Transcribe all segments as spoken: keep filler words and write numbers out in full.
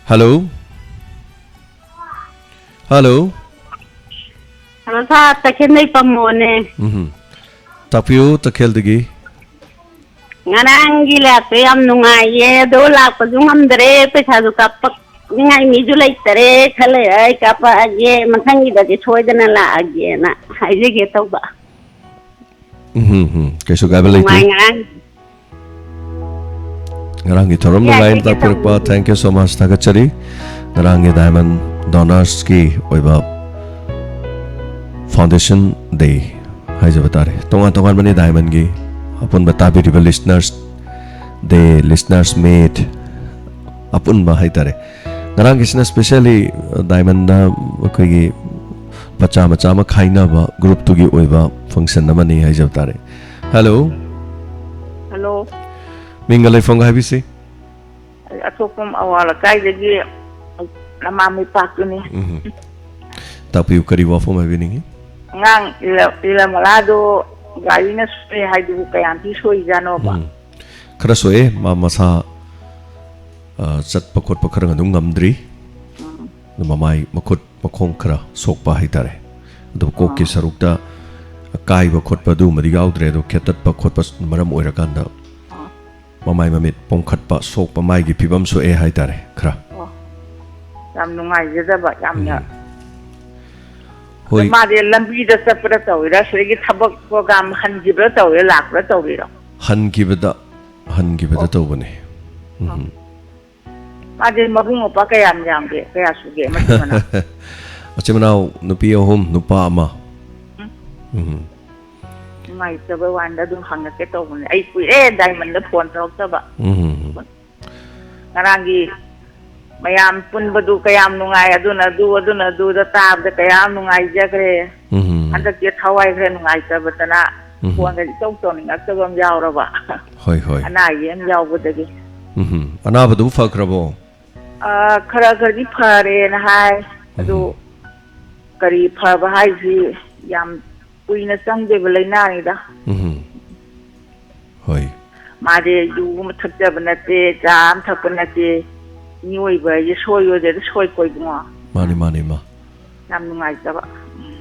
Hello? Hello? Hello, sir, ꯇꯈꯦꯜꯗꯩ ꯄꯝꯃꯣꯅꯦ꯫ ꯎꯝ꯫ ꯇꯥꯛꯄꯤꯌꯨ, ꯇꯈꯦꯜꯗꯒꯤ꯫ ꯉꯔꯥꯡꯒꯤ ꯂꯥꯛꯄ ꯌꯥꯝ ꯅꯨꯡꯉꯥꯏꯌꯦ, ꯑꯗꯣ ꯂꯥꯛꯄꯁꯨ ꯉꯝꯗ꯭ꯔꯦ, ꯄꯩꯁꯥꯁꯨ ꯀꯥꯞꯄꯛꯅꯤꯡꯉꯥꯏ ꯃꯤꯁꯨ ꯂꯩꯇꯔꯦ꯫ ꯈꯔ ꯂꯩꯔ ꯑꯩ ꯀꯥꯞꯄꯛꯑꯒꯦ, ꯃꯊꯪꯒꯤꯗꯗꯤ ꯁꯣꯏꯗꯅ ꯂꯥꯛꯑꯒꯦꯅ ꯍꯥꯏꯖꯒꯦ ꯇꯧꯕ꯫ ꯎꯝ, ꯎꯝ, ꯎꯝ꯫ ꯀꯩꯁꯨ ꯀꯥꯏꯕ ꯂꯩꯇꯦ꯫ ꯅꯨꯡꯉꯥꯏ ꯉꯔꯥꯡ꯫ ꯉꯔꯥꯡꯒꯤ ꯊꯧꯔꯝ ꯌꯥꯏ, ꯅꯨꯡꯉꯥꯏꯅ ꯀꯩꯁꯨ ꯇꯥꯛꯄꯤꯔꯛꯄ, ꯇꯧꯗꯦ꯫ thank you so much, ꯊꯥꯒꯠꯆꯔꯤ꯫ ꯉꯔꯥꯡꯒꯤ Diamond Donors-ꯀꯤ ꯑꯣꯏꯕ Foundation Day ꯍꯥꯏꯖꯕ ꯇꯥꯔꯦ꯫ ꯇꯣꯉꯥꯟ ꯇꯣꯉꯥꯟꯕꯅꯤ Diamond-ꯒꯤ꯫ ꯑꯄꯨꯟꯕ ꯇꯥꯕꯤꯔꯤꯕ listeners day, listeners meet, ꯑꯄꯨꯟꯕ ꯍꯥꯏꯇꯥꯔꯦ꯫ ꯉꯔꯥꯡꯒꯤꯁꯤꯅ specially Diamond-ꯗ ꯑꯩꯈꯣꯏꯒꯤ ꯄꯆꯥ ꯃꯆꯥ ꯑꯃ ꯈꯥꯏꯅꯕ group-ꯇꯨꯒꯤ ꯑꯣꯏꯕ function ꯑꯃꯅꯤ ꯍꯥꯏꯖꯕ ꯇꯥꯔꯦ꯫ Hello? ꯍꯜꯂꯣ꯫ ꯃꯤꯡꯒ ꯂꯩꯐꯝꯒ ꯍꯥꯏꯕꯤꯁꯤ꯫ ꯑꯩ ꯑꯊꯣꯛꯄꯝ ꯑꯋꯥꯡ ꯂꯩꯀꯥꯏꯗꯒꯤ ꯅꯃꯥ ꯃꯩꯄꯥꯛꯇꯨꯅꯤ꯫ ꯎꯝ꯫ ꯇꯥꯛꯄꯤꯌꯨ, ꯀꯔꯤ ꯋꯥꯐꯝ ꯍꯥꯏꯕꯤꯅꯤꯡꯉꯤ? ꯑꯉꯥꯡ ꯏꯂ-, ꯏꯂꯃꯂꯥꯗꯣ ꯒꯥꯔꯤꯅ ꯁꯣꯛꯑꯦ ꯍꯥꯏꯗꯨꯕꯨ ꯀꯌꯥꯝ ꯊꯤ ꯁꯣꯛꯏꯖꯥꯠꯅꯣꯕ? ꯎꯝ꯫ ꯈꯔ ꯁꯣꯛꯑꯦ, ꯃꯥ ꯃꯁꯥ, ꯑ, ꯆꯠꯄ ꯈꯣꯠꯄ ꯈꯔ ꯑꯗꯨꯝ ꯉꯝꯗ꯭ꯔꯤ꯫ ꯎꯝ꯫ ꯑꯗꯨ ꯃꯃꯥꯏ, ꯃꯈꯨꯠ, ꯃꯈꯣꯡ ꯈꯔ ꯁꯣꯛꯄ ꯍꯥꯏꯇꯥꯔꯦ꯫ ꯑꯗꯨꯕꯨ ꯀꯣꯛꯀꯤ ꯑꯥ꯫ ꯁꯔꯨꯛꯇ ꯑꯀꯥꯏꯕ ꯈꯣꯠꯄ ꯑꯗꯨꯒꯨꯝꯕꯗꯤ ꯌꯥꯎꯗ꯭ꯔꯦ, ꯑꯗꯣ ꯈꯦꯠꯇꯠꯄ ꯈꯣꯠꯄ ꯃꯔꯝ ꯑꯣꯏꯔꯀꯥꯟꯗ ꯑꯥ꯫ ꯃꯃꯥꯏ ꯃꯃꯤꯠ ꯄꯣꯝꯈꯠꯄ, ꯁꯣꯛꯄ, ꯃꯥꯏꯒꯤ ꯐꯤꯕꯝ ꯁꯣꯛꯑꯦ ꯍꯥꯏꯇꯥꯔꯦ ꯈꯔ꯫ ꯑꯣ꯫ ꯌꯥꯝ ꯅꯨꯡꯉꯥꯏꯖꯗꯕ, ꯌꯥꯝꯅ꯫ ꯎꯝ꯫ ꯍꯣꯏ꯫ ꯑꯗꯣ ꯃꯥꯗꯤ ꯂꯝꯕꯤꯗ ꯆꯠꯄꯗ ꯇꯧꯔꯤꯔꯥ, ꯁꯤꯗꯒꯤ ꯊꯕꯛ program ꯍꯟꯈꯤꯕ꯭ꯔꯥ ꯇꯧꯔꯤꯔꯥ, ꯂꯥꯛꯄ꯭ꯔꯥ ꯇꯧꯔꯤꯔꯣ? ꯍꯟꯈꯤꯕꯗ, ꯍꯟꯈꯤꯕꯗ ꯇꯧꯕꯅꯦ꯫ ꯎꯝ꯫ ꯃꯥꯗꯤ ꯃꯕꯨꯡ ꯃꯧꯄ꯭ꯋꯥ ꯀꯌꯥꯝ ꯌꯥꯝꯒꯦ? ꯀꯌꯥ ꯁꯨꯒꯦ? ꯃꯆꯤꯟ ꯃꯅꯥꯎ? ꯃꯆꯤꯟ ꯃꯅꯥꯎ ꯅꯨꯄꯤ ꯑꯍꯨꯝ, ꯅꯨꯄꯥ ꯑꯃ꯫ ꯎꯝ꯫ ꯅꯨꯡꯉꯥꯏꯇꯕ ꯋꯥꯅꯤꯗ, ꯑꯗꯨꯝ ꯍꯪꯉꯛꯀꯦ ꯇꯧꯕꯅꯦ꯫ ꯑꯩ ꯀꯨꯏꯔꯦ Diamond-ꯗ phone ꯇꯧꯔꯛꯇꯕ꯫ ꯎꯝ꯫ ꯉꯔꯥꯡꯒꯤ ꯃꯌꯥꯝ ꯄꯨꯟꯕꯗꯨ ꯀꯌꯥꯝ ꯅꯨꯡꯉꯥꯏ, ꯑꯗꯨꯅ ꯑꯗꯨ, ꯑꯗꯨꯅ ꯑꯗꯨꯗ ꯇꯥꯕꯗ ꯀꯌꯥꯝ ꯅꯨꯡꯉꯥꯏꯖꯈ꯭ꯔꯦ꯫ ꯎꯝ꯫ ꯍꯟꯗꯛꯇꯤ ꯊꯋꯥꯏ ꯈꯔ ꯅꯨꯡꯉꯥꯏꯇꯕꯗꯅ ꯎꯝ꯫ phone-ꯒ ꯏꯇꯧ ꯇꯧꯅꯤꯡꯉꯛꯇꯕ ꯑꯃ ꯌꯥꯎꯔꯕ꯫ ꯍꯣꯏ, ꯍꯣꯏ꯫ ꯑꯅꯥ ꯑꯌꯦꯛ ꯑꯃ ꯌꯥꯎꯕꯗꯒꯤ꯫ ꯎꯝ꯫ ꯑꯅꯥꯕꯗꯨꯕꯨ ꯐꯈ꯭ꯔꯕꯣ? ꯑꯥ, ꯈꯔ ꯈꯔꯗꯤ ꯐꯔꯦꯅ ꯍꯥꯏ꯫ ꯑꯗꯨ ꯎꯝ꯫ ꯀꯔꯤ ꯐꯕ ꯍꯥꯏꯁꯤ ꯌꯥꯝ ꯀꯨꯏꯅ ꯆꯪꯗꯦꯕ ꯂꯥꯏꯅꯥꯅꯤꯗ꯫ ꯎꯝ꯫ ꯍꯣꯏ꯫ ꯃꯥꯗꯤ ꯌꯨ ꯑꯃ ꯊꯛꯆꯕ ꯅꯠꯇꯦ, ꯆꯥ ꯑꯃ ꯊꯛꯄ ꯅꯠꯇꯦ꯫ ꯃꯤꯑꯣꯏꯕ ꯍꯥꯏꯁꯦ ꯁꯣꯏ ꯑꯣꯏꯗꯦꯗ, ꯁꯣꯏ ꯀꯣꯏꯕꯉꯣ꯫ ꯃꯥꯅꯤ, ꯃꯥꯅꯤ, ꯏꯃꯥ꯫ ꯌꯥꯝ ꯅꯨꯡꯉꯥꯏꯇꯕ꯫ ꯎꯝ꯫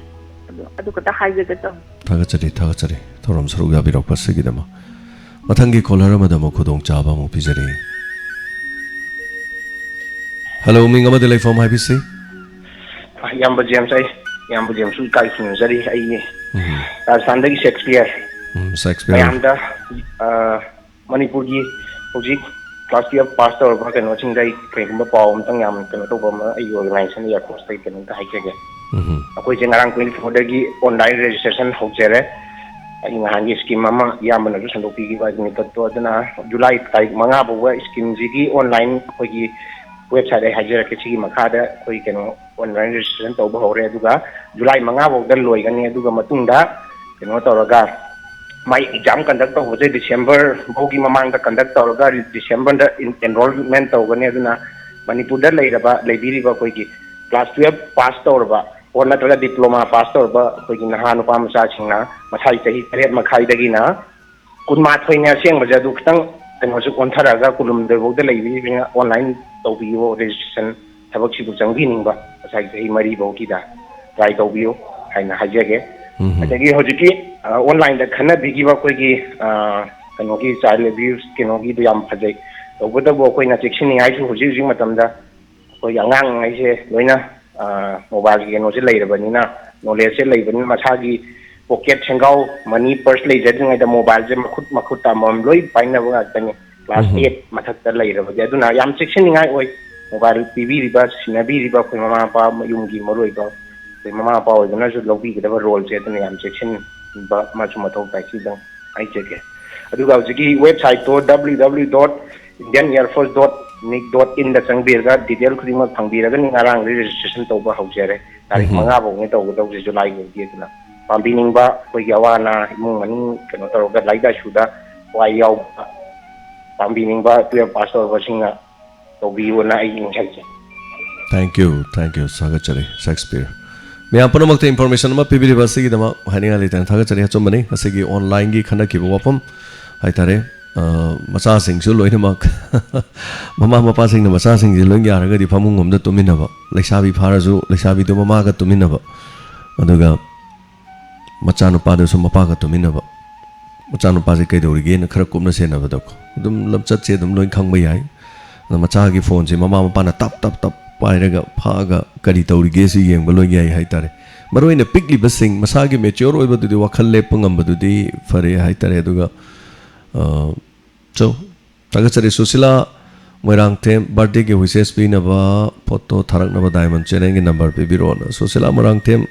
ꯑꯗꯨ, ꯑꯗꯨ ꯈꯛꯇ ꯍꯥꯏꯖꯒꯦ ꯇꯧꯅꯤ꯫ ꯊꯥꯒꯠꯆꯔꯤ, ꯊꯥꯒꯠꯆꯔꯤ꯫ ꯊꯧꯔꯝ ꯁꯔꯨꯛ ꯌꯥꯕꯤꯔꯛꯄꯁꯤꯒꯤꯗꯃꯛ꯫ ꯃꯊꯪꯒꯤ caller ꯑꯃꯗ ꯑꯃꯨꯛ ꯈꯨꯗꯣꯡꯆꯥꯕ ꯑꯃꯨꯛ ꯄꯤꯖꯔꯤ꯫ Hello, ꯃꯤꯡ ꯑꯃꯗꯤ ꯂꯩꯐꯝ ꯍꯥꯏꯕꯤꯁꯤ꯫ ꯏꯌꯥꯝꯕ ꯖꯦꯝꯁ, ꯑꯩ ꯏꯌꯥꯝꯕ ꯖꯦꯝꯁꯁꯨ ꯏꯀꯥꯏ ꯈꯨꯝꯅꯖꯔꯤ꯫ ꯑꯩ ꯎꯝ, ꯔꯥꯖꯁꯊꯥꯟꯗꯒꯤ ꯁꯦꯛꯁꯄꯤꯌꯔ꯫ ꯎꯝ, ꯁꯦꯛꯁꯄꯤꯌꯔ꯫ ꯃꯌꯥꯝꯗ, ꯑ, ꯃꯅꯤꯄꯨꯔꯒꯤ ꯍꯧꯖꯤꯛ class twelve pass ꯇꯧꯔꯕ ꯀꯩꯅꯣꯁꯤꯡꯗ ꯑꯩ ꯀꯩꯒꯨꯝꯕ ꯄꯥꯎ ꯑꯃꯇꯪ ꯌꯥꯝ ꯀꯩꯅꯣ ꯇꯧꯕ ꯑꯃ, ꯑꯩꯒꯤ organization Air Force ꯇꯒꯤ ꯀꯩꯅꯣꯝꯇ ꯍꯥꯏꯖꯒꯦ꯫ ꯎꯝ, ꯑꯩꯈꯣꯏꯁꯦ ꯉꯔꯥꯡ twenty four ꯗꯒꯤ online registration ꯍꯧꯖꯔꯦ꯫ ꯑꯩ ꯅꯍꯥꯟꯒꯤ scheme ꯑꯃ ꯏꯌꯥꯝꯕꯅꯁꯨ ꯁꯟꯗꯣꯛꯄꯤꯈꯤꯕ ꯑꯗꯨ ꯃꯤꯀꯠꯇꯣ, ꯑꯗꯨꯅ ꯖꯨꯂꯥꯏ ꯇꯥꯔꯤꯛ ꯃꯉꯥ ꯐꯥꯎꯕ scheme ꯁꯤꯒꯤ online ꯑꯩꯈꯣꯏꯒꯤ website ꯑꯩ ꯍꯥꯏꯖꯔꯛꯀꯦ, ꯁꯤꯒꯤ ꯃꯈꯥꯗ ꯑꯩꯈꯣꯏ ꯀꯩꯅꯣ online registration ꯇꯧꯕ ꯍꯧꯔꯦ꯫ ꯑꯗꯨꯒ ꯖꯨꯂꯥꯏ ꯃꯉꯥ ꯐꯥꯎꯗ ꯂꯣꯏꯒꯅꯤ꯫ ꯑꯗꯨꯒ ꯃꯇꯨꯡꯗ ꯀꯩꯅꯣ ꯇꯧꯔꯒ ꯃꯥꯏ exam conduct ꯇꯧꯕꯁꯦ December ꯐꯥꯎꯒꯤ ꯃꯃꯥꯡꯗ conduct ꯇꯧꯔꯒ December ꯗ enrollment ꯇꯧꯒꯅꯤ꯫ ꯑꯗꯨꯅ ꯃꯅꯤꯄꯨꯔꯗ ꯂꯩꯔꯕ, ꯂꯩꯕꯤꯔꯤꯕ ꯑꯩꯈꯣꯏꯒꯤ class twelve pass ꯇꯧꯔꯕ ꯑꯣꯔ ꯅꯠꯇ꯭ꯔꯒ diploma pass ꯇꯧꯔꯕ ꯑꯩꯈꯣꯏꯒꯤ ꯅꯍꯥ ꯅꯨꯄꯥ ꯃꯆꯥꯁꯤꯡꯅ ꯃꯁꯥꯒꯤ ꯆꯍꯤ ꯇꯔꯦꯠ ꯃꯈꯥꯏꯗꯒꯤꯅ ꯀꯨꯟꯃꯥꯊꯣꯏꯅꯦ ꯑꯁꯦꯡꯕꯁꯦ, ꯑꯗꯨ ꯈꯤꯇꯪ ꯀꯩꯅꯣꯁꯨ ꯑꯣꯟꯊꯔꯛꯑꯒ ꯀꯨꯟꯍꯨꯝꯗꯣꯏ ꯐꯥꯎꯗ ꯂꯩꯕꯤꯔꯤꯕꯅꯤꯅ online ꯇꯧꯕꯤꯌꯣ registration, ꯊꯕꯛꯁꯤꯕꯨ ꯆꯪꯕꯤꯅꯤꯡꯕ ꯉꯁꯥꯏꯒꯤ ꯆꯍꯤ ꯃꯔꯤ ꯐꯥꯎꯒꯤꯗ try ꯇꯧꯕꯤꯌꯨ ꯍꯥꯏꯅ ꯍꯥꯏꯖꯒꯦ꯫ ꯎꯝ꯫ ꯑꯗꯒꯤ ꯍꯧꯖꯤꯛꯀꯤ, ꯑ, online ꯗ ꯈꯟꯅꯕꯤꯈꯤꯕ ꯑꯩꯈꯣꯏꯒꯤ, ꯑ, ꯀꯩꯅꯣꯒꯤ child abuse ꯀꯩꯅꯣꯒꯤꯗꯣ ꯌꯥꯝ ꯐꯖꯩ꯫ ꯇꯧꯕꯇꯕꯨ ꯑꯩꯈꯣꯏꯅ ꯆꯦꯛꯁꯤꯟꯅꯤꯡꯉꯥꯏꯁꯨ ꯍꯧꯖꯤꯛ ꯍꯧꯖꯤꯛ ꯃꯇꯝꯗ ꯑꯩꯈꯣꯏꯒꯤ ꯑꯉꯥꯡ ꯍꯥꯏꯁꯦ ꯂꯣꯏꯅ, ꯑ, mobile ꯒꯤ ꯀꯩꯅꯣꯁꯦ ꯂꯩꯔꯕꯅꯤꯅ, knowledge ꯁꯦ ꯂꯩꯕꯅꯤꯅ ꯃꯁꯥꯒꯤ pocket, ꯁꯦꯡꯒꯥꯎ, money, purse ꯂꯩꯖꯗ꯭ꯔꯤꯉꯩꯗ mobile ꯁꯦ ꯃꯈꯨꯠ ꯃꯈꯨꯠꯇ ꯑꯃꯃꯝ ꯂꯣꯏ ꯄꯥꯏꯅꯕ ꯉꯥꯛꯇꯅꯤ꯫ Class ꯎꯝ꯫ eight ꯃꯊꯛꯇ ꯂꯩꯔꯕꯗꯤ꯫ ꯑꯗꯨꯅ ꯌꯥꯝ ꯆꯦꯛꯁꯤꯟꯅꯤꯡꯉꯥꯏ ꯑꯣꯏ꯫ Mobile ꯄꯤꯕꯤꯔꯤꯕ, ꯁꯤꯟꯅꯕꯤꯔꯤꯕ ꯑꯩꯈꯣꯏ ꯃꯃꯥ ꯃꯄꯥ, ꯌꯨꯝꯒꯤ ꯃꯔꯨꯑꯣꯏꯕ ꯑꯩꯈꯣꯏ ꯃꯃꯥ ꯃꯄꯥ ꯑꯣꯏꯕꯅꯁꯨ ꯂꯧꯕꯤꯒꯗꯕ role ꯁꯦ ꯑꯗꯨꯅ ꯌꯥꯝ ꯆꯦꯛꯁꯤꯟꯕ ꯑꯃꯁꯨ ꯃꯊꯧ ꯇꯥꯏ꯫ ꯁꯤꯗꯪ ꯍꯥꯏꯖꯒꯦ꯫ ꯑꯗꯨꯒ ꯍꯧꯖꯤꯛꯀꯤ website to W W W dot Indian Air Force dot N I C dot in ꯗ ꯆꯪꯕꯤꯔꯒ detail ꯈꯨꯗꯤꯡꯃꯛ ꯐꯪꯕꯤꯔꯒꯅꯤ꯫ ꯉꯔꯥꯡꯗꯒꯤ registration ꯇꯧꯕ ꯍꯧꯖꯔꯦ꯫ ꯇꯥꯔꯤꯛ ꯎꯝ꯫ ꯃꯉꯥ ꯐꯥꯎꯅꯦ ꯇꯧꯒꯗꯧꯕꯁꯦ, ꯖꯨꯂꯥꯏꯒꯤ ꯑꯣꯏꯗꯤ꯫ ꯑꯗꯨꯅ ꯄꯥꯝꯕꯤꯅꯤꯡꯕ ꯑꯩꯈꯣꯏꯒꯤ ꯑꯋꯥ ꯑꯅꯥ, ꯏꯃꯨꯡ ꯃꯅꯨꯡ ꯀꯩꯅꯣ ꯇꯧꯔꯒ ꯂꯥꯏꯔꯤꯛ ꯂꯥꯏꯁꯨꯗ ꯊꯋꯥꯏ ꯌꯥꯎꯕ, ꯄꯥꯝꯕꯤꯅꯤꯡꯕ twelve pass ꯇꯧꯔꯕꯁꯤꯡꯅ ꯇꯧꯕꯤꯌꯨꯅ ꯑꯩ ꯅꯤꯡꯁꯤꯡꯖꯩ꯫ Thank you, thank you, ꯊꯥꯒꯠꯆꯔꯤ ꯁꯦꯛꯁꯄꯤꯌꯔ꯫ ꯃꯌꯥꯝ ꯄꯨꯝꯅꯃꯛꯇ information ꯑꯃ ꯄꯤꯕꯤꯔꯤꯕ ꯑꯁꯤꯒꯤꯗꯃꯛ ꯍꯥꯏꯅꯤꯡꯉꯥꯏ ꯂꯩꯇꯅ ꯊꯥꯒꯠꯆꯔꯤ꯫ ꯑꯆꯨꯝꯕꯅꯤ, ꯉꯁꯤꯒꯤ online ꯒꯤ ꯈꯟꯅꯈꯤꯕ ꯋꯥꯐꯝ ꯍꯥꯏꯇꯥꯔꯦ, ꯑ, ꯃꯆꯥꯁꯤꯡꯁꯨ ꯂꯣꯏꯅꯃꯛ ꯃꯃꯥ ꯃꯄꯥꯁꯤꯡꯅ ꯃꯆꯥꯁꯤꯡꯁꯦ ꯂꯣꯏ ꯌꯥꯔꯒꯗꯤ ꯐꯃꯨꯡ ꯑꯃꯗ ꯇꯨꯝꯃꯤꯟꯅꯕ, ꯂꯩꯁꯥꯕꯤ ꯐꯥꯔꯁꯨ ꯂꯩꯁꯥꯕꯤꯗꯨ ꯃꯃꯥꯒ ꯇꯨꯝꯃꯤꯟꯅꯕ, ꯑꯗꯨꯒ ꯃꯆꯥꯅꯨꯄꯥꯗꯨꯁꯨ ꯃꯄꯥꯒ ꯇꯨꯝꯃꯤꯟꯅꯕ, ꯃꯆꯥꯅꯨꯄꯥꯁꯦ ꯀꯩꯗꯧꯔꯤꯒꯦꯅ ꯈꯔ ꯀꯨꯞꯅ ꯁꯦꯟꯅꯕꯗꯀꯣ꯫ ꯑꯗꯨꯝ ꯂꯝꯆꯠꯁꯦ ꯑꯗꯨꯝ ꯂꯣꯏ ꯈꯪꯕ ꯌꯥꯏ꯫ ꯑꯗꯣ ꯃꯆꯥꯒꯤ ꯐꯣꯟꯁꯦ ꯃꯃꯥ ꯃꯄꯥꯅ ꯇꯞ ꯇꯞ ꯇꯞ ꯄꯥꯏꯔꯒ ꯐꯥꯛꯑꯒ ꯀꯔꯤ ꯇꯧꯔꯤꯒꯦꯁꯤ ꯌꯦꯡꯕ ꯂꯣꯏ ꯌꯥꯏ ꯍꯥꯏꯇꯥꯔꯦ꯫ ꯃꯔꯨ ꯑꯣꯏꯅ ꯄꯤꯛꯂꯤꯕꯁꯤꯡ, ꯃꯁꯥꯒꯤ ꯃꯦꯆ꯭ꯌꯣꯔ ꯑꯣꯏꯕꯗꯨꯗꯤ, ꯋꯥꯈꯜ ꯂꯦꯞꯄ ꯉꯝꯕꯗꯨꯗꯤ ꯐꯔꯦ ꯍꯥꯏꯇꯥꯔꯦ꯫ ꯑꯗꯨꯒ, ꯑ, so, ꯊꯥꯒꯠꯆꯔꯤ꯫ ꯁꯨꯁꯤꯂꯥ ꯃꯣꯏꯔꯥꯡꯊꯦꯝ, ꯕꯥꯔꯗꯦꯒꯤ ꯋꯤꯁꯦꯁ ꯄꯤꯅꯕ photo ꯊꯥꯔꯛꯅꯕ diamond ꯆꯦꯅꯦꯜꯒꯤ number ꯄꯤꯕꯤꯔꯛꯑꯣꯅ꯫ Sushila Moirangthem,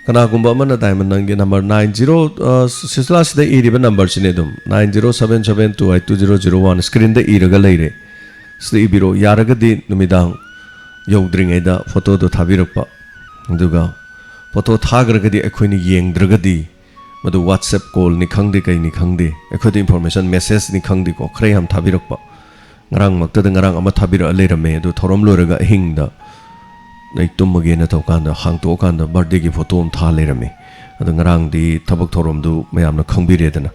ꯀꯅꯥꯒꯨꯝꯕ ꯑꯃꯅ ꯗꯥꯏꯃꯟ ꯅꯪꯒꯤ ꯅꯝꯕꯔ ꯅꯥꯏꯟ ꯖꯤꯔꯣ, ꯑ, ꯁꯨꯁꯤꯂꯥ ꯁꯤꯗ ꯏꯔꯤꯕ ꯅꯝꯕꯔꯁꯤꯅꯦ ꯑꯗꯨꯝ, nine zero seven seven two eight two zero zero one ꯁ꯭ꯀ꯭ꯔꯤꯟꯗ ꯏꯔꯒ ꯂꯩꯔꯦ꯫ ꯁꯤꯗ ꯏꯕꯤꯔꯛꯑꯣ꯫ ꯌꯥꯔꯒꯗꯤ ꯅꯨꯃꯤꯗꯥꯡ ꯌꯧꯗ꯭ꯔꯤꯉꯩꯗ ꯐꯣꯇꯣꯗꯣ ꯊꯥꯕꯤꯔꯛꯄ꯫ ꯑꯗꯨꯒ ꯐꯣꯇꯣ ꯊꯥꯈ꯭ꯔꯒꯗꯤ ꯑꯩꯈꯣꯏꯅ ꯌꯦꯡꯗ꯭ꯔꯒꯗꯤ ꯃꯗꯨ WhatsApp ꯀꯣꯜꯅꯤ ꯈꯪꯗꯦ, ꯀꯩꯅꯤ ꯈꯪꯗꯦ, ꯑꯩꯈꯣꯏꯗ ꯏꯟꯐꯣꯔꯃꯦꯁꯟ ꯃꯦꯁꯦꯖꯅꯤ ꯈꯪꯗꯦꯀꯣ, ꯈꯔ ꯌꯥꯝ ꯊꯥꯕꯤꯔꯛꯄ꯫ ꯉꯔꯥꯡꯃꯛꯇꯗ ꯉꯔꯥꯡ ꯑꯃ ꯊꯥꯕꯤꯔꯛꯑ ꯂꯩꯔꯝꯃꯦ, ꯑꯗꯨ ꯊꯧꯔꯝ ꯂꯣꯏꯔꯒ ꯑꯍꯤꯡꯗ ꯑꯩ ꯇꯨꯝꯃꯒꯦꯅ ꯇꯧꯀꯥꯟꯗ ꯍꯥꯡꯇꯣꯛꯑꯀꯥꯟꯗ ꯕꯥꯔꯗꯦꯒꯤ ꯐꯣꯇꯣ ꯑꯃ ꯊꯥ ꯂꯩꯔꯝꯃꯦ꯫ ꯑꯗꯣ ꯉꯔꯥꯡꯗꯤ ꯊꯕꯛ ꯊꯧꯔꯝꯗꯨ ꯃꯌꯥꯝꯅ ꯈꯪꯕꯤꯔꯦꯗꯅ꯫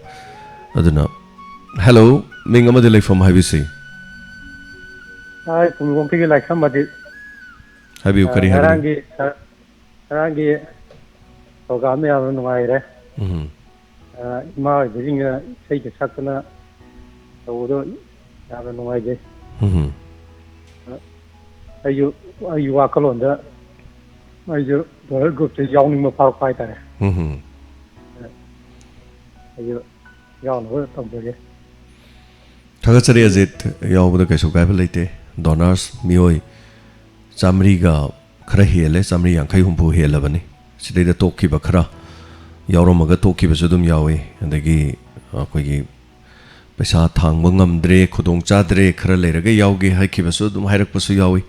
ꯑꯗꯨꯅ, ꯍꯦꯜꯂꯣ, ꯃꯤꯡ ꯑꯃꯗꯤ ꯂꯩꯐꯝ ꯍꯥꯏꯕꯤꯁꯤ꯫ ꯑꯩ ꯄꯨꯡꯗꯣꯡꯈꯤꯒꯤ ꯂꯥꯏꯁ꯭ꯔꯝ ꯑꯗꯤ, ꯍꯥꯏꯕꯤꯌꯨ, ꯑ, ꯀꯔꯤ ꯍꯥꯏꯕꯤꯅꯤꯡ-? ꯉꯔꯥꯡꯒꯤ, ꯑ, ꯉꯔꯥꯡꯒꯤ ꯄ꯭ꯔꯣꯒ꯭ꯔꯥꯝꯗꯣ ꯌꯥꯝꯅ ꯅꯨꯡꯉꯥꯏꯔꯦ꯫ ꯎꯝ꯫ ꯑ, ꯏꯃꯥ ꯑꯣꯏꯕꯁꯤꯡꯅ ꯏꯁꯩꯒ ꯁꯛꯇꯅ ꯇꯧꯕꯗꯣ ꯌꯥꯝꯅ ꯅꯨꯡꯉꯥꯏꯖꯩ꯫ ꯎꯝ꯫ ꯑ, ꯑꯩꯁꯨ ꯑꯩꯒꯤ ꯋꯥꯈꯜꯂꯣꯟꯗ ꯑꯩꯁꯨ ꯕ꯭ꯔꯗꯔ ꯒ꯭ꯔꯨꯞꯇ ꯌꯥꯎꯅꯤꯡꯕ ꯐꯥꯎꯔꯛꯄ ꯍꯥꯏꯇꯥꯔꯦ꯫ ꯎꯝ꯫ ꯑ, ꯑꯩꯁꯨ ꯌꯥꯎꯅꯕ ꯇꯧꯖꯒꯦ꯫ ꯊꯥꯒꯠꯆꯔꯤ ꯑꯖꯤꯠ, ꯌꯥꯎꯕꯗ ꯀꯩꯁꯨ ꯀꯥꯏꯕ ꯂꯩꯇꯦ꯫ ꯗꯣꯅꯔꯁ ꯃꯤꯑꯣꯏ ꯆꯥꯃꯔꯤꯒ ꯈꯔ ꯍꯦꯜꯂꯦ, ꯆꯥꯃꯔꯤ ꯌꯥꯡꯈꯩ ꯍꯨꯝꯐꯨ ꯍꯦꯜꯂꯕꯅꯤ꯫ ꯁꯤꯗꯩꯗ ꯇꯣꯛꯈꯤꯕ ꯈꯔ ꯌꯥꯎꯔꯝꯃꯒ ꯇꯣꯛꯈꯤꯕꯁꯨ ꯑꯗꯨꯝ ꯌꯥꯎꯏ꯫ ꯑꯗꯒꯤ ꯑꯩꯈꯣꯏꯒꯤ ꯄꯩꯁꯥ ꯊꯥꯡꯕ ꯉꯝꯗ꯭ꯔꯦ, ꯈꯨꯗꯣꯡ ꯆꯥꯗ꯭ꯔꯦ, ꯈꯔ ꯂꯩꯔꯒ ꯌꯥꯎꯒꯦ ꯍꯥꯏꯈꯤꯕꯁꯨ ꯑꯗꯨꯝ ꯍꯥꯏꯔꯛꯄꯁꯨ ꯌꯥꯎꯏ꯫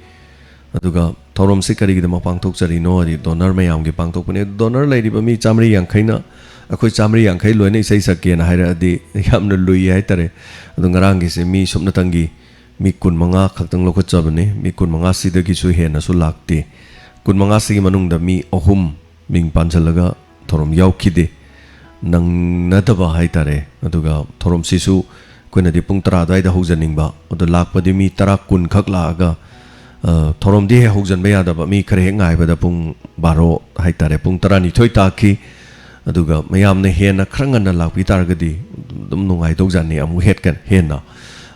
ꯑꯗꯨꯒ ꯊꯧꯔꯝꯁꯤ ꯀꯔꯤꯒꯤꯗꯃꯛ ꯄꯥꯡꯊꯣꯛꯆꯔꯤꯅꯣ ꯍꯥꯏꯗꯤ ꯗꯣꯅꯔ ꯃꯌꯥꯝꯒꯤ ꯄꯥꯡꯊꯣꯛꯄꯅꯦ꯫ ꯗꯣꯅꯔ ꯂꯩꯔꯤꯕ ꯃꯤ ꯆꯥꯃꯔꯤ ꯌꯥꯡꯈꯩꯅ ꯑꯩꯈꯣꯏ ꯆꯥꯃꯔꯤ ꯌꯥꯡꯈꯩ ꯂꯣꯏꯅ ꯏꯁꯩ ꯁꯛꯀꯦꯅ ꯍꯥꯏꯔꯛꯑꯗꯤ ꯌꯥꯝꯅ ꯂꯨꯏ ꯍꯥꯏꯇꯥꯔꯦ꯫ ꯑꯗꯣ ꯉꯔꯥꯡꯒꯤꯁꯦ ꯃꯤ ꯁꯨꯞꯅꯇꯪꯒꯤ ꯃꯤ ꯀꯨꯟꯃꯉꯥ ꯈꯛꯇꯪ ꯂꯧꯈꯠꯆꯕꯅꯤ꯫ ꯃꯤ ꯀꯨꯟꯃꯉꯥꯁꯤꯗꯒꯤꯁꯨ ꯍꯦꯟꯅꯁꯨ ꯂꯥꯛꯇꯦ꯫ ꯀꯨꯟꯃꯉꯥꯁꯤꯒꯤ ꯃꯅꯨꯡꯗ ꯃꯤ ꯑꯍꯨꯝ ꯃꯤꯡ ꯄꯥꯟꯁꯤꯜꯂꯒ ꯊꯧꯔꯝ ꯌꯥꯎꯈꯤꯗꯦ꯫ ꯅꯪꯅꯗꯕ ꯍꯥꯏꯇꯥꯔꯦ꯫ ꯑꯗꯨꯒ ꯊꯧꯔꯝꯁꯤꯁꯨ ꯑꯩꯈꯣꯏꯅꯗꯤ ꯄꯨꯡ ꯇꯔꯥ ꯑꯗꯨꯋꯥꯏꯗ ꯍꯧꯖꯅꯤꯡꯕ, ꯑꯗꯣ ꯂꯥꯛꯄꯗꯤ ꯃꯤ ꯇꯔꯥ ꯀꯨꯟ ꯈꯛ ꯂꯥꯛꯑꯒ, ꯑ, ꯊꯧꯔꯝꯗꯤ ꯍꯦꯛ ꯍꯧꯖꯤꯟꯕ ꯌꯥꯗꯕ, ꯃꯤ ꯈꯔ ꯍꯦꯛ ꯉꯥꯏꯕꯗ ꯄꯨꯡ ꯕꯥꯔꯣ ꯍꯥꯏꯇꯥꯔꯦ, ꯄꯨꯡ ꯇꯔꯥꯅꯤꯊꯣꯏ ꯇꯥꯈꯤ꯫ ꯑꯗꯨꯒ ꯃꯌꯥꯝꯅ ꯍꯦꯟꯅ ꯈꯔ ꯉꯟꯅ ꯂꯥꯛꯄꯤ ꯇꯥꯔꯒꯗꯤ ꯑꯗꯨꯝ ꯅꯨꯡꯉꯥꯏꯗꯧꯖꯥꯠꯅꯤ ꯑꯃꯨꯛ ꯍꯦꯠꯀ-, ꯍꯦꯟꯅ꯫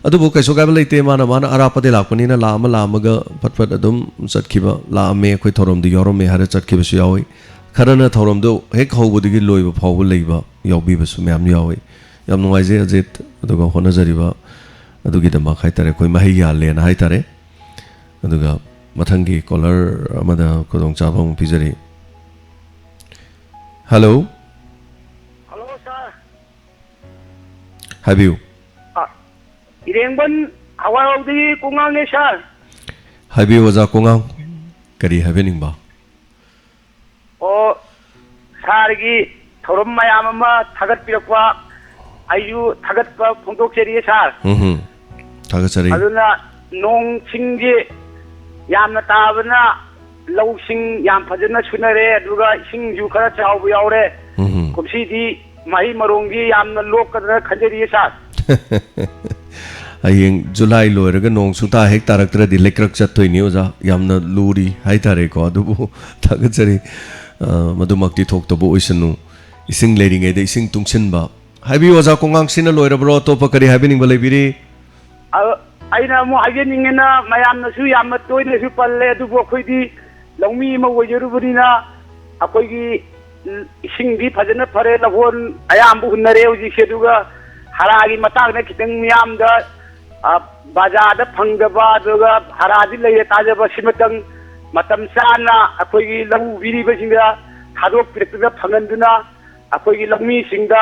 ꯑꯗꯨꯕꯨ ꯀꯩꯁꯨ ꯀꯥꯏꯕ ꯂꯩꯇꯦ, ꯃꯥꯅ, ꯃꯥꯅ ꯑꯔꯥꯞꯄꯗꯒꯤ ꯂꯥꯛꯄꯅꯤꯅ ꯂꯥꯛꯑꯃ ꯂꯥꯛꯑꯃꯒ ꯐꯠ ꯐꯠ ꯑꯗꯨꯝ ꯆꯠꯈꯤꯕ, ꯂꯥꯛꯑꯝꯃꯦ, ꯑꯩꯈꯣꯏ ꯊꯧꯔꯝꯗꯨ ꯌꯥꯎꯔꯝꯃꯦ ꯍꯥꯏꯔ ꯆꯠꯈꯤꯕꯁꯨ ꯌꯥꯎꯏ꯫ ꯈꯔꯅ ꯊꯧꯔꯝꯗꯨ ꯍꯦꯛ ꯍꯧꯕꯗꯒꯤ ꯂꯣꯏꯕ ꯐꯥꯎꯕ ꯂꯩꯕ, ꯌꯥꯎꯕꯤꯕꯁꯨ ꯃꯌꯥꯝ ꯌꯥꯎꯏ꯫ ꯌꯥꯝ ꯅꯨꯡꯉꯥꯏꯖꯩ ꯑꯖꯤꯠ, ꯑꯗꯨꯒ ꯍꯣꯠꯅꯖꯔꯤꯕ ꯑꯗꯨꯒꯤꯗꯃꯛ ꯍꯥꯏꯇꯥꯔꯦ, ꯑꯩꯈꯣꯏ ꯃꯍꯩ ꯌꯥꯜꯂꯦꯅ ꯍꯥꯏꯇꯥꯔꯦ꯫ ꯑꯗꯨꯒ ꯃꯊꯪꯒꯤ ꯀꯣꯂꯔ ꯑꯃꯗ ꯈꯨꯗꯣꯡꯆꯥꯕ ꯑꯃꯨꯛ ꯄꯤꯖꯔꯤ꯫ ꯍꯜꯂꯣ꯫ ꯍꯜꯂꯣ, ꯁꯥꯔ꯫ ꯍꯥꯏꯕꯤꯌꯨ꯫ ꯑ, ꯏꯔꯦꯡꯕꯟ ꯍꯋꯥꯏꯔꯧꯗꯒꯤ ꯀꯣꯉꯥꯡꯅꯦ, ꯁꯥꯔ꯫ ꯍꯥꯏꯕꯤꯌꯨ, ꯑꯣꯖꯥ ꯀꯣꯉꯥꯡ꯫ ꯀꯔꯤ ꯍꯥꯏꯕꯤꯅꯤꯡꯕ? ꯑꯣ, ꯁꯥꯔꯒꯤ ꯊꯧꯔꯝ ꯃꯌꯥꯝ ꯑꯃ ꯊꯥꯒꯠꯄꯤꯔꯛꯄ, ꯑꯩꯁꯨ ꯊꯥꯒꯠꯄ ꯐꯣꯡꯗꯣꯛꯆꯔꯤ, ꯁꯥꯔ꯫ ꯎꯝ ꯍꯨꯝ꯫ ꯊꯥꯒꯠꯆꯔꯤ꯫ ꯑꯗꯨꯅ ꯅꯣꯡ ꯁꯤꯡꯁꯤ ꯌꯥꯝꯅ ꯇꯥꯕꯅ ꯂꯧꯁꯤꯡ ꯌꯥꯝ ꯐꯖꯅ ꯁꯨꯅꯔꯦ, ꯑꯗꯨꯒ ꯏꯁꯤꯡꯁꯨ ꯈꯔ ꯆꯥꯎꯕ ꯌꯥꯎꯔꯦ꯫ ꯎꯝ ꯍꯨꯝ꯫ ꯀꯨꯝꯁꯤꯗꯤ ꯃꯍꯩ ꯃꯔꯣꯡꯗꯤ ꯌꯥꯝꯅ ꯂꯣꯛꯀꯗ꯭ꯔꯥ ꯈꯟꯖꯔꯤꯌꯦ, ꯁꯥꯔ꯫ ꯍꯌꯦꯡ ꯖꯨꯂꯥꯏ ꯂꯣꯏꯔꯒ ꯅꯣꯡ ꯁꯨꯡꯇꯥ ꯍꯦꯛ ꯇꯥꯔꯛꯇ꯭ꯔꯗꯤ ꯂꯩꯀ꯭ꯔꯛ ꯆꯠꯇꯣꯏꯅꯤ, ꯑꯣꯖꯥ꯫ ꯌꯥꯝꯅ ꯂꯨꯔꯤ ꯍꯥꯏꯇꯥꯔꯦꯀꯣ, ꯑꯗꯨꯕꯨ ꯊꯥꯒꯠꯆꯔꯤ꯫ ꯑ, ꯃꯗꯨꯃꯛꯇꯤ ꯊꯣꯛꯇꯕ ꯑꯣꯏꯁꯅꯨ꯫ ꯏꯁꯤꯡ ꯂꯩꯔꯤꯉꯩꯗ ꯏꯁꯤꯡ ꯇꯨꯡꯁꯤꯟꯕ꯫ ꯍꯥꯏꯕꯤꯌꯨ, ꯑꯣꯖꯥ ꯀꯣꯉꯥꯡ, ꯁꯤꯅ ꯂꯣꯏꯔꯕ꯭ꯔꯣ? ꯑꯇꯣꯞꯄ ꯀꯔꯤ ꯍꯥꯏꯕꯤꯅꯤꯡꯕ ꯂꯩꯕꯤꯔꯤ? ꯑ, ꯑꯩꯅ ꯑꯃꯨꯛ ꯍꯥꯏꯖꯅꯤꯡꯉꯤꯅ, ꯃꯌꯥꯝꯅꯁꯨ ꯌꯥꯝꯅ ꯇꯣꯏꯅꯁꯨ ꯄꯜꯂꯦ, ꯑꯗꯨꯕꯨ ꯑꯩꯈꯣꯏꯗꯤ ꯂꯧꯃꯤ ꯑꯃ ꯑꯣꯏꯖꯔꯨꯕꯅꯤꯅ, ꯑꯩꯈꯣꯏꯒꯤ ꯏꯁꯤꯡꯗꯤ ꯐꯖꯅ ꯐꯔꯦ, ꯂꯧꯍꯣꯟ ꯑꯌꯥꯝꯕ ꯍꯨꯟꯅꯔꯦ ꯍꯧꯖꯤꯛꯁꯦ꯫ ꯑꯗꯨꯒ ꯍꯥꯔꯒꯤ ꯃꯇꯥꯡꯗ ꯈꯤꯇꯪ ꯃꯤꯌꯥꯝꯗ, ꯑ, ꯕꯖꯥꯔꯗ ꯐꯪꯗꯕ, ꯑꯗꯨꯒ ꯍꯥꯔꯗꯤ ꯂꯩꯔꯦ ꯇꯥꯖꯕ, ꯁꯤꯃꯇꯪ ꯃꯇꯝ ꯆꯥꯅ ꯑꯩꯈꯣꯏꯒꯤ ꯂꯧ ꯎꯕꯤꯔꯤꯕꯁꯤꯡꯗ ꯊꯥꯗꯣꯛꯄꯤꯔꯛꯇꯨꯅ ꯐꯪꯍꯟꯗꯨꯅ, ꯑꯩꯈꯣꯏꯒꯤ ꯂꯧꯃꯤꯁꯤꯡꯗ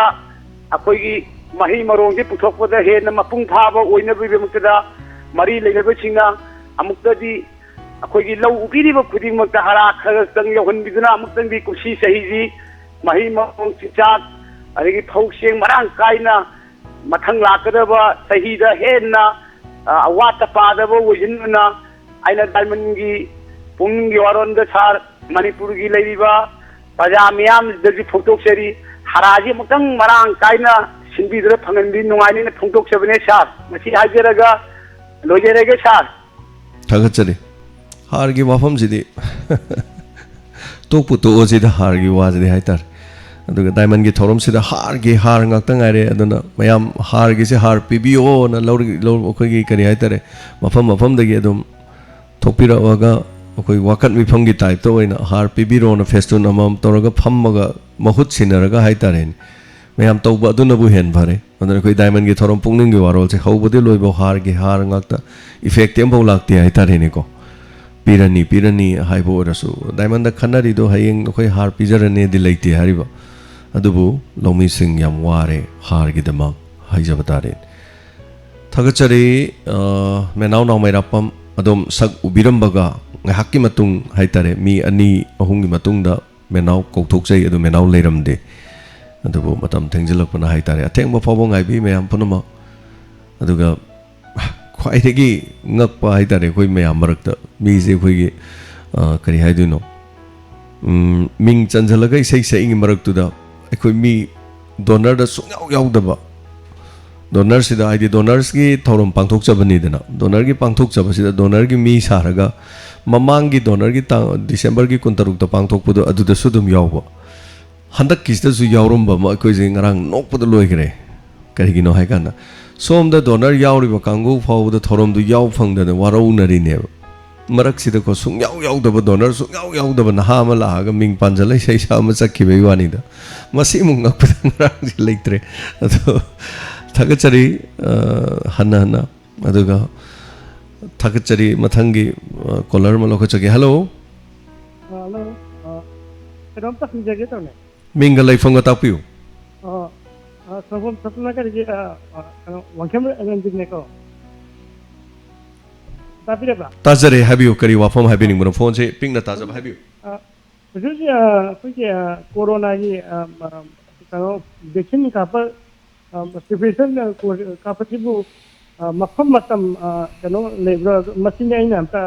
ꯑꯩꯈꯣꯏꯒꯤ ꯃꯍꯩ ꯃꯔꯣꯡꯁꯦ ꯄꯨꯊꯣꯛꯄꯗ ꯍꯦꯟꯅ ꯃꯄꯨꯡ ꯐꯥꯕ ꯑꯣꯏꯅꯕꯒꯤꯗꯃꯛꯇꯗ, ꯃꯔꯤ ꯂꯩꯅꯕꯁꯤꯡꯅ ꯑꯃꯨꯛꯇꯗꯤ ꯑꯩꯈꯣꯏꯒꯤ ꯂꯧ ꯎꯕꯤꯔꯤꯕ ꯈꯨꯗꯤꯡꯃꯛꯇ ꯍꯥꯔ ꯈꯔ ꯈꯛꯇꯪ ꯌꯧꯍꯟꯕꯤꯗꯨꯅ, ꯑꯃꯨꯛꯇꯪꯗꯤ ꯀꯨꯝꯁꯤ ꯆꯍꯤꯁꯤ ꯃꯍꯩ ꯃꯔꯣꯡ, ꯆꯤꯟꯖꯥꯛ, ꯑꯗꯒꯤ ꯐꯧ ꯆꯦꯡ ꯃꯔꯥꯡ ꯀꯥꯏꯅ ꯃꯊꯪ ꯂꯥꯛꯀꯗꯕ ꯆꯍꯤꯗ ꯍꯦꯟꯅ, ꯑ, ꯑꯋꯥꯠ ꯑꯄꯥꯗꯕ ꯑꯣꯏꯁꯤꯟꯗꯨꯅ, ꯑꯩꯅ ꯗꯥꯏꯃꯟꯒꯤ ꯄꯨꯛꯅꯤꯡꯒꯤ ꯋꯥꯔꯣꯜꯗ ꯁꯥꯔ, ꯃꯅꯤꯄꯨꯔꯒꯤ ꯂꯩꯔꯤꯕ ꯄ꯭ꯔꯖꯥ ꯃꯤꯌꯥꯝꯗꯁꯨ ꯐꯣꯡꯗꯣꯛꯆꯔꯤ, ꯍꯥꯔꯁꯤ ꯑꯃꯨꯛꯇꯪ ꯃꯔꯥꯡ ꯀꯥꯏꯅ ꯁꯤꯟꯕꯤꯗꯨꯅ ꯐꯪꯍꯟꯕꯤ ꯅꯨꯡꯉꯥꯏꯅꯤꯅ ꯐꯣꯡꯗꯣꯛꯆꯕꯅꯦ ꯁꯥꯔ꯫ ꯃꯁꯤ ꯍꯥꯏꯖꯔꯒ ꯂꯣꯏꯖꯔꯒꯦ ꯁꯥꯔ꯫ ꯊꯥꯒꯠꯆꯔꯤ꯫ ꯍꯥꯔꯒꯤ ꯋꯥꯐꯝꯁꯤꯗꯤ ꯇꯣꯛꯄꯨ ꯇꯣꯛꯑꯁꯤꯗ, ꯍꯥꯔꯒꯤ ꯋꯥꯁꯤꯗꯤ ꯍꯥꯏꯇꯥꯔꯦ꯫ ꯑꯗꯨꯒ ꯗꯥꯏꯃꯟꯒꯤ ꯊꯧꯔꯝꯁꯤꯗ ꯍꯥꯔꯒꯤ ꯍꯥꯔ ꯉꯥꯛꯇ ꯉꯥꯏꯔꯦ꯫ ꯑꯗꯨꯅ ꯃꯌꯥꯝ ꯍꯥꯔꯒꯤꯁꯦ ꯍꯥꯔ ꯄꯤꯕꯤꯌꯣꯅ ꯂꯧꯔ-, ꯂꯧꯔ-, ꯑꯩꯈꯣꯏꯒꯤ ꯀꯔꯤ ꯍꯥꯏꯇꯥꯔꯦ, ꯃꯐꯝ ꯃꯐꯝꯗꯒꯤ ꯑꯗꯨꯝ ꯊꯣꯛꯄꯤꯔꯛꯑꯒ ꯑꯩꯈꯣꯏ ꯋꯥꯀꯠ ꯃꯤꯐꯝꯒꯤ ꯇꯥꯏꯞꯇ ꯑꯣꯏꯅ ꯍꯥꯔ ꯄꯤꯕꯤꯔꯣꯅ ꯐꯦꯁꯇꯨꯟ ꯑꯃꯃꯝ ꯇꯧꯔꯒ ꯐꯝꯃꯒ ꯃꯍꯨꯠ ꯁꯤꯟꯅꯔꯒ ꯍꯥꯏꯇꯥꯔꯦꯅꯦ, ꯃꯌꯥꯝ ꯇꯧꯕ ꯑꯗꯨꯅꯕꯨ ꯍꯦꯟ ꯐꯔꯦ꯫ ꯑꯗꯨꯅ ꯑꯩꯈꯣꯏ ꯗꯥꯏꯃꯟꯒꯤ ꯊꯧꯔꯝ ꯄꯨꯛꯅꯤꯡꯒꯤ ꯋꯥꯔꯣꯜꯁꯦ ꯍꯧꯕꯗꯤ ꯂꯣꯏꯕ ꯍꯥꯔꯒꯤ ꯍꯥꯔ ꯉꯥꯛꯇ, ꯏꯐꯦꯛꯇꯤ ꯑꯃꯐꯥꯎ ꯂꯥꯛꯇꯦ ꯍꯥꯏꯇꯥꯔꯦꯅꯦꯀꯣ꯫ ꯄꯤꯔꯅꯤ, ꯄꯤꯔꯅꯤ ꯍꯥꯏꯕ ꯑꯣꯏꯔꯁꯨ, ꯗꯥꯏꯃꯟꯗ ꯈꯟꯅꯔꯤꯗꯣ ꯍꯌꯦꯡ ꯑꯩꯈꯣꯏ ꯍꯥꯔ ꯄꯤꯖꯔꯅꯤꯗꯤ ꯂꯩꯇꯦ ꯍꯥꯏꯔꯤꯕ꯫ ꯑꯗꯨꯕꯨ ꯂꯧꯃꯤꯁꯤꯡ ꯌꯥꯝ ꯋꯥꯔꯦ ꯍꯥꯔꯒꯤꯗꯃꯛ ꯍꯥꯏꯖꯕ ꯇꯥꯔꯦ꯫ ꯊꯥꯒꯠꯆꯔꯤ꯫ ꯑ, ꯃꯦꯅꯥꯎ ꯅꯥꯎꯃꯩꯔꯥꯛꯄꯝ ꯑꯗꯣꯝ ꯁꯛ ꯎꯕꯤꯔꯝꯕꯒ ꯉꯥꯏꯍꯥꯛꯀꯤ ꯃꯇꯨꯡ ꯍꯥꯏꯇꯥꯔꯦ, ꯃꯤ ꯑꯅꯤ ꯑꯍꯨꯝꯒꯤ ꯃꯇꯨꯡꯗ ꯃꯦꯅꯥꯎ ꯀꯧꯊꯣꯛꯆꯩ, ꯑꯗꯨ ꯃꯦꯅꯥꯎ ꯂꯩꯔꯝꯗꯦ꯫ ꯑꯗꯨꯕꯨ ꯃꯇꯝ ꯊꯦꯡꯖꯤꯜꯂꯛꯄꯅ ꯍꯥꯏꯇꯥꯔꯦ, ꯑꯊꯦꯡꯕ ꯐꯥꯎꯕ ꯉꯥꯏꯕꯤ ꯃꯌꯥꯝ ꯄꯨꯝꯅꯃꯛ꯫ ꯑꯗꯨꯒ ꯈ꯭ꯋꯥꯏꯗꯒꯤ ꯉꯛꯄ ꯍꯥꯏꯇꯥꯔꯦ, ꯑꯩꯈꯣꯏ ꯃꯌꯥꯝ ꯃꯔꯛꯇ ꯃꯤꯁꯦ ꯑꯩꯈꯣꯏꯒꯤ, ꯑ, ꯀꯔꯤ ꯍꯥꯏꯗꯣꯏꯅꯣ, ꯎꯝ, ꯃꯤꯡ ꯆꯟꯁꯤꯜꯂꯒ ꯏꯁꯩ ꯁꯛꯏꯉꯩ ꯃꯔꯛꯇꯨꯗ ꯑꯩꯈꯣꯏ ꯃꯤ ꯗꯣꯅꯔꯗ ꯁꯨꯡꯌꯥꯎ ꯌꯥꯎꯗꯕ, ꯗꯣꯅꯔꯁꯤꯗ, ꯍꯥꯏꯗꯤ ꯗꯣꯅꯔꯁꯀꯤ ꯊꯧꯔꯝ ꯄꯥꯡꯊꯣꯛꯆꯕꯅꯤꯗꯅ, ꯗꯣꯅꯔꯒꯤ ꯄꯥꯡꯊꯣꯛꯆꯕꯁꯤꯗ ꯗꯣꯅꯔꯒꯤ ꯃꯤ ꯁꯥꯔꯒ ꯃꯃꯥꯡꯒꯤ ꯗꯣꯅꯔꯒꯤ ꯇꯥꯡ, ꯗꯤꯁꯦꯝꯕꯔꯒꯤ ꯀꯨꯟꯇꯔꯨꯛꯇ ꯄꯥꯡꯊꯣꯛꯄꯗꯣ ꯑꯗꯨꯗꯁꯨ ꯑꯗꯨꯝ ꯌꯥꯎꯕ, ꯍꯟꯗꯛꯀꯤꯁꯤꯗꯁꯨ ꯌꯥꯎꯔꯝꯕ ꯑꯃ ꯑꯩꯈꯣꯏꯁꯦ ꯉꯔꯥꯡ ꯅꯣꯛꯄꯗ ꯂꯣꯏꯈ꯭ꯔꯦ꯫ ꯀꯔꯤꯒꯤꯅꯣ ꯍꯥꯏꯀꯥꯟꯗ ꯁꯣꯝꯗ ꯗꯣꯅꯔ ꯌꯥꯎꯔꯤꯕ ꯀꯥꯡꯕꯨ ꯐꯥꯎꯕꯗ ꯊꯧꯔꯝꯗꯨ ꯌꯥꯎ ꯐꯪꯗꯅ ꯋꯥꯔꯧꯅꯔꯤꯅꯦꯕ꯫ ꯃꯔꯛꯁꯤꯗꯀꯣ ꯁꯨꯡꯌꯥꯎ ꯌꯥꯎꯗꯕ, ꯗꯣꯅꯔ ꯁꯨꯡꯌꯥꯎ ꯌꯥꯎꯗꯕ ꯅꯍꯥ ꯑꯃ ꯂꯥꯛꯑꯒ ꯃꯤꯡ ꯄꯥꯟꯖꯜꯂ ꯏꯁꯩ ꯁꯛꯑ ꯑꯃ ꯆꯠꯈꯤꯕꯒꯤ ꯋꯥꯅꯤꯗ꯫ ꯃꯁꯤꯃꯨꯛ ꯉꯛꯄꯗ ꯉꯔꯥꯡꯁꯦ ꯂꯩꯇ꯭ꯔꯦ꯫ ꯑꯗꯣ ꯊꯥꯒꯠꯆꯔꯤ, ꯑ, ꯍꯟꯅ ꯍꯟꯅ꯫ ꯑꯗꯨꯒ ꯊꯥꯒꯠꯆꯔꯤ꯫ ꯃꯊꯪꯒꯤ, ꯑ, ꯀꯣꯂꯔ ꯑꯃ ꯂꯧꯈꯠꯆꯒꯦ꯫ ꯍꯜꯂꯣ꯫ ꯑ, ꯍꯜꯂꯣ꯫ ꯑ, ꯀꯩꯅꯣꯝꯇ ꯍꯪꯖꯒꯦ ꯇꯧꯅꯦ꯫ ꯃꯤꯡꯒ ꯂꯩꯐꯝꯒ ꯇꯥꯛꯄꯤꯌꯨ꯫ ꯑ, ꯑ, ꯁꯣꯝꯕꯝ ꯁꯅꯥꯇꯣꯝꯕꯒꯤ, ꯑ, ꯑ, ꯀꯩꯅꯣ, ꯋꯥꯡꯈꯦꯝ ꯔꯟꯖꯤꯠꯅꯦꯀꯣ꯫ ꯇꯥꯕꯤꯔꯕ꯭ꯔꯥ? ꯇꯥꯖꯔꯦ, ꯍꯥꯏꯕꯤꯌꯨ꯫ ꯀꯔꯤ ꯋꯥꯐꯝ ꯍꯥꯏꯕꯤꯅꯤꯡꯕꯅꯣ? ꯐꯣꯟꯁꯦ ꯄꯤꯛꯅ ꯇꯥꯖꯕ, ꯍꯥꯏꯕꯤꯌꯨ꯫ ꯑ, ꯍꯧꯖꯤꯛ ꯍꯧꯖꯤꯛ, ꯑ, ꯑꯩꯈꯣꯏꯒꯤ, ꯑ, ꯀꯣꯔꯣꯅꯥꯒꯤ, ꯑ, ꯑ, ꯀꯩꯅꯣ, ꯚꯦꯛꯁꯤꯟ ꯀꯥꯞꯄ, ꯑ, ꯄ꯭ꯔꯤꯄꯦꯔꯦꯁꯟ, ꯑ, ꯀꯣ-, ꯀꯥꯞꯄꯁꯤꯕꯨ, ꯑ, ꯃꯐꯝ ꯃꯇꯝ, ꯑ, ꯀꯩꯅꯣ ꯂꯩꯕ꯭ꯔꯥ? ꯑꯗꯨ ꯃꯁꯤꯅꯤ ꯑꯩꯅ ꯑꯝꯇ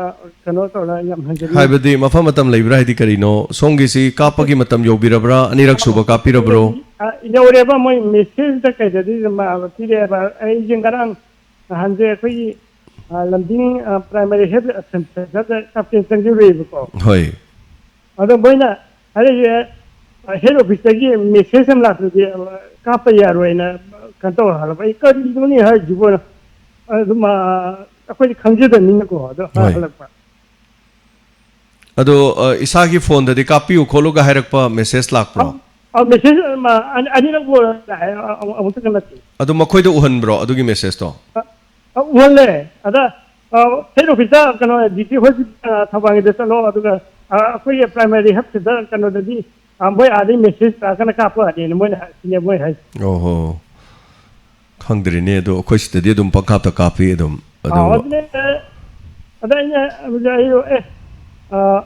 ꯀꯩꯅꯣ ꯇꯧꯔ ꯌꯥꯝ ꯍꯪꯖꯅꯤꯡꯉꯤ꯫ ꯍꯥꯏꯕꯗꯤ ꯃꯐꯝ ꯃꯇꯝ ꯂꯩꯕ꯭ꯔꯥ ꯍꯥꯏꯗꯤ ꯀꯔꯤꯅꯣ? ꯁꯣꯝꯒꯤꯁꯤ ꯀꯥꯞꯄꯒꯤ ꯃꯇꯝ ꯌꯧꯕꯤꯔꯕ꯭ꯔꯥ? ꯑꯅꯤꯔꯛ ꯁꯨꯕ ꯀꯥꯞꯄꯤꯔꯕ꯭ꯔꯣ? ꯑ, ꯌꯧꯔꯦꯕ, ꯃꯣꯏ ꯃꯦꯁꯦꯖꯇ ꯀꯩꯗꯗꯤ ꯑꯗꯨꯝ, ꯑ, ꯄꯤꯔꯛꯑꯦꯕ꯫ ꯑꯩꯁꯦ ꯉꯔꯥꯡ ꯅꯍꯥꯟꯁꯦ ꯑꯩꯈꯣꯏꯒꯤ, ꯑ, ꯂꯝꯗꯤꯡ, ꯑ, ꯄ꯭ꯔꯥꯏꯃꯥꯔꯤ ꯍꯦꯜꯊ ꯁꯦꯟꯇꯔꯗ ꯀꯥꯞꯀꯦꯅ ꯆꯪꯖꯔꯨꯏꯕꯀꯣ꯫ ꯍꯣꯏ꯫ ꯑꯗꯣ ꯃꯣꯏꯅ ꯍꯥꯏꯔꯛꯏꯁꯦ, ꯑ, ꯍꯦꯜꯊ ꯑꯣꯐꯤꯁꯇꯒꯤ ꯃꯦꯁꯦꯖ ꯑꯃ ꯂꯥꯛꯄꯗꯤ, ꯑ, ꯀꯥꯞꯄ ꯌꯥꯔꯣꯏꯅ ꯀꯩꯅꯣ ꯇꯧꯔ ꯍꯜꯂꯛꯄ꯫ ꯑꯩ ꯀꯔꯤꯅꯣꯅꯦ ꯍꯥꯏꯁꯤꯕꯣ? ꯑꯗꯨꯝ, ꯑ, ꯑꯩꯈꯣꯏꯗꯤ ꯈꯪꯖꯗꯕꯅꯤꯅꯀꯣ꯫ ꯑꯗꯣ ꯍꯣꯏ꯫ ꯍꯜꯂꯛꯄ꯫ ꯑꯗꯣ, ꯑ, ꯏꯁꯥꯒꯤ ꯐꯣꯟꯗꯗꯤ ꯀꯥꯞꯄꯤꯌꯨ ꯈꯣꯠꯂꯨꯒ ꯍꯥꯏꯔꯛꯄ ꯃꯦꯁꯦꯖ ꯂꯥꯛꯄ꯭ꯔꯣ? ꯑ, ꯑ, ꯃꯦꯁꯦꯖ ꯑꯃ, ꯑꯅꯤ-, ꯑꯅꯤꯔꯛ ꯂꯥꯛꯑꯦ, ꯑ-, ꯑ-, ꯑꯃꯨꯛꯇꯪ ꯅꯠꯇꯦ꯫ ꯑꯗꯨ ꯃꯈꯣꯏꯗ ꯎꯍꯟꯕ꯭ꯔꯣ ꯑꯗꯨꯒꯤ ꯃꯦꯁꯦꯖꯇꯣ? ꯑ, ꯑ, ꯎꯍꯜꯂꯦ꯫ ꯑꯗ, ꯑ, ꯍꯦꯗ ꯑꯣꯐꯤꯁꯇ ꯀꯩꯅꯣ, ꯗꯤ ꯁꯤ ꯍꯣꯁꯄꯤꯇꯥꯜ, ꯑ, ꯊꯧꯕꯥꯜꯒꯤꯗ ꯆꯠꯂꯣ, ꯑꯗꯨꯒ, ꯑ, ꯑꯩꯈꯣꯏꯒꯤ ꯄ꯭ꯔꯥꯏꯃꯥꯔꯤ ꯍꯦꯜꯊ ꯁꯦꯟꯇꯔ ꯀꯩꯅꯣꯗꯗꯤ, ꯑ, ꯃꯣꯏ ꯑꯥꯗꯩ ꯃꯦꯁꯦꯖ ꯂꯥꯛꯑꯒꯅ ꯀꯥꯞꯄꯛꯑꯅꯤꯅ ꯃꯣꯏꯅ ꯍꯥꯏ-, ꯁꯤꯅꯦ ꯃꯣꯏ ꯍꯥꯏꯁꯦ꯫ ꯑꯣꯍꯣ꯫ ꯈꯪꯗ꯭ꯔꯤꯅꯦ, ꯑꯗꯣ ꯑꯩꯈꯣꯏ ꯁꯤꯗꯗꯤ ꯑꯗꯨꯝ ꯄꯪꯀꯥꯞꯇ ꯀꯥꯞꯄꯤ ꯑꯗꯨꯝ꯫ ꯑꯗꯨ ꯑꯥ, ꯑꯗꯨꯅꯦ, ꯑꯗ ꯑꯩꯅ, ꯑꯗꯨꯗ ꯑꯩ, ꯑꯦ, ꯑ,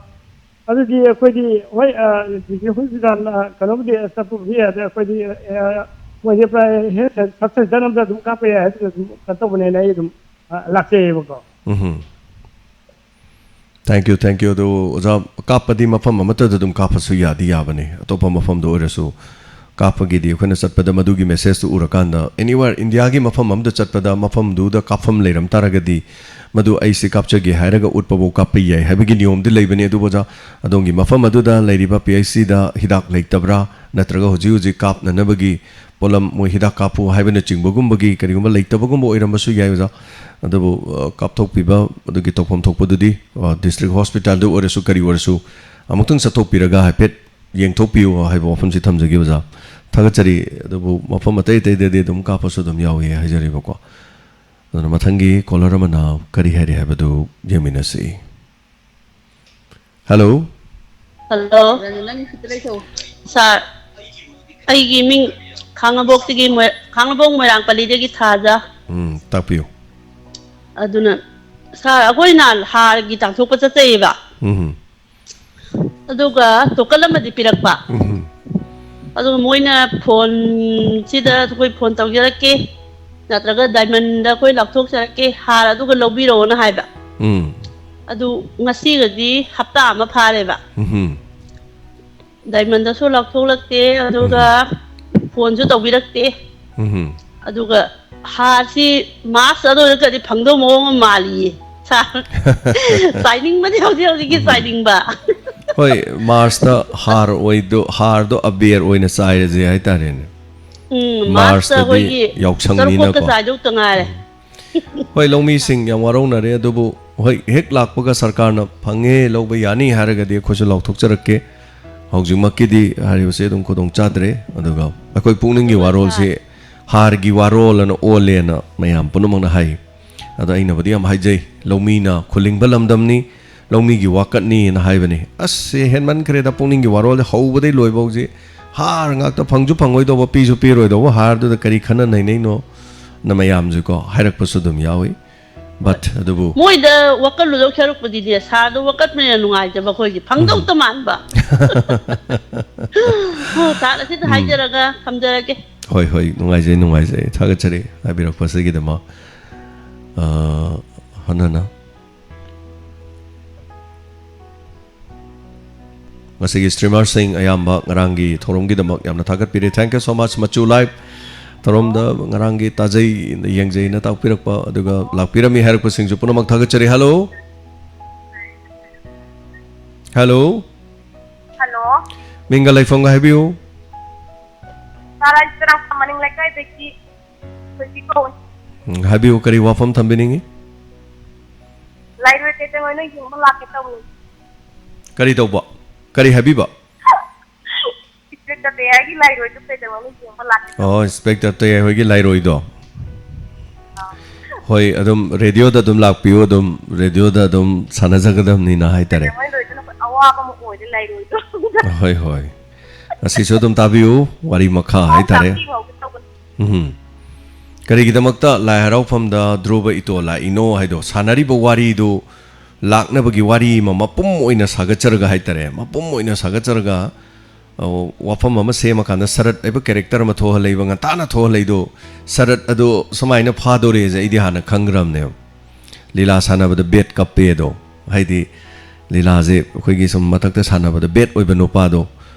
ꯑꯗꯨꯗꯤ ꯑꯩꯈꯣꯏꯗꯤ, ꯍꯣꯏ, ꯑ, ꯗꯤ ꯁꯤ ꯍꯣꯁꯄꯤꯇꯥꯜ, ꯑ, ꯀꯩꯅꯣꯕꯨꯗꯤ ꯆꯠꯄꯕꯨꯗꯤ ꯌꯥꯏ, ꯑꯗ ꯑꯩꯈꯣꯏꯗꯤ, ꯑ, ꯃꯣꯏꯁꯦ ꯄ꯭ꯔꯥꯏ ꯍꯦꯜꯊ ꯁꯕ ꯁꯦꯟꯇꯔ ꯑꯃꯗ ꯑꯗꯨꯝ ꯀꯥꯞꯄ ꯌꯥꯏ ꯍꯥꯏꯗꯨꯅ ꯑꯗꯨꯝ ꯀꯩꯅꯣ ꯇꯧꯕꯅꯦꯅ ꯑꯩ ꯑꯗꯨꯝ, ꯑ, ꯂꯥꯛꯆꯩꯌꯦꯕꯀꯣ꯫ ꯎꯝ꯫ Thank you, thank you꯫ ꯑꯗꯨ ꯑꯣꯖꯥ, ꯀꯥꯞꯄꯗꯤ ꯃꯐꯝ ꯑꯃꯠꯇꯗ ꯑꯗꯨꯝ ꯀꯥꯞꯄꯁꯨ ꯌꯥꯗꯤ ꯌꯥꯕꯅꯤ, ꯑꯇꯣꯞꯄ ꯃꯐꯝꯗ ꯑꯣꯏꯔꯁꯨ꯫ ꯀꯥꯞꯄꯒꯤꯗꯤ ꯑꯩꯈꯣꯏꯅ ꯆꯠꯄꯗ ꯃꯗꯨꯒꯤ ꯃꯦꯁꯦꯖꯇꯨ ꯎꯔꯀꯥꯟꯗ, anywhere, ꯏꯟꯗꯤꯌꯥꯒꯤ ꯃꯐꯝ ꯑꯃꯗ ꯆꯠꯄꯗ ꯃꯐꯝꯗꯨꯗ ꯀꯥꯞꯐꯝ ꯂꯩꯔꯝ ꯇꯥꯔꯒꯗꯤ, ꯃꯗꯨ ꯑꯩꯁꯤ ꯀꯥꯞꯆꯒꯦ ꯍꯥꯏꯔꯒ ꯎꯠꯄꯐꯥꯎ ꯀꯥꯞꯄ ꯌꯥꯏ ꯍꯥꯏꯕꯒꯤ ꯅꯤꯌꯣꯝꯗꯤ ꯂꯩꯕꯅꯤ꯫ ꯑꯗꯨꯕꯨ ꯑꯣꯖꯥ, ꯑꯗꯣꯝꯒꯤ ꯃꯐꯝ ꯑꯗꯨꯗ ꯂꯩꯔꯤꯕ ꯄꯤ ꯑꯩꯆ ꯁꯤꯗ ꯍꯤꯗꯥꯛ ꯂꯩꯇꯕ꯭ꯔꯥ, ꯅꯠꯇ꯭ꯔꯒ ꯍꯧꯖꯤꯛ ꯍꯧꯖꯤꯛ ꯀꯥꯞꯅꯅꯕꯒꯤ ꯄꯣꯠꯂꯝ, ꯃꯣꯏ ꯍꯤꯗꯥꯛ ꯀꯥꯞꯄꯨ ꯍꯥꯏꯕꯅꯆꯤꯡꯕꯒꯨꯝꯕꯒꯤ ꯀꯔꯤꯒꯨꯝꯕ ꯂꯩꯇꯕꯒꯨꯝꯕ ꯑꯣꯏꯔꯝꯕꯁꯨ ꯌꯥꯏ ꯑꯣꯖꯥ꯫ ꯑꯗꯨꯕꯨ, ꯑ, ꯀꯥꯞꯊꯣꯛꯄꯤꯕ ꯑꯗꯨꯒꯤ ꯇꯧꯐꯝ ꯊꯣꯛꯄꯗꯨꯗꯤ, ꯑ, ꯗꯤꯁꯇ꯭ꯔꯤꯛ ꯍꯣꯁꯄꯤꯇꯥꯜꯗ ꯑꯣꯏꯔꯁꯨ ꯀꯔꯤ ꯑꯣꯏꯔꯁꯨ ꯑꯃꯨꯛꯇꯪ ꯆꯠꯊꯣꯛꯄꯤꯔꯒ ꯍꯥꯏꯐꯦꯠ ꯌꯦꯡꯊꯣꯛꯄꯤꯌꯨ ꯍꯥꯏꯕ ꯋꯥꯐꯝꯁꯤ ꯊꯝꯖꯒꯦ ꯑꯣꯖꯥ꯫ ꯊꯥꯒꯠꯆꯔꯤ꯫ ꯑꯗꯨꯕꯨ ꯃꯐꯝ ꯑꯇꯩ ꯑꯇꯩꯗꯗꯤ ꯑꯗꯨꯝ ꯀꯥꯞꯄꯁꯨ ꯑꯗꯨꯝ ꯌꯥꯎꯏ ꯍꯥꯏꯖꯔꯤꯕꯀꯣ꯫ ꯑꯗꯨꯅ ꯃꯊꯪꯒꯤ ꯀꯣꯂꯔ ꯑꯃꯅ ꯀꯔꯤ ꯍꯥꯏꯔꯤ ꯍꯥꯏꯕꯗꯨ ꯌꯦꯡꯃꯤꯟꯅꯁꯤ꯫ ꯍꯜꯂꯣ꯫ ꯍꯜꯂꯣ꯫ ꯁꯥꯔ, ꯑꯩꯒꯤ ꯃꯤꯡ ꯈꯥꯡꯉꯕꯣꯛꯇꯒꯤ ꯃꯣꯏ-, ꯈꯥꯡꯉꯕꯣꯛ ꯃꯣꯏꯔꯥꯡ ꯄꯜꯂꯤꯗꯒꯤ ꯊꯥꯖ꯫ ꯎꯝ, ꯇꯥꯛꯄꯤꯌꯨ꯫ ꯑꯗꯨꯅ, ꯁꯥꯔ, ꯑꯩꯈꯣꯏ ꯅꯍꯥꯟ ꯍꯥꯔꯒꯤ ꯇꯥꯡꯊꯣꯛꯄ ꯆꯠꯆꯩꯌꯦꯕ꯫ ꯎꯝ꯫ ꯑꯗꯨꯒ ꯇꯣꯀꯟ ꯑꯃꯗꯤ ꯄꯤꯔꯛꯄ꯫ ꯎꯝ꯫ ꯑꯗꯨꯒ ꯃꯣꯏꯅ ꯐꯣꯟꯁꯤꯗ ꯑꯩꯈꯣꯏ ꯐꯣꯟ ꯇꯧꯖꯔꯛꯀꯦ, ꯅꯠꯇ꯭ꯔꯒ ꯗꯥꯏꯃꯟꯗ ꯑꯩꯈꯣꯏ ꯂꯧꯊꯣꯛꯆꯔꯛꯀꯦ, ꯍꯥꯔ ꯑꯗꯨꯒ ꯂꯧꯕꯤꯔꯛꯑꯣꯅ ꯍꯥꯏꯕ꯫ ꯎꯝ꯫ ꯑꯗꯨ ꯉꯁꯤꯒꯗꯤ ꯍꯞꯇꯥ ꯑꯃ ꯐꯥꯔꯦꯕ꯫ ꯎꯝꯍꯨꯝ꯫ ꯗꯥꯏꯃꯟꯗꯁꯨ ꯂꯧꯊꯣꯛꯂꯛꯇꯦ, ꯑꯗꯨꯒ ꯎꯝ꯫ ꯐꯣꯟꯁꯨ ꯇꯧꯕꯤꯔꯛꯇꯦ꯫ ꯎꯝꯍꯨꯝ꯫ ꯑꯗꯨꯒ ꯍꯥꯔꯁꯤ ꯃꯥꯔꯆ ꯑꯗꯨꯋꯥꯏꯗꯒꯗꯤ ꯐꯪꯗꯧ ꯃꯑꯣꯡ ꯑꯃ ꯃꯥꯜꯂꯤꯌꯦ꯫ ꯁꯥꯔ, ꯆꯥꯏꯅꯤꯡꯕꯗꯤ ꯍꯧꯖꯤꯛ ꯍꯧꯖꯤꯛꯀꯤ ꯎꯝ꯫ ꯆꯥꯏꯅꯤꯡꯕ꯫ ꯍꯣꯏ, ꯃꯥꯔꯆꯇ ꯍꯥꯔ ꯑꯣꯏꯗꯣ-, ꯍꯥꯔꯗꯣ ꯑꯕꯦꯔ ꯑꯣꯏꯅ ꯆꯥꯏꯔꯁꯦ ꯍꯥꯏꯇꯥꯔꯦꯅꯦ꯫ ꯎꯝ, ꯃꯥꯔꯆꯇꯗꯤ ꯃꯥꯔꯆꯇ ꯑꯩꯈꯣꯏꯒꯤ ꯌꯥꯎꯁꯪꯅꯤꯅꯀꯣ꯫ ꯆꯔꯨꯛꯀ ꯆꯥꯏꯗꯧꯇ ꯉꯥꯏꯔꯦ꯫ ꯎꯝ꯫ ꯍꯣꯏ, ꯂꯧꯃꯤꯁꯤꯡ ꯌꯥꯝ ꯋꯥꯔꯧꯅꯔꯦ, ꯑꯗꯨꯕꯨ ꯍꯣꯏ, ꯍꯦꯛ ꯂꯥꯛꯄꯒ ꯁꯔꯀꯥꯔꯅ ꯐꯪꯉꯦ, ꯂꯧꯕ ꯌꯥꯅꯤ ꯍꯥꯏꯔꯒꯗꯤ ꯑꯩꯈꯣꯏꯁꯨ ꯂꯥꯎꯊꯣꯛꯆꯔꯛꯀꯦ꯫ ꯍꯧꯖꯤꯛꯃꯛꯀꯤꯗꯤ ꯍꯥꯏꯔꯤꯕꯁꯦ ꯑꯗꯨꯝ ꯈꯨꯗꯣꯡ ꯆꯥꯗ꯭ꯔꯦ꯫ ꯑꯗꯨꯒ ꯑꯩꯈꯣꯏ ꯄꯨꯛꯅꯤꯡꯒꯤ ꯑꯗꯨꯒ ꯋꯥꯔꯣꯜꯁꯦ ꯁꯥꯔ ꯍꯥꯔꯒꯤ ꯋꯥꯔꯣꯜ ꯑꯅ ꯑꯣꯜꯂꯦꯅ ꯃꯌꯥꯝ ꯄꯨꯝꯅꯃꯛꯅ ꯍꯥꯏ꯫ ꯑꯗꯣ ꯑꯩꯅꯕꯨꯗꯤ ꯌꯥꯝ ꯍꯥꯏꯖꯩ, ꯂꯧꯃꯤꯅ ꯈꯨꯂꯤꯡꯕ ꯂꯝꯗꯝꯅꯤ, ꯂꯧꯃꯤꯒꯤ ꯋꯥꯀꯠꯅꯤꯅ ꯍꯥꯏꯕꯅꯤ꯫ ꯑꯁ, ꯁꯤ ꯍꯦꯟꯃꯟꯈ꯭ꯔꯦꯗ, ꯄꯨꯛꯅꯤꯡꯒꯤ ꯋꯥꯔꯣꯜꯁꯦ ꯍꯧꯕꯗꯩ ꯂꯣꯏꯕ ꯍꯧꯖꯤꯛ ꯍꯥꯔ ꯉꯥꯛꯇ, ꯐꯪꯁꯨ ꯐꯪꯉꯣꯏꯗꯧꯕ, ꯄꯤꯁꯨ ꯄꯤꯔꯣꯏꯗꯧꯕ ꯍꯥꯔꯗꯨꯗ ꯀꯔꯤ ꯈꯟꯅ ꯅꯩꯅꯩꯅꯣ ꯅ ꯃꯌꯥꯝꯁꯨꯀꯣ ꯍꯥꯏꯔꯛꯄꯁꯨ ꯑꯗꯨꯝ ꯌꯥꯎꯏ꯫ But ꯑꯗꯨꯕꯨ ꯃꯣꯏꯗ ꯋꯥꯀꯠꯂꯨꯗꯧ ꯁꯔꯨꯛꯄꯨꯗꯤꯅꯦ, ꯁꯥꯔꯗꯣ ꯋꯥꯀꯠꯄꯅ ꯍꯦꯟꯅ ꯅꯨꯡꯉꯥꯏꯖꯕ ꯑꯩꯈꯣꯏꯒꯤ꯫ ꯎꯝ꯫ ꯐꯪꯗꯧꯇ ꯃꯥꯟꯕ꯫ ꯍꯣ, ꯁꯥꯔ, ꯑꯁꯤꯗ ꯎꯝ꯫ ꯍꯥꯏꯖꯔꯒ ꯊꯝꯖꯔꯒꯦ꯫ ꯍꯣꯏ, ꯍꯣꯏ, ꯅꯨꯡꯉꯥꯏꯖꯩ, ꯅꯨꯡꯉꯥꯏꯖꯩ꯫ ꯊꯥꯒꯠꯆꯔꯤ ꯍꯥꯏꯕꯤꯔꯛꯄꯁꯤꯒꯤꯗꯃꯛ꯫ ꯑ, ꯍꯟꯅꯅ ꯉꯁꯤꯒꯤ streamerꯁꯤꯡ ꯑꯌꯥꯝꯕ ꯉꯔꯥꯡꯒꯤ ꯊꯧꯔꯝꯒꯤꯗꯃꯛ ꯌꯥꯝꯅ ꯊꯥꯒꯠꯄꯤꯔꯦ꯫ Thank you so much, ꯃꯆꯨ ꯂꯥꯏꯚ꯫ ꯊꯧꯔꯝꯗ ꯉꯔꯥꯡꯒꯤ ꯇꯥꯖꯩ, ꯌꯦꯡꯖꯩꯅ ꯇꯥꯛꯄꯤꯔꯛꯄ, ꯑꯗꯨꯒ ꯂꯥꯛꯄꯤꯔꯝꯃꯤ ꯍꯥꯏꯔꯛꯄꯁꯤꯡꯁꯨ ꯄꯨꯝꯅꯃꯛ ꯊꯥꯒꯠꯆꯔꯤ꯫ Hello? Hello? Hello? ꯃꯤꯡꯒ ꯂꯩꯐꯝꯒ ꯍꯥꯏꯕꯤꯌꯨ꯫ ꯁꯥꯔ, ꯑꯩ ꯆꯔꯥꯡꯄꯥꯠ ꯃꯅꯤꯡ ꯂꯩꯀꯥꯏꯗꯒꯤ ꯊꯣꯏꯕꯤ ꯀꯧꯏ꯫ ꯎꯝ, ꯍꯥꯏꯕꯤꯌꯨ, ꯀꯔꯤ ꯋꯥꯐꯝ ꯊꯝꯕꯤꯅꯤꯡꯉꯤ? ꯂꯥꯏꯔꯣꯏ ꯀꯩꯗꯧꯉꯩꯅꯣ ꯌꯦꯡꯕ ꯂꯥꯛꯀꯦ ꯇꯧꯕꯅꯤ꯫ ꯀꯔꯤ ꯇꯧꯕ? ꯀꯔꯤ ꯍꯥꯏꯕꯤꯕ? Inspector ꯇꯌꯥꯏꯒꯤ ꯂꯥꯏꯔꯣꯏꯗꯣ ꯀꯩꯗꯧꯉꯩꯅꯣ ꯌꯦꯡꯕ ꯂꯥꯛꯀꯦ ꯇꯧꯕꯅꯤ꯫ ꯑꯣ, Inspector ꯇꯌꯥꯏ ꯍꯣꯏꯒꯤ ꯂꯥꯏꯔꯣꯏꯗꯣ? ꯑꯥ꯫ ꯍꯣꯏ, ꯑꯗꯨꯝ radioꯗ ꯑꯗꯨꯝ ꯂꯥꯛꯄꯤꯌꯨ, ꯑꯗꯨꯝ radioꯗ ꯑꯗꯨꯝ ꯁꯥꯟꯅꯖꯒꯗꯕꯅꯤꯅ ꯍꯥꯏꯇꯥꯔꯦ꯫ ꯀꯩꯗꯧꯉꯩ ꯂꯣꯏꯗꯣꯏꯅꯣ? ꯑꯋꯥꯕ ꯑꯃ ꯑꯣꯏꯔꯦ ꯂꯥꯏꯔꯣꯏꯗꯣ꯫ ꯍꯣꯏ, ꯍꯣꯏ꯫ ꯑꯁꯤꯁꯨ ꯑꯗꯨꯝ ꯇꯥꯕꯤꯌꯨ, ꯋꯥꯔꯤ ꯃꯈꯥ ꯍꯥꯏꯇꯥꯔꯦ꯫ ꯇꯥꯛꯄꯤꯈ꯭ꯔꯣ ꯇꯧꯕꯅꯤ꯫ ꯎꯝ꯫ ꯀꯔꯤꯒꯤꯗꯃꯛꯇ ꯂꯥꯏ ꯍꯔꯥꯎꯐꯝꯗ ꯙ꯭ꯔꯨꯕ ꯏꯇꯣ ꯂꯥꯛꯏꯅꯣ ꯍꯥꯏꯗꯣ, ꯁꯥꯟꯅꯔꯤꯕ ꯋꯥꯔꯤꯗꯨ, ꯂꯥꯛꯅꯕꯒꯤ ꯋꯥꯔꯤ ꯑꯃ ꯃꯄꯨꯝ ꯑꯣꯏꯅ ꯁꯥꯒꯠꯆꯔꯒ ꯍꯥꯏꯇꯥꯔꯦ, ꯃꯄꯨꯝ ꯑꯣꯏꯅ ꯁꯥꯒꯠꯆꯔꯒ ꯑꯧ, ꯋꯥꯐꯝ ꯑꯃ ꯁꯦꯝꯃꯀꯥꯟꯗ ꯁꯔꯠ ꯍꯥꯏꯕ ꯀꯦꯔꯦꯛꯇꯔ ꯑꯃ ꯊꯣꯛꯍꯜꯂꯛꯏꯕ, ꯉꯟꯇꯥꯅ ꯊꯣꯛꯍꯜꯂꯛꯏꯗꯣ, ꯁꯔꯠ ꯑꯗꯣ ꯁꯨꯃꯥꯏꯅ ꯐꯥꯗꯣꯔꯦꯁꯦ ꯑꯩꯗꯤ ꯍꯥꯟꯅ ꯈꯪꯈ꯭ꯔꯕꯅꯦꯕ꯫ ꯂꯤꯂꯥ ꯁꯥꯟꯅꯕꯗ ꯕꯦꯠ ꯀꯞꯄꯦ ꯑꯗꯣ, ꯍꯥꯏꯗꯤ ꯂꯤꯂꯥꯁꯦ ꯑꯩꯈꯣꯏꯒꯤ ꯁꯨꯝ ꯃꯊꯛꯇ ꯁꯥꯟꯅꯕꯗ ꯕꯦꯠ ꯑꯣꯏꯕ ꯅꯨꯄꯥꯗꯣ,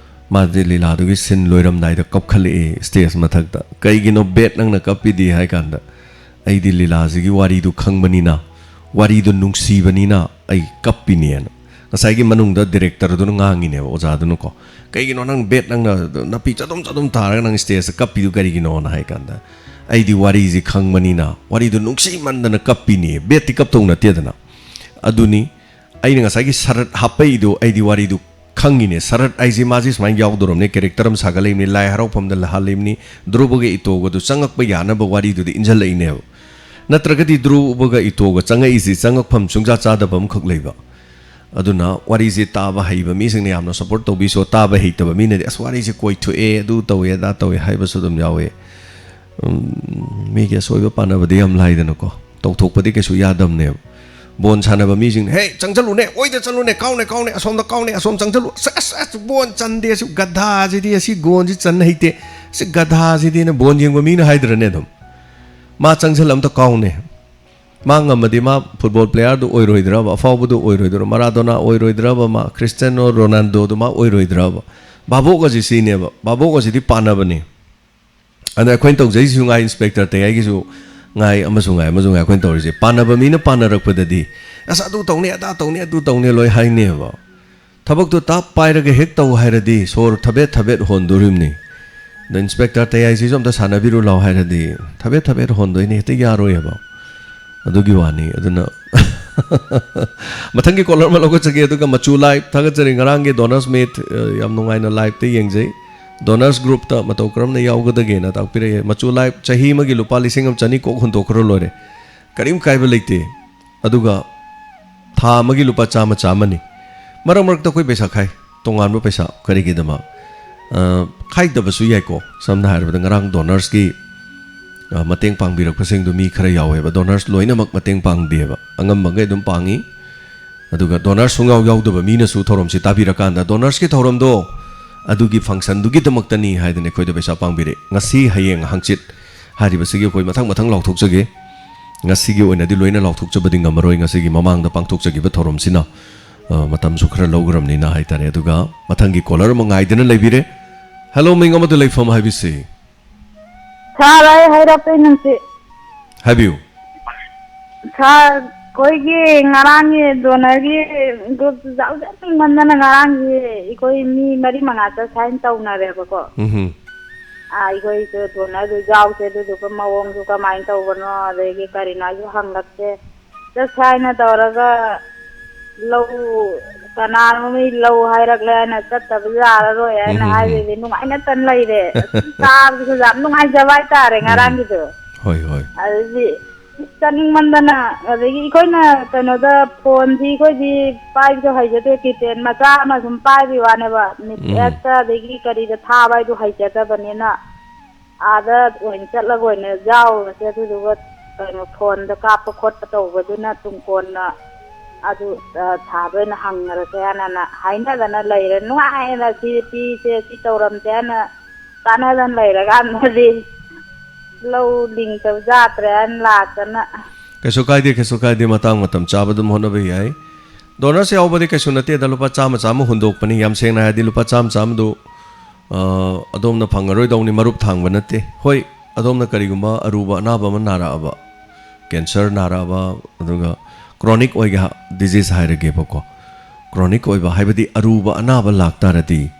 ꯃꯥꯗꯤ ꯂꯤꯂꯥꯗꯨꯒꯤ ꯁꯤꯟ ꯂꯣꯏꯔꯝꯗꯥꯏꯗ ꯀꯞꯈꯠꯂꯛꯑꯦ ꯁ꯭ꯇꯦꯖ ꯃꯊꯛꯇ꯫ "ꯀꯩꯒꯤꯅꯣ ꯕꯦꯠ ꯅꯪꯅ ꯀꯞꯄꯤꯗꯤ?" ꯍꯥꯏ ꯀꯥꯟꯗ, "ꯑꯩꯗꯤ ꯂꯤꯂꯥꯁꯤꯒꯤ ꯋꯥꯔꯤꯗꯨ ꯈꯪꯕꯅꯤꯅ, ꯋꯥꯔꯤꯗꯨ ꯅꯨꯡꯁꯤꯕꯅꯤꯅ ꯑꯩ ꯀꯞꯄꯤꯅꯦꯅ"꯫ ꯉꯁꯥꯏꯒꯤ ꯃꯅꯨꯡꯗ ꯗꯤꯔꯦꯛꯇꯔꯗꯨꯅ ꯉꯥꯡꯉꯤꯅꯦꯕ, ꯑꯣꯖꯥꯗꯨꯅꯀꯣ, "ꯀꯩꯒꯤꯅꯣ ꯅꯪ ꯕꯦꯠ ꯅꯪꯅ ꯅꯥꯄꯤ ꯆꯗꯨꯝ ꯆꯗꯨꯝ ꯇꯥꯔꯒ ꯅꯪ ꯁ꯭ꯇꯦꯖꯇ ꯀꯞꯄꯤꯗꯨ ꯀꯔꯤꯒꯤꯅꯣꯅ?" ꯍꯥꯏ ꯀꯥꯟꯗ, "ꯑꯩꯗꯤ ꯋꯥꯔꯤꯁꯤ ꯈꯪꯕꯅꯤꯅ, ꯋꯥꯔꯤꯗꯨ ꯅꯨꯡꯁꯤꯃꯟꯗꯅ ꯀꯞꯄꯤꯅꯦ, ꯕꯦꯠꯇꯤ ꯀꯞꯇꯧ ꯅꯠꯇꯦꯗꯅ"꯫ ꯑꯗꯨꯅꯤ ꯑꯩꯅ ꯉꯁꯥꯏꯒꯤ ꯁꯔꯠ ꯍꯥꯞꯄꯛꯏꯗꯨ, ꯑꯩꯗꯤ ꯋꯥꯔꯤꯗꯨ ꯈꯪꯉꯤꯅꯦ꯫ ꯁꯔꯠ ꯍꯥꯏꯁꯤ ꯃꯥꯁꯤ ꯁꯨꯃꯥꯏꯅ ꯌꯥꯎꯗꯣꯔꯕꯅꯤ, ꯀꯦꯔꯦꯛꯇꯔ ꯑꯃ ꯁꯥꯒꯠꯂꯛꯏꯕꯅꯤ, ꯂꯥꯏ ꯍꯔꯥꯎꯐꯝꯗ ꯂꯥꯛꯍꯜꯂꯤꯕꯅꯤ, ꯗ꯭ꯔꯣꯕꯒ ꯏꯇꯣꯒꯗꯨ ꯆꯪꯉꯛꯄ ꯌꯥꯅꯕ ꯋꯥꯔꯤꯗꯨꯗ ꯏꯟꯁꯤꯜꯂꯛꯏꯅꯦꯕ꯫ ꯅꯠꯇ꯭ꯔꯒꯗꯤ ꯗ꯭ꯔꯣꯕꯒ ꯏꯇꯣꯒ ꯆꯪꯉꯛꯏꯁꯤ ꯆꯪꯉꯛꯐꯝ ꯁꯨꯡꯆꯥ ꯆꯥꯗꯕ ꯑꯃꯈꯛ ꯂꯩꯕ꯫ ꯑꯗꯨꯅ ꯋꯥꯔꯤꯁꯦ ꯇꯥꯕ ꯍꯩꯕ ꯃꯤꯁꯤꯡꯅ ꯌꯥꯝꯅ ꯁꯞꯄꯣꯔꯠ ꯇꯧꯕꯤꯁꯣ, ꯇꯥꯕ ꯍꯩꯇꯕ ꯃꯤꯅꯗꯤ "ꯑꯁ, ꯋꯥꯔꯤꯁꯦ ꯀꯣꯏꯊꯣꯛꯑꯦ, ꯑꯗꯨ ꯇꯧꯋꯦ, ꯑꯗꯥ ꯇꯧꯋꯦ" ꯍꯥꯏꯕꯁꯨ ꯑꯗꯨꯝ ꯌꯥꯎꯋꯦ꯫ ꯎꯝ, ꯃꯤꯒꯤ ꯑꯁꯣꯏꯕ ꯄꯥꯟꯅꯕꯗꯤ ꯌꯥꯝ ꯂꯥꯏꯗꯅꯀꯣ, ꯇꯧꯊꯣꯛꯄꯗꯤ ꯀꯩꯁꯨ ꯌꯥꯗꯕꯅꯦꯕ꯫ ꯕꯣꯜ ꯁꯥꯟꯅꯕ ꯃꯤꯁꯤꯡꯅ, "ꯍꯦ, ꯆꯪꯁꯤꯜꯂꯨꯅꯦ, ꯑꯣꯏꯗ ꯆꯠꯂꯨꯅꯦ, ꯀꯥꯎꯅꯦ, ꯀꯥꯎꯅꯦ, ꯑꯁꯣꯝꯗ ꯀꯥꯎꯅꯦ, ꯑꯁꯣꯝ ꯆꯪꯁꯤꯜꯂꯨ, ꯑꯁ, ꯑꯁ, ꯑꯁ, ꯕꯣꯜ ꯆꯟꯗꯦ, ꯑꯁꯤ ꯒꯙꯥꯁꯤꯗꯤ, ꯑꯁꯤ ꯒꯣꯜꯁꯤ ꯆꯟ ꯍꯩꯇꯦ, ꯑꯁꯤ ꯒꯙꯥꯁꯤꯗꯤꯅ" ꯕꯣꯜ ꯌꯦꯡꯕ ꯃꯤꯅ ꯍꯥꯏꯗ꯭ꯔꯅꯦ ꯑꯗꯨꯝ? ꯃꯥ ꯆꯪꯁꯤꯜꯂ ꯑꯝꯇ ꯀꯥꯎꯅꯦ꯫ ꯃꯥ ꯉꯝꯃꯗꯤ ꯃꯥ ꯐꯨꯠꯕꯣꯜ ꯄ꯭ꯂꯦꯌꯥꯔꯗꯨ ꯑꯣꯏꯔꯣꯏꯗ꯭ꯔꯕ, ꯑꯐꯥꯎꯕꯗꯨ ꯑꯣꯏꯔꯣꯏꯗ꯭ꯔꯕ, ꯃꯔꯥꯗꯣꯅꯥ ꯑꯣꯏꯔꯣꯏꯗ꯭ꯔꯕ, ꯃꯥ ꯈ꯭ꯔꯤꯁꯇꯤꯌꯥꯅꯣ ꯔꯣꯅꯥꯜꯗꯣꯗꯨ ꯃꯥ ꯑꯣꯏꯔꯣꯏꯗ꯭ꯔꯕ? ꯚꯥꯕꯣꯛ ꯑꯁꯤ ꯁꯤꯅꯦꯕ, ꯚꯥꯕꯣꯛ ꯑꯁꯤꯗꯤ ꯄꯥꯟꯅꯕꯅꯤ꯫ ꯑꯗ ꯑꯩꯈꯣꯏꯅ ꯇꯧꯖꯩꯁꯤꯁꯨ ꯉꯥꯏ, ꯏꯟꯁꯄꯦꯛꯇꯔ ꯇꯌꯥꯏꯒꯤꯁꯨ ꯉꯥꯏ, ꯑꯃꯁꯨ ꯉꯥꯏ, ꯑꯃꯁꯨ ꯉꯥꯏ, ꯑꯩꯈꯣꯏꯅ ꯇꯧꯔꯤꯁꯦ ꯄꯥꯟꯅꯕ ꯃꯤꯅ ꯄꯥꯟꯅꯔꯛꯄꯗꯗꯤ, "ꯑꯁ, ꯑꯗꯨ ꯇꯧꯅꯤ, ꯑꯗꯥ ꯇꯧꯅꯤ, ꯑꯗꯨ ꯇꯧꯅꯤ" ꯂꯣꯏ ꯍꯥꯏꯅꯦꯕ꯫ ꯊꯕꯛꯇꯨ ꯇꯥꯞ ꯄꯥꯏꯔꯒ ꯍꯦꯛ ꯇꯧ ꯍꯥꯏꯔꯗꯤ ꯁꯣꯔ ꯊꯕꯦꯠ ꯊꯕꯦꯠ ꯍꯣꯟꯗꯣꯔꯤꯕꯅꯤ꯫ ꯑꯗ "ꯏꯟꯁꯄꯦꯛꯇꯔ ꯇꯌꯥꯏꯁꯤꯁꯨ ꯑꯝꯇ ꯁꯥꯟꯅꯕꯤꯔꯨ ꯂꯥꯎ" ꯍꯥꯏꯔꯗꯤ ꯊꯕꯦꯠ ꯊꯕꯦꯠ ꯍꯣꯟꯗꯣꯏꯅꯤ, ꯍꯦꯛꯇ ꯌꯥꯔꯣꯏꯑꯕ꯫ ꯑꯗꯨꯒꯤ ꯋꯥꯅꯤ꯫ ꯑꯗꯨꯅ ꯃꯊꯪꯒꯤ ꯀꯣꯂꯔ ꯑꯃ ꯂꯧꯈꯠꯆꯒꯦ꯫ ꯑꯗꯨꯒ ꯃꯆꯨ ꯂꯥꯏꯞ ꯊꯥꯒꯠꯆꯔꯤ, ꯉꯔꯥꯡꯒꯤ ꯗꯣꯅꯔꯁ ꯃꯤꯠ, ꯑ, ꯌꯥꯝ ꯅꯨꯡꯉꯥꯏꯅ ꯂꯥꯏꯞꯇ ꯌꯦꯡꯖꯩ꯫ ꯗꯣꯅꯔꯁ ꯒ꯭ꯔꯨꯞꯇ ꯃꯇꯧ ꯀꯔꯝꯅ ꯌꯥꯎꯒꯗꯒꯦꯅ ꯇꯥꯛꯄꯤꯔꯛꯑꯦ꯫ ꯃꯆꯨ ꯂꯥꯏꯞ ꯆꯍꯤ ꯑꯃꯒꯤ ꯂꯨꯄꯥ ꯂꯤꯁꯤꯡ ꯑꯃ ꯆꯅꯤ ꯀꯣꯛ ꯍꯨꯟꯗꯣꯛꯈ꯭ꯔ ꯂꯣꯏꯔꯦ, ꯀꯔꯤꯝ ꯀꯥꯏꯕ ꯂꯩꯇꯦ꯫ ꯑꯗꯨꯒ ꯊꯥ ꯑꯃꯒꯤ ꯂꯨꯄꯥ ꯆꯥꯝꯃ, ꯆꯥꯝꯃꯅꯤ꯫ ꯃꯔꯛ ꯃꯔꯛꯇ ꯑꯩꯈꯣꯏ ꯄꯩꯁꯥ ꯈꯥꯏ, ꯇꯣꯉꯥꯟꯕ ꯄꯩꯁꯥ ꯀꯔꯤꯒꯤꯗꯃꯛ? ꯑ, ꯈꯥꯏꯗꯕꯁꯨ ꯌꯥꯏꯀꯣ꯫ ꯁꯝꯅ ꯍꯥꯏꯔꯕꯗ ꯉꯔꯥꯡ ꯗꯣꯅꯔꯁꯀꯤ, ꯑ, ꯃꯇꯦꯡ ꯄꯥꯡꯕꯤꯔꯛꯄꯁꯤꯡꯗꯨ ꯃꯤ ꯈꯔ ꯌꯥꯎꯋꯦꯕ꯫ ꯗꯣꯅꯔꯁ ꯂꯣꯏꯅꯃꯛ ꯃꯇꯦꯡ ꯄꯥꯡꯗꯦꯕ, ꯑꯉꯝꯕꯈꯩ ꯑꯗꯨꯝ ꯄꯥꯡꯉꯤ꯫ ꯑꯗꯨꯒ ꯗꯣꯅꯔꯁ ꯁꯨꯡꯌꯥꯎ ꯌꯥꯎꯗꯕ ꯃꯤꯅꯁꯨ ꯊꯧꯔꯝꯁꯤ ꯇꯥꯕꯤꯔꯀꯥꯟꯗ, "ꯗꯣꯅꯔꯁꯀꯤ ꯊꯧꯔꯝꯗꯣ ꯑꯗꯨꯒꯤ functionꯗꯨꯒꯤꯗꯃꯛꯇꯅꯤ ꯍꯥꯏꯗꯅ ꯑꯩꯈꯣꯏꯗ ꯄꯩꯁꯥ ꯄꯥꯡꯕꯤꯔꯦ꯫ ꯉꯁꯤ, ꯍꯌꯦꯡ, ꯍꯪꯆꯤꯠ ꯍꯥꯏꯔꯤꯕꯁꯤꯒꯤ ꯑꯩꯈꯣꯏ ꯃꯊꯪ ꯃꯊꯪ ꯂꯥꯎꯊꯣꯛꯆꯒꯦ꯫ ꯉꯁꯤꯒꯤ ꯑꯣꯏꯅꯗꯤ ꯂꯣꯏꯅ ꯂꯥꯎꯊꯣꯛꯆꯕꯗꯤ ꯉꯝꯃꯔꯣꯏ, ꯉꯁꯤꯒꯤ ꯃꯃꯥꯡꯗ ꯄꯥꯡꯊꯣꯛꯆꯈꯤꯕ ꯊꯧꯔꯝꯁꯤꯅ, ꯑ, ꯃꯇꯝꯁꯨ ꯈꯔ ꯂꯧꯈ꯭ꯔꯕꯅꯤꯅ ꯍꯥꯏꯇꯥꯔꯦ꯫ ꯑꯗꯨꯒ ꯃꯊꯪꯒꯤ caller ꯑꯃ ꯉꯥꯏꯗꯅ ꯂꯩꯕꯤꯔꯦ꯫ Hello, ꯃꯤꯡ ꯑꯃꯗ ꯂꯩꯐꯝ ꯍꯥꯏꯕꯤꯁꯤ꯫ Sir, ꯑꯩ ꯍꯩꯔꯣꯛꯇꯩ ꯅꯨꯡꯁꯤ꯫ ꯍꯥꯏꯕꯤꯌꯨ꯫ Sir, ꯑꯩꯈꯣꯏꯒꯤ ꯉꯔꯥꯡꯒꯤ donorꯒꯤ groupꯇꯨ ꯌꯥꯎꯖꯅꯤꯡꯃꯟꯗꯅ ꯉꯔꯥꯡꯒꯤ ꯑꯩꯈꯣꯏ ꯃꯤ ꯃꯔꯤ ꯃꯉꯥ ꯆꯠꯁꯦ ꯍꯥꯏꯅ ꯇꯧꯅꯔꯦꯕꯀꯣ꯫ ꯎꯝ꯫ ꯑꯥ, ꯑꯩꯈꯣꯏꯁꯨ donorꯗꯨ ꯌꯥꯎꯁꯦ, ꯑꯗꯨꯗꯨꯒ ꯃꯑꯣꯡꯗꯨ ꯀꯃꯥꯏꯅ ꯇꯧꯕꯅꯣ, ꯑꯗꯒꯤ ꯀꯔꯤꯅꯣ ꯍꯥꯏꯁꯨ ꯍꯪꯂꯛꯁꯦ꯫ ꯆꯠꯁꯦ ꯍꯥꯏꯅ ꯇꯧꯔꯒ ꯂꯧ, ꯀꯅꯥꯅꯣꯝꯒꯤ ꯂꯧ ꯍꯥꯏꯔꯛꯂꯦ ꯍꯥꯏꯅ ꯆꯠꯇꯕ ꯌꯥꯔꯔꯣꯏ ꯍꯥꯏꯅ ꯎꯝ, ꯎꯝ, ꯎꯝ꯫ ꯍꯥꯏꯕꯗꯤ ꯅꯨꯡꯉꯥꯏꯅ ꯇꯟ ꯂꯩꯔꯦ꯫ ꯇꯥꯕꯗꯨꯁꯨ ꯌꯥꯝ ꯅꯨꯡꯉꯥꯏꯖꯕ ꯍꯥꯏꯇꯥꯔꯦ ꯎꯝ꯫ ꯉꯔꯥꯡꯒꯤꯗꯣ꯫ ꯍꯣꯏ, ꯍꯣꯏ꯫ ꯑꯗꯨꯗꯤ ꯆꯠꯅꯤꯡꯃꯟꯗꯅ, ꯑꯗꯒꯤ ꯑꯩꯈꯣꯏꯅ ꯀꯩꯅꯣꯗ phoneꯁꯤ ꯑꯩꯈꯣꯏꯗꯤ ꯄꯥꯏꯕꯗꯣ ꯍꯩꯖꯗꯦ, keypad ꯃꯆꯥ ꯑꯃ ꯁꯨꯝ ꯄꯥꯏꯕꯒꯤ ꯋꯥꯅꯦꯕ꯫ ꯃꯤꯠ ꯎꯝ꯫ ꯍꯦꯛꯇ ꯑꯗꯒꯤ ꯀꯔꯤꯗ ꯊꯥꯕ ꯍꯥꯏꯗꯣ ꯍꯩꯖꯗꯕꯅꯤꯅ꯫ ꯑꯥꯗ ꯑꯣꯏꯅ ꯆꯠꯂꯒ ꯑꯣꯏꯅ ꯌꯥꯎꯔꯨꯔꯁꯦ, ꯑꯗꯨꯗꯨꯒ ꯀꯩꯅꯣ, phoneꯗ ꯀꯥꯞꯄ ꯈꯣꯠꯄ ꯇꯧꯕꯗꯨꯅ ꯇꯨꯡ ꯀꯣꯟꯅ ꯑꯗꯨ, ꯑ, ꯊꯥꯗ ꯑꯣꯏꯅ ꯍꯪꯉꯔꯁꯦ ꯍꯥꯏꯅ ꯍꯥꯏꯅꯗꯅ ꯂꯩꯔꯦ꯫ ꯅꯨꯡꯉꯥꯏꯅ ꯁꯤ ꯄꯤꯁꯦ, ꯁꯤ ꯇꯧꯔꯝꯁꯦ ꯍꯥꯏꯅ ꯇꯥꯟꯅꯗꯅ ꯂꯩꯔꯀꯥꯟꯗꯗꯤ ꯂꯧ ꯂꯤꯡꯗꯕ ꯖꯥꯠꯇ꯭ꯔꯦ ꯍꯥꯏꯅ ꯂꯥꯛꯇꯅ꯫ ꯀꯩꯁꯨ ꯀꯥꯏꯗꯦ, ꯀꯩꯁꯨ ꯀꯥꯏꯗꯦ, ꯃꯇꯥꯡ ꯃꯇꯝ ꯆꯥꯕ ꯑꯗꯨꯝ ꯍꯣꯠꯅꯕ ꯌꯥꯏ꯫ Donors ꯌꯥꯎꯕꯗꯤ ꯀꯩꯁꯨ ꯅꯠꯇꯦꯗ, ꯂꯨꯄꯥ ꯆꯥꯝꯃ ꯆꯥꯝꯃ ꯍꯨꯟꯗꯣꯛꯄꯅꯤ꯫ ꯌꯥꯝ ꯁꯦꯡꯅ ꯍꯥꯏꯔꯗꯤ ꯂꯨꯄꯥ ꯆꯥꯝꯃ ꯆꯥꯝꯃꯗꯨ, ꯑ, ꯑꯗꯣꯝꯅ ꯐꯪꯉꯔꯣꯏꯗꯧꯅꯤ, ꯃꯔꯨꯞ ꯊꯥꯡꯕ ꯅꯠꯇꯦ꯫ ꯍꯣꯏ, ꯑꯗꯣꯝꯅ ꯀꯔꯤꯒꯨꯝꯕ ꯑꯔꯨꯕ ꯑꯅꯥꯕ ꯑꯃ ꯅꯥꯔꯛꯑꯕ, cancer ꯅꯥꯔꯛꯑꯕ, ꯑꯗꯨꯒ chronic ꯑꯣꯏꯒꯦ ꯍꯥ-, disease ꯍꯥꯏꯔꯒꯦꯕꯀꯣ, chronic ꯑꯣꯏꯕ ꯍꯥꯏꯕꯗꯤ ꯑꯔꯨꯕ ꯑꯅꯥꯕ ꯂꯥꯛꯇꯥꯔꯗꯤ,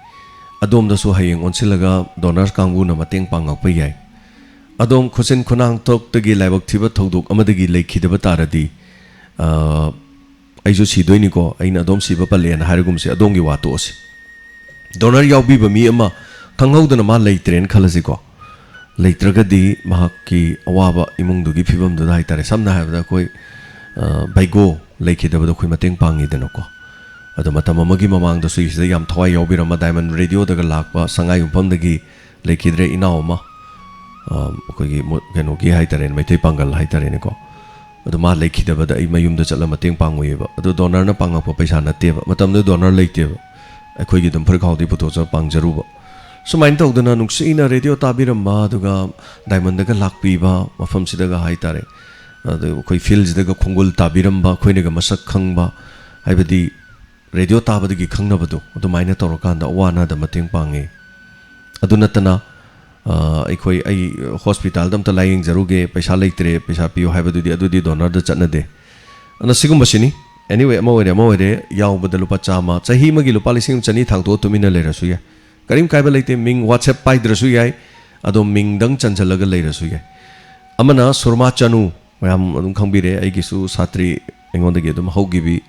ꯑꯗꯣꯝꯗꯁꯨ ꯍꯌꯦꯡ ꯑꯣꯟꯁꯤꯜꯂꯒ donors ꯀꯥꯡꯕꯨꯅ ꯃꯇꯦꯡ ꯄꯥꯡꯉꯛꯄ ꯌꯥꯏ꯫ ꯑꯗꯣꯝ ꯈꯨꯠꯁꯤꯟ ꯈꯨꯅꯥꯡꯊꯣꯛꯇꯒꯤ ꯂꯥꯏꯕꯛ ꯊꯤꯕ ꯊꯧꯗꯣꯛ ꯑꯃꯗꯒꯤ ꯂꯩꯈꯤꯗꯕ ꯇꯥꯔꯗꯤ, ꯑ, "ꯑꯩꯁꯨ ꯁꯤꯗꯣꯏꯅꯤꯀꯣ, ꯑꯩꯅ ꯑꯗꯣꯝ ꯁꯤꯕ ꯄꯜꯂꯦꯅ" ꯍꯥꯏꯔꯒꯨꯝꯁꯦ, ꯑꯗꯣꯝꯒꯤ ꯋꯥ ꯇꯣꯛꯑꯁꯤ꯫ Donor ꯌꯥꯎꯕꯤꯕ ꯃꯤ ꯑꯃ ꯈꯪꯍꯧꯗꯅ ꯃꯥ ꯂꯩꯇ꯭ꯔꯦꯅ ꯈꯜꯂꯁꯤꯀꯣ꯫ ꯂꯩꯇ꯭ꯔꯒꯗꯤ ꯃꯍꯥꯛꯀꯤ ꯑꯋꯥꯕ ꯏꯃꯨꯡꯗꯨꯒꯤ ꯐꯤꯕꯝꯗꯨꯗ ꯍꯥꯏꯇꯥꯔꯦ, ꯁꯝꯅ ꯍꯥꯏꯔꯕꯗ ꯑꯩꯈꯣꯏ, ꯑ, ꯕꯩꯒꯣ ꯂꯩꯈꯤꯗꯕꯗꯣ ꯑꯩꯈꯣꯏ ꯃꯇꯦꯡ ꯄꯥꯡꯉꯤꯗꯅꯀꯣ꯫ ꯑꯗꯣ ꯃꯇꯝ ꯑꯃꯒꯤ ꯃꯃꯥꯡꯗꯁꯨ ꯁꯤꯗ ꯌꯥꯝ ꯊꯋꯥꯏ ꯌꯥꯎꯕꯤꯔꯝꯕ Diamond Radioꯗꯒ ꯂꯥꯛꯄ ꯁꯉꯥꯏ ꯌꯨꯝꯐꯝꯗꯒꯤ ꯂꯩꯈꯤꯗ꯭ꯔꯦ ꯏꯅꯥꯎ ꯑꯃ, ꯑ, ꯑꯩꯈꯣꯏꯒꯤ ꯃꯨ-, ꯀꯩꯅꯣꯒꯤ ꯍꯥꯏꯇꯥꯔꯦꯅꯦ, ꯃꯩꯇꯩ ꯄꯥꯡꯒꯜ ꯍꯥꯏꯇꯥꯔꯦꯅꯦꯀꯣ꯫ ꯑꯗꯣ ꯃꯥ ꯂꯩꯈꯤꯗꯕꯗ ꯑꯩ ꯃꯌꯨꯝꯗ ꯆꯠꯂ ꯃꯇꯦꯡ ꯄꯥꯡꯉꯨꯏꯌꯦꯕ꯫ ꯑꯗꯣ donorꯅ ꯄꯥꯡꯉꯛꯄ ꯄꯩꯁꯥ ꯅꯠꯇꯦꯕ꯫ ꯃꯇꯝꯗꯨꯗ donor ꯂꯩꯇꯦꯕ꯫ ꯑꯩꯈꯣꯏꯒꯤ ꯑꯗꯨꯝ ꯐꯨꯔꯤꯠꯈꯥꯎꯗꯤ ꯄꯨꯊꯣꯛꯆ ꯄꯥꯡꯖꯔꯨꯕ꯫ ꯁꯨꯃꯥꯏꯅ ꯇꯧꯗꯅ ꯅꯨꯡꯁꯤꯅ ꯔꯦꯗꯤꯑꯣ ꯇꯥꯕꯤꯔꯝꯕ, ꯑꯗꯨꯒ ꯗꯥꯏꯃꯟꯗꯒ ꯂꯥꯛꯄꯤꯕ, ꯃꯐꯝꯁꯤꯗꯒ ꯍꯥꯏꯇꯥꯔꯦ, ꯑꯗꯨ ꯑꯩꯈꯣꯏ ꯐꯤꯜꯁꯤꯗꯒ ꯈꯣꯡꯒꯨꯜ ꯇꯥꯕꯤꯔꯝꯕ, ꯑꯩꯈꯣꯏꯅꯒ ꯃꯁꯛ ꯈꯪꯕ, ꯍꯥꯏꯕꯗꯤ ꯔꯦꯗꯤꯑꯣ ꯇꯥꯕꯗꯒꯤ ꯈꯪꯅꯕꯗꯣ, ꯑꯗꯨꯃꯥꯏꯅ ꯇꯧꯔꯀꯥꯟꯗ ꯑꯋꯥ ꯑꯅꯥꯗ ꯃꯇꯦꯡ ꯄꯥꯡꯉꯤ꯫ ꯑꯗꯨ ꯅꯠꯇꯅ, ꯑ, ꯑꯩꯈꯣꯏ, "ꯑꯩ ꯍꯣꯁꯄꯤꯇꯥꯜꯗ ꯑꯝꯇ ꯂꯥꯌꯦꯡꯖꯔꯨꯒꯦ, ꯄꯩꯁꯥ ꯂꯩꯇ꯭ꯔꯦ, ꯄꯩꯁꯥ ꯄꯤꯌꯨ" ꯍꯥꯏꯕꯗꯨꯗꯤ, ꯑꯗꯨꯗꯤ ꯗꯣꯅꯔꯗ ꯆꯠꯅꯗꯦ꯫ ꯑꯗꯨꯅ ꯁꯤꯒꯨꯝꯕꯁꯤꯅꯤ꯫ Anyway, ꯑꯃ ꯑꯣꯏꯔꯦ, ꯑꯃ ꯑꯣꯏꯔꯦ, ꯌꯥꯎꯕꯗ ꯂꯨꯄꯥ ꯆꯥꯝꯃ, ꯆꯍꯤ ꯑꯃꯒꯤ ꯂꯨꯄꯥ ꯂꯤꯁꯤꯡ ꯑꯃ ꯆꯅꯤ ꯊꯥꯡꯗꯣꯛꯑ ꯇꯨꯃꯤꯟꯅ ꯂꯩꯔꯁꯨ ꯌꯥꯏ꯫ ꯀꯔꯤꯝ ꯀꯥꯏꯕ ꯂꯩꯇꯦ꯫ ꯃꯤꯡ WhatsApp ꯄꯥꯏꯗ꯭ꯔꯁꯨ ꯌꯥꯏ, ꯑꯗꯣ ꯃꯤꯡꯗꯪ ꯆꯟꯁꯤꯜꯂꯒ ꯂꯩꯔꯁꯨ ꯌꯥꯏ꯫ ꯑꯃꯅ ꯁꯨꯔꯃꯥ ꯆꯅꯨ, ꯃꯌꯥꯝ ꯑꯗꯨꯝ ꯈꯪꯕꯤꯔꯦ, ꯑꯩꯒꯤꯁꯨ ꯁꯥꯇ꯭ꯔꯤ, ꯑꯩꯉꯣꯟꯗꯒꯤ ꯑꯗꯨꯝ ꯍꯧꯈꯤꯕꯤ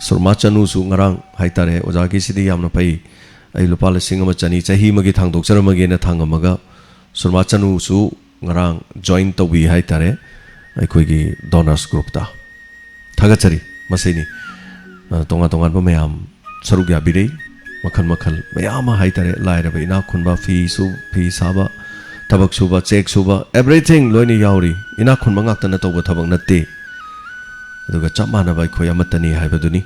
ꯁꯨꯔꯃꯥ ꯆꯅꯨꯁꯨ ꯉꯔꯥꯡ ꯍꯥꯏꯇꯥꯔꯦ, "ꯑꯣꯖꯥꯒꯤꯁꯤꯗꯤ ꯌꯥꯝꯅ ꯐꯩ, ꯑꯩ ꯂꯨꯄꯥ ꯂꯤꯁꯤꯡ ꯑꯃ ꯆꯅꯤ ꯆꯍꯤ ꯑꯃꯒꯤ ꯊꯥꯡꯗꯣꯛꯆꯔꯝꯃꯒꯦꯅ" ꯊꯥꯡꯉꯝꯃꯒ, ꯁꯨꯔꯃꯥ ꯆꯅꯨꯁꯨ ꯉꯔꯥꯡ ꯖꯣꯏꯟ ꯇꯧꯕꯤ ꯍꯥꯏꯇꯥꯔꯦ ꯑꯩꯈꯣꯏꯒꯤ ꯗꯣꯅꯔꯁ ꯒ꯭ꯔꯨꯞꯇ꯫ ꯊꯥꯒꯠꯆꯔꯤ꯫ ꯃꯁꯤꯅꯤ, ꯑ, ꯇꯣꯉꯥꯟ ꯇꯣꯉꯥꯟꯕ ꯃꯌꯥꯝ ꯁꯔꯨꯛ ꯌꯥꯕꯤꯔꯩ꯫ ꯃꯈꯜ ꯃꯈꯜ ꯃꯌꯥꯝ ꯑꯃ ꯍꯥꯏꯇꯥꯔꯦ, ꯂꯥꯏꯔꯕ ꯏꯅꯥꯛ ꯈꯨꯟꯕ, ꯐꯤ ꯁꯨ-, ꯐꯤ ꯁꯥꯕ, ꯊꯕꯛ ꯁꯨꯕ, ꯆꯦꯛ ꯁꯨꯕ, everything ꯂꯣꯏꯅ ꯌꯥꯎꯔꯤ꯫ ꯏꯅꯥꯛ ꯈꯨꯟꯕ ꯉꯥꯛꯇꯅ ꯇꯧꯕ ꯊꯕꯛ ꯅꯠꯇꯦ꯫ ꯑꯗꯨꯒ ꯆꯞ ꯃꯥꯟꯅꯕ ꯑꯩꯈꯣꯏ ꯑꯃꯠꯇꯅꯤ ꯍꯥꯏꯕꯗꯨꯅꯤ꯫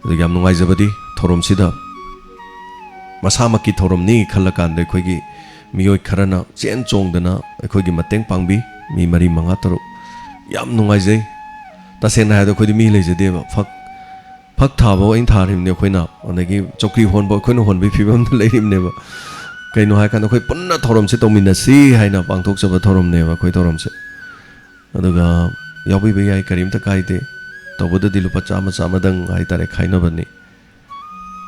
ꯑꯗꯨꯒ ꯌꯥꯝ ꯅꯨꯡꯉꯥꯏꯖꯕꯗꯤ, ꯊꯧꯔꯝꯁꯤꯗ ꯃꯁꯥꯃꯛꯀꯤ ꯊꯧꯔꯝꯅꯤ ꯈꯜꯂꯀꯥꯟꯗ ꯑꯩꯈꯣꯏꯒꯤ ꯃꯤꯑꯣꯏ ꯈꯔꯅ ꯆꯦꯟ ꯆꯣꯡꯗꯅ ꯑꯩꯈꯣꯏꯒꯤ ꯃꯇꯦꯡ ꯄꯥꯡꯕꯤ꯫ ꯃꯤ ꯃꯔꯤ, ꯃꯉꯥ, ꯇꯔꯨꯛ꯫ ꯌꯥꯝ ꯅꯨꯡꯉꯥꯏꯖꯩ꯫ ꯇꯁꯦꯡꯅ ꯍꯥꯏꯔꯕꯗ ꯑꯩꯈꯣꯏꯗꯤ ꯃꯤ ꯂꯩꯖꯗꯦꯕ꯫ ꯐꯛ, ꯐꯛ ꯊꯥꯕ ꯑꯣꯏꯅ ꯊꯥꯔꯤꯕꯅꯤ ꯑꯩꯈꯣꯏꯅ꯫ ꯑꯗꯒꯤ ꯆꯧꯀ꯭ꯔꯤ ꯍꯣꯟꯕ ꯑꯩꯈꯣꯏꯅ ꯍꯣꯟꯕꯒꯤ ꯐꯤꯕꯝꯗ ꯂꯩꯔꯤꯕꯅꯦꯕ꯫ ꯀꯩꯅꯣ ꯍꯥꯏꯔꯀꯥꯟꯗ ꯑꯩꯈꯣꯏ ꯄꯨꯟꯅ ꯊꯧꯔꯝꯁꯦ ꯇꯧꯃꯤꯟꯅꯁꯤ ꯍꯥꯏꯅ ꯄꯥꯡꯊꯣꯛꯆꯕ ꯊꯧꯔꯝꯅꯦꯕ ꯑꯩꯈꯣꯏ ꯊꯧꯔꯝꯁꯦ꯫ ꯑꯗꯨꯒ ꯌꯥꯎꯕꯤꯕ ꯌꯥꯏ, ꯀꯔꯤꯝꯇ ꯀꯥꯏꯗꯦ꯫ ꯇꯧꯕꯗꯗꯤ ꯂꯨꯄꯥ ꯆꯥꯝꯃ, ꯆꯥꯝꯃꯗꯪ ꯍꯥꯏꯇꯥꯔꯦ, ꯈꯥꯏꯅꯕꯅꯤ꯫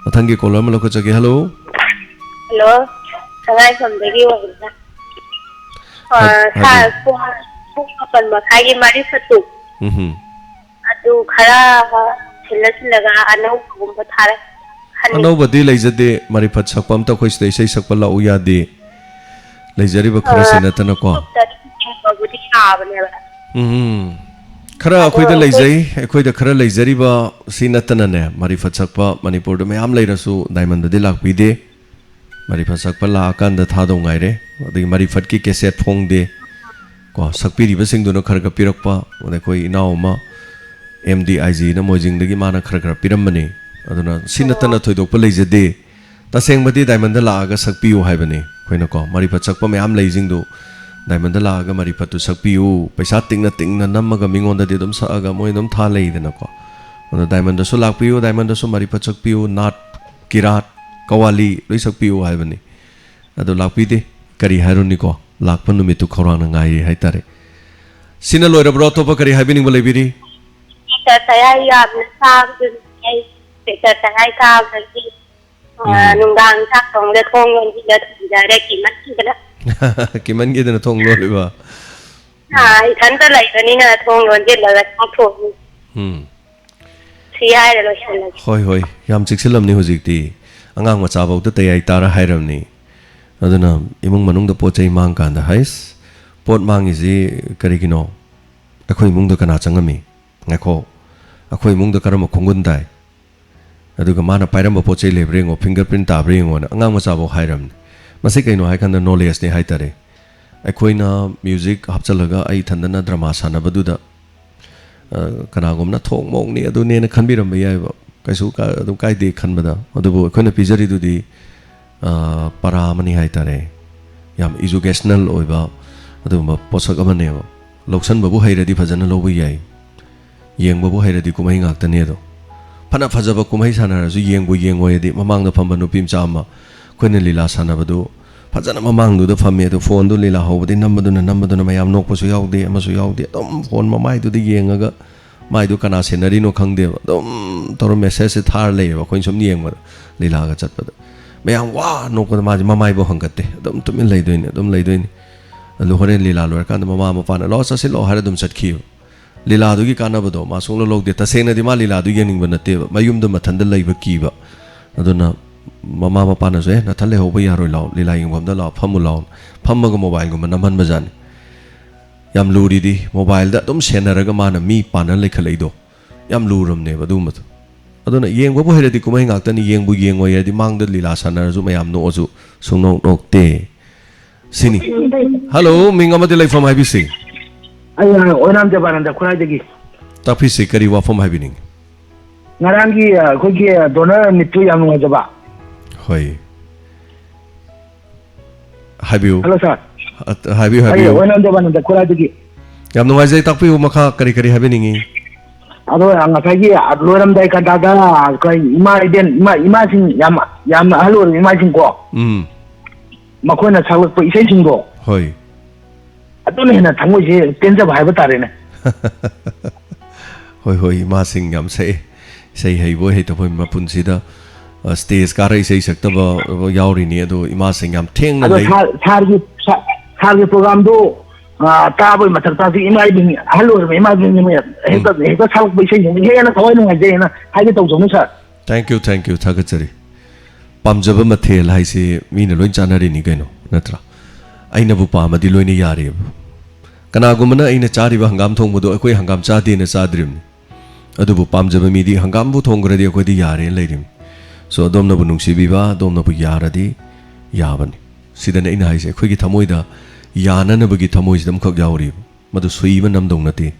ꯃꯊꯪꯒꯤ ꯀꯣꯂꯔ ꯑꯃ ꯂꯧꯈꯠꯆꯒꯦ꯫ ꯍꯜꯂꯣ꯫ ꯍꯜꯂꯣ, ꯁꯉꯥꯏꯐꯝꯗꯒꯤ ꯑꯣꯏꯕꯅ꯫ ꯑ, ꯍꯥꯏ-, ꯁꯥꯔ, ꯍꯥꯏꯕꯤꯌꯨ꯫ ꯄꯨꯡ, ꯄꯨꯡ ꯃꯥꯄꯟ ꯃꯈꯥꯏꯒꯤ ꯃꯔꯤ ꯐꯠꯇꯨ꯫ ꯎꯝꯍꯨꯝ꯫ ꯑꯗꯨ ꯈꯔ ꯁꯤꯜꯂ ꯁꯤꯜꯂꯒ ꯑꯅꯧꯕꯒꯨꯝꯕ ꯊꯥꯔꯦ꯫ ꯍꯟꯅꯤ꯫ ꯑꯅꯧꯕꯗꯤ ꯂꯩꯖꯗꯦ꯫ ꯃꯔꯤꯐꯠ ꯁꯛꯄ ꯑꯝꯇ ꯑꯩꯈꯣꯏ ꯁꯤꯗ ꯏꯁꯩ ꯁꯛꯄ ꯂꯥꯛꯎ ꯌꯥꯗꯦ꯫ ꯂꯩꯖꯔꯤꯕ ꯈꯔꯁꯤ ꯑ, ꯅꯠꯇꯅꯀꯣ꯫ ꯌꯨꯇ꯭ꯌꯨꯕꯇꯗꯤ ꯌꯦꯡꯕꯕꯨꯗꯤ ꯌꯥꯕꯅꯦꯕ꯫ ꯎꯝ, ꯎꯝ꯫ ꯈꯔ ꯑꯗꯣ ꯑꯩꯈꯣꯏꯗ ꯑꯩꯈꯣꯏ ꯂꯩꯖꯩ, ꯑꯩꯈꯣꯏꯗ ꯈꯔ ꯂꯩꯖꯔꯤꯕ ꯁꯤ ꯅꯠꯇꯅꯅꯦ, ꯃꯔꯤꯐꯠ ꯁꯛꯄ ꯃꯅꯤꯄꯨꯔꯗ ꯃꯌꯥꯝ ꯂꯩꯔꯁꯨ ꯗꯥꯏꯃꯟꯗꯗꯤ ꯂꯥꯛꯄꯤꯗꯦ꯫ ꯃꯔꯤꯐꯠ ꯁꯛꯄ ꯂꯥꯛꯑꯀꯥꯟꯗ ꯊꯥꯗꯧ ꯉꯥꯏꯔꯦ꯫ ꯑꯗꯒꯤ ꯃꯔꯤꯐꯠꯀꯤ ꯀꯦꯁꯦꯠ ꯐꯣꯡꯗꯦ꯫ ꯀꯣ, ꯁꯛꯄꯤꯔꯤꯕꯁꯤꯡꯗꯨꯅ ꯈꯔ ꯈꯔ ꯄꯤꯔꯛꯄ, ꯑꯗ ꯑꯩꯈꯣꯏ ꯏꯅꯥꯎ ꯑꯃ ꯑꯦꯝ ꯗꯤ ꯑꯥꯏ ꯖꯤꯅ ꯃꯣꯏꯖꯤꯡꯗꯒꯤ ꯃꯥꯅ ꯈꯔ ꯈꯔ ꯄꯤꯔꯝꯕꯅꯤ꯫ ꯑꯗꯨꯅ ꯁꯤ ꯅꯠꯇꯅ ꯊꯣꯏꯗꯣꯛꯄ ꯂꯩꯖꯗꯦ꯫ ꯇꯁꯦꯡꯕꯗꯤ ꯗꯥꯏꯃꯟꯗ ꯂꯥꯛꯑꯒ ꯁꯛꯄꯤꯌꯨ ꯍꯥꯏꯕꯅꯤ ꯑꯩꯈꯣꯏꯅꯀꯣ꯫ ꯃꯔꯤꯐꯠ ꯁꯛꯄ ꯃꯌꯥꯝ ꯂꯩꯁꯤꯡꯗꯨ ꯗꯥꯏꯃꯟꯗ ꯂꯥꯛꯑꯒ ꯃꯔꯤꯐꯠꯇꯨ ꯁꯛꯄꯤꯌꯨ, ꯄꯩꯁꯥ ꯇꯤꯡꯅ ꯇꯤꯡꯅ ꯅꯝꯃꯒ ꯃꯤꯉꯣꯟꯗꯗꯤ ꯑꯗꯨꯝ ꯁꯛꯑꯒ ꯃꯣꯏ ꯑꯗꯨꯝ ꯊꯥ ꯂꯩꯗꯅꯀꯣ꯫ ꯑꯗꯣ ꯗꯥꯏꯃꯟꯗꯁꯨ ꯂꯥꯛꯄꯤꯌꯨ, ꯗꯥꯏꯃꯟꯗꯁꯨ ꯃꯔꯤꯐꯠ ꯁꯛꯄꯤꯌꯨ, ꯅꯥꯠ, ꯀꯤꯔꯥꯠ, ꯀꯋꯥꯂꯤ ꯂꯣꯏ ꯁꯛꯄꯤꯌꯨ ꯍꯥꯏꯕꯅꯤ꯫ ꯑꯗꯣ ꯂꯥꯛꯄꯤꯗꯦ, ꯀꯔꯤ ꯍꯥꯏꯔꯨꯅꯤꯀꯣ, ꯂꯥꯛꯄ ꯅꯨꯃꯤꯠꯇꯨ ꯈꯧꯔꯥꯡꯅ ꯉꯥꯏꯔꯤ ꯍꯥꯏꯇꯥꯔꯦ꯫ ꯁꯤꯅ ꯂꯣꯏꯔꯕ꯭ꯔꯣ? ꯑꯇꯣꯞꯄ ꯀꯔꯤ ꯍꯥꯏꯕꯤꯅꯤꯡꯕ ꯂꯩꯕꯤꯔꯤ? ꯁꯤꯁꯇꯔ ꯇꯌꯥꯏ ꯌꯥꯝꯅ ꯆꯥꯕꯗꯨꯅꯤ꯫ ꯑꯩ ꯁꯤꯁꯇꯔ ꯇꯌꯥꯏ ꯆꯥꯕꯗꯒꯤ, ꯑ, ꯎꯝ꯫ ꯅꯨꯡꯗꯥꯡ ꯆꯥꯛ ꯊꯣꯡꯕꯗ ꯊꯣꯡ ꯂꯣꯟꯁꯤꯜꯂ ꯊꯝꯖꯔꯦ, ꯀꯤꯃꯟꯈꯤꯗꯅ꯫ ꯀꯤꯃꯟꯈꯤꯗꯅ ꯊꯣꯡ ꯂꯣꯜꯂꯤꯕ? ꯑ, ꯏꯊꯟꯇ ꯂꯩꯕꯅꯤꯅ ꯊꯣꯡ ꯂꯣꯟꯁꯤꯜꯂꯒ ꯆꯥꯛ ꯊꯣꯡꯉꯤ꯫ ꯎꯝ꯫ ꯁꯤ ꯍꯥꯏꯔ ꯂꯣꯏꯁꯤꯜꯂꯒꯦ꯫ ꯍꯣꯏ, ꯍꯣꯏ, ꯌꯥꯝ ꯆꯦꯛꯁꯤꯜꯂꯝꯅꯤ ꯍꯧꯖꯤꯛꯇꯤ꯫ ꯑꯉꯥꯡ ꯃꯆꯥꯐꯧꯗ ꯇꯌꯥꯏ ꯇꯥꯔ ꯍꯥꯏꯔꯝꯅꯤ꯫ ꯑꯗꯨꯅ ꯏꯃꯨꯡ ꯃꯅꯨꯡꯗ ꯄꯣꯠ ꯆꯩ ꯃꯥꯡꯀꯥꯟꯗ, "ꯍꯩꯁ, ꯄꯣꯠ ꯃꯥꯡꯉꯤꯁꯤ ꯀꯔꯤꯒꯤꯅꯣ? ꯑꯩꯈꯣꯏ ꯏꯃꯨꯡꯗ ꯀꯅꯥ ꯆꯪꯉꯝꯃꯤ? ꯉꯥꯏꯈꯣ, ꯑꯩꯈꯣꯏ ꯏꯃꯨꯡꯗ ꯀꯔꯝꯕ ꯈꯣꯡꯒꯨꯟ ꯇꯥꯏ?" ꯑꯗꯨꯒ ꯃꯥꯅ ꯄꯥꯏꯔꯝꯕ ꯄꯣꯠ ꯆꯩ ꯂꯩꯕ꯭ꯔꯥ ꯌꯦꯡꯉꯣ, ꯐꯤꯡꯒꯔ ꯄ꯭ꯔꯤꯟ ꯇꯥꯕ꯭ꯔꯥ ꯌꯦꯡꯉꯣꯅ ꯑꯉꯥꯡ ꯃꯆꯥꯐꯥꯎ ꯍꯥꯏꯔꯝꯅꯤ꯫ ꯃꯁꯤ ꯀꯩꯅꯣ ꯍꯥꯏꯀꯥꯟꯗ ꯅꯣꯂꯦꯖꯅꯤ ꯍꯥꯏꯇꯥꯔꯦ꯫ ꯑꯩꯈꯣꯏꯅ ꯃ꯭ꯌꯨꯖꯤꯛ ꯍꯥꯞꯆꯤꯜꯂꯒ ꯑꯩ ꯏꯊꯟꯗꯅ ꯗ꯭ꯔꯃꯥ ꯁꯥꯟꯅꯕꯗꯨꯗ, ꯑ, ꯀꯅꯥꯒꯨꯝꯕꯅ ꯊꯣꯡ ꯃꯣꯡꯅꯤ ꯑꯗꯨꯅꯦꯅ ꯈꯟꯕꯤꯔꯝꯕ ꯌꯥꯏꯕ꯫ ꯀꯩꯁꯨ ꯀ-, ꯑꯗꯨꯝ ꯀꯥꯏꯗꯦ ꯈꯟꯕꯗ꯫ ꯑꯗꯨꯕꯨ ꯑꯩꯈꯣꯏꯅ ꯄꯤꯖꯔꯤꯗꯨꯗꯤ, ꯑ, ꯄꯔꯥ ꯑꯃꯅꯤ ꯍꯥꯏꯇꯥꯔꯦ꯫ ꯌꯥꯝ ꯏꯖꯨꯀꯦꯁꯅꯦꯜ ꯑꯣꯏꯕ ꯑꯗꯨꯒꯨꯝꯕ ꯄꯣꯠꯁꯛ ꯑꯃꯅꯦꯕ꯫ ꯂꯧꯁꯟꯕꯕꯨ ꯍꯩꯔꯗꯤ ꯐꯖꯅ ꯂꯧꯕ ꯌꯥꯏ꯫ ꯌꯦꯡꯕꯕꯨ ꯍꯩꯔꯗꯤ ꯀꯨꯝꯍꯩ ꯉꯥꯛꯇꯅꯦ ꯑꯗꯣ꯫ ꯐꯅ ꯐꯖꯕ ꯀꯨꯝꯍꯩ ꯁꯥꯟꯅꯔꯁꯨ ꯌꯦꯡꯕꯨ ꯌꯦꯡꯉꯣꯏꯗꯤ ꯃꯃꯥꯡꯗ ꯐꯝꯕ ꯅꯨꯄꯤ ꯃꯆꯥ ꯑꯃ ꯑꯩꯈꯣꯏꯅ ꯂꯤꯂꯥ ꯁꯥꯟꯅꯕꯗꯨ ꯐꯖꯅ ꯃꯃꯥꯡꯗꯨꯗ ꯐꯝꯃꯦ ꯑꯗꯣ ꯐꯣꯟꯗꯨ ꯂꯤꯂꯥ ꯍꯧꯕꯗꯤ ꯅꯝꯕꯗꯨꯅ ꯅꯝꯕꯗꯨꯅ ꯃꯌꯥꯝ ꯅꯣꯛꯄꯁꯨ ꯌꯥꯎꯗꯦ ꯑꯃꯁꯨ ꯌꯥꯎꯗꯦ꯫ ꯑꯗꯨꯝ ꯐꯣꯟ ꯃꯃꯥꯏꯗꯨꯗ ꯌꯦꯡꯉꯒ ꯃꯥꯏꯗꯨ ꯀꯅꯥ ꯁꯦꯟꯅꯔꯤꯅꯣ ꯈꯪꯗꯦꯕ꯫ ꯑꯗꯨꯝ ꯇꯧꯔ ꯃꯦꯁꯦꯖꯁꯦ ꯊꯥꯔ ꯂꯩꯌꯦꯕ ꯑꯩꯈꯣꯏꯅ ꯁꯨꯝ ꯌꯦꯡꯕꯗ ꯂꯤꯂꯥꯒ ꯆꯠꯄꯗ꯫ ꯃꯌꯥꯝ ꯋꯥ ꯅꯣꯛꯄꯗ ꯃꯥꯁꯦ ꯃꯃꯥꯏꯕꯨ ꯍꯪꯒꯠꯇꯦ꯫ ꯑꯗꯨꯝ ꯇꯨꯃꯤꯟ ꯂꯩꯗꯣꯏꯅꯤ, ꯑꯗꯨꯝ ꯂꯩꯗꯣꯏꯅꯤ꯫ ꯑꯗꯨ ꯍꯣꯔꯦꯟ ꯂꯤꯂꯥ ꯂꯣꯏꯔꯀꯥꯟꯗ ꯃꯃꯥ ꯃꯄꯥꯅ "ꯂꯥꯛꯑꯣ ꯆꯠꯁꯤꯜꯂꯛꯑꯣ" ꯍꯥꯏꯔ ꯑꯗꯨꯝ ꯆꯠꯈꯤꯕ꯫ ꯂꯤꯂꯥꯗꯨꯒꯤ ꯀꯥꯟꯅꯕꯗꯣ ꯃꯥ ꯁꯨꯡꯂꯧ ꯂꯧꯗꯦ꯫ ꯇꯁꯦꯡꯅꯗꯤ ꯃꯥ ꯂꯤꯂꯥꯗꯨ ꯌꯦꯡꯅꯤꯡꯕ ꯅꯠꯇꯦꯕ꯫ ꯃꯌꯨꯝꯗ ꯃꯊꯟꯗ ꯂꯩꯕ ꯀꯤꯕ꯫ ꯑꯗꯨꯅ ꯃꯃꯥ ꯃꯄꯥꯅꯁꯨ, "ꯑꯦ, ꯅꯊꯟ ꯂꯩꯍꯧꯕ ꯌꯥꯔꯣꯏ, ꯂꯥꯛꯑꯣ, ꯂꯤꯂꯥ ꯌꯦꯡꯐꯝꯗ ꯂꯥꯛꯑꯣ, ꯐꯝꯃꯨ ꯂꯥꯛꯑꯣ"꯫ ꯐꯝꯃꯒ ꯃꯣꯕꯥꯏꯜꯒꯨꯝꯕ ꯅꯝꯍꯟꯕꯖꯥꯠꯅꯤ꯫ ꯌꯥꯝ ꯂꯨꯔꯤꯗꯤ ꯃꯣꯕꯥꯏꯜꯗ ꯑꯗꯨꯝ ꯁꯦꯟꯅꯔꯒ ꯃꯥꯅ ꯃꯤ ꯄꯥꯟꯅ ꯂꯩꯈꯠꯂꯛꯏꯗꯣ꯫ ꯌꯥꯝ ꯂꯨꯔꯝꯅꯦꯕ ꯑꯗꯨꯒꯨꯝꯕꯗꯣ꯫ ꯑꯗꯨꯅ ꯌꯦꯡꯕꯕꯨ ꯍꯩꯔꯗꯤ ꯀꯨꯝꯍꯩ ꯉꯥꯛꯇꯅꯤ, ꯌꯦꯡꯕꯨ ꯌꯦꯡꯉꯣꯏ ꯍꯥꯏꯔꯗꯤ ꯃꯥꯡꯗ ꯂꯤꯂꯥ ꯁꯥꯟꯅꯔꯁꯨ ꯃꯌꯥꯝ ꯅꯣꯛꯑꯁꯨ ꯁꯨꯡꯅꯣꯛ ꯅꯣꯛꯇꯦ꯫ ꯁꯤꯅꯤ꯫ ꯍꯜꯂꯣ, ꯃꯤꯡ ꯑꯃꯗꯤ ꯂꯩꯐꯝ ꯍꯥꯏꯕꯤꯁꯤ꯫ ꯑꯩ ꯑꯣꯏꯅꯥꯝ ꯖꯕꯥꯅꯟꯗ ꯈꯨꯔꯥꯏꯗꯒꯤ꯫ ꯇꯥꯛꯄꯤꯁꯤ, ꯀꯔꯤ ꯋꯥꯐꯝ ꯍꯥꯏꯕꯤꯅꯤꯡꯉꯤ? ꯉꯔꯥꯡꯒꯤ ꯑꯩꯈꯣꯏꯒꯤ ꯗꯣꯅꯔ ꯃꯤꯠꯇꯨ ꯌꯥꯝ ꯅꯨꯡꯉꯥꯏꯖꯕ꯫ ꯍꯣꯏ, ꯍꯥꯏꯕꯤꯌꯨ꯫ ꯍꯜꯂꯣ ꯁꯥꯔ꯫ ꯑ, ꯍꯥꯏꯕꯤꯌꯨ, ꯑꯩ ꯍꯥꯏꯕꯤꯌꯨ꯫ ꯑꯣꯏꯅꯥꯝ ꯗꯦꯕꯥꯅꯟꯗ ꯈꯨꯔꯥꯏꯗꯒꯤ꯫ ꯌꯥꯝ ꯅꯨꯡꯉꯥꯏꯖꯩ, ꯇꯥꯛꯄꯤꯌꯨ ꯃꯈꯥ ꯀꯔꯤ ꯀꯔꯤ ꯍꯥꯏꯕꯤꯅꯤꯡꯉꯤ? ꯑꯗꯣ ꯉꯁꯥꯏꯒꯤ ꯂꯣꯏꯔꯝꯗꯥꯏ ꯀꯟꯇꯥꯗ ꯑꯩꯈꯣꯏ ꯏꯃꯥ ꯏꯕꯦꯟ, ꯏꯃꯥ, ꯏꯃꯥꯁꯤꯡ ꯌꯥꯝ, ꯌꯥꯝꯅ ꯑꯍꯜ ꯑꯣꯏꯔꯕ ꯏꯃꯥꯁꯤꯡꯀꯣ, ꯎꯝ, ꯃꯈꯣꯏꯅ ꯁꯛꯂꯛꯄ ꯏꯁꯩꯁꯤꯡꯗꯣ, ꯍꯣꯏ꯫ ꯑꯗꯨꯅ ꯍꯦꯟꯅ ꯊꯃꯣꯏꯁꯦ ꯄꯦꯟꯖꯕ ꯍꯥꯏꯕ ꯇꯥꯔꯦꯅꯦ꯫ ꯍꯣꯏ, ꯍꯣꯏ, ꯏꯃꯥꯁꯤꯡ ꯌꯥꯝ ꯁꯛꯑꯦ, ꯏꯁꯩ ꯍꯩꯕꯣꯏ ꯍꯩꯇꯕꯣꯏ ꯃꯄꯨꯟꯁꯤꯗ, ꯑ, ꯁ꯭ꯇꯦꯖ ꯀꯥꯔ ꯏꯁꯩ ꯁꯛꯇꯕ ꯌꯥꯎꯔꯤꯅꯤ, ꯑꯗꯣ ꯏꯃꯥꯁꯤꯡ ꯌꯥꯝ ꯊꯦꯡꯅ ꯑꯗꯣ ꯂꯩ꯫ ꯁꯥꯔ, ꯁꯥꯔꯒꯤ, ꯁꯥ-, ꯁꯥꯔꯒꯤ ꯄ꯭ꯔꯣꯒꯥꯝꯗꯣ, ꯑ, ꯇꯥꯕꯒꯤ ꯃꯊꯛꯇ ꯍꯧꯖꯤꯛ ꯏꯃꯥ ꯏꯕꯦꯟ, ꯑꯍꯜ ꯑꯣꯏꯔꯕ ꯏꯃꯥ ꯏꯕꯦꯟꯁꯤꯡꯅ ꯍꯦꯛꯇ, ꯍꯦꯛꯇ ꯁꯛꯂꯛꯄ ꯏꯁꯩꯁꯤꯡꯗꯣ ꯍꯦꯟꯅ ꯊꯋꯥꯏ ꯅꯨꯡꯉꯥꯏꯖꯩꯅ ꯍꯥꯏꯒꯦ ꯇꯧꯖꯧꯅꯤ ꯁꯥꯔ꯫ Thank you, thank you, ꯊꯥꯒꯠꯆꯔꯤ꯫ ꯄꯥꯝꯖꯕ ꯃꯊꯦꯜ ꯍꯥꯏꯁꯤ ꯃꯤꯅ ꯂꯣꯏ ꯆꯥꯅꯔꯤꯅꯤ ꯀꯩꯅꯣ, ꯅꯠꯇ꯭ꯔꯥ? ꯑꯩꯅꯕꯨ ꯄꯥꯝꯃꯗꯤ ꯂꯣꯏꯅ ꯌꯥꯔꯦꯕ꯫ ꯀꯅꯥꯒꯨꯝꯕꯅ ꯑꯩꯅ ꯆꯥꯔꯤꯕ ꯍꯪꯒꯥꯝ ꯊꯣꯡꯕꯗꯣ ꯑꯩꯈꯣꯏ ꯍꯪꯒꯥꯝ ꯆꯥꯗꯦꯅ ꯆꯥꯗ꯭ꯔꯤꯕꯅꯤ꯫ ꯑꯗꯨꯕꯨ ꯄꯥꯝꯖꯕ ꯃꯤꯗꯤ ꯍꯪꯒꯥꯝꯕꯨ ꯊꯣꯡꯈ꯭ꯔꯗꯤ ꯑꯩꯈꯣꯏꯗꯤ ꯌꯥꯔꯦꯅ ꯂꯩꯔꯤꯕꯅꯤ꯫ So, ꯑꯗꯣꯝꯅꯕꯨ ꯅꯨꯡꯁꯤꯕꯤꯕ, ꯑꯗꯣꯝꯅꯕꯨ ꯌꯥꯔꯗꯤ ꯌꯥꯕꯅꯤ꯫ ꯁꯤꯗꯅ ꯑꯩꯅ ꯍꯥꯏꯁꯦ, ꯑꯩꯈꯣꯏꯒꯤ ꯊꯃꯣꯏꯗ ꯌꯥꯅꯅꯕꯒꯤ ꯊꯃꯣꯏꯁꯤꯗ ꯑꯃꯈꯛ ꯌꯥꯎꯔꯤꯕ꯫ ꯃꯗꯨ ꯁꯨꯏ ꯑꯃ ꯅꯝꯗꯧ ꯅꯠꯇꯦ꯫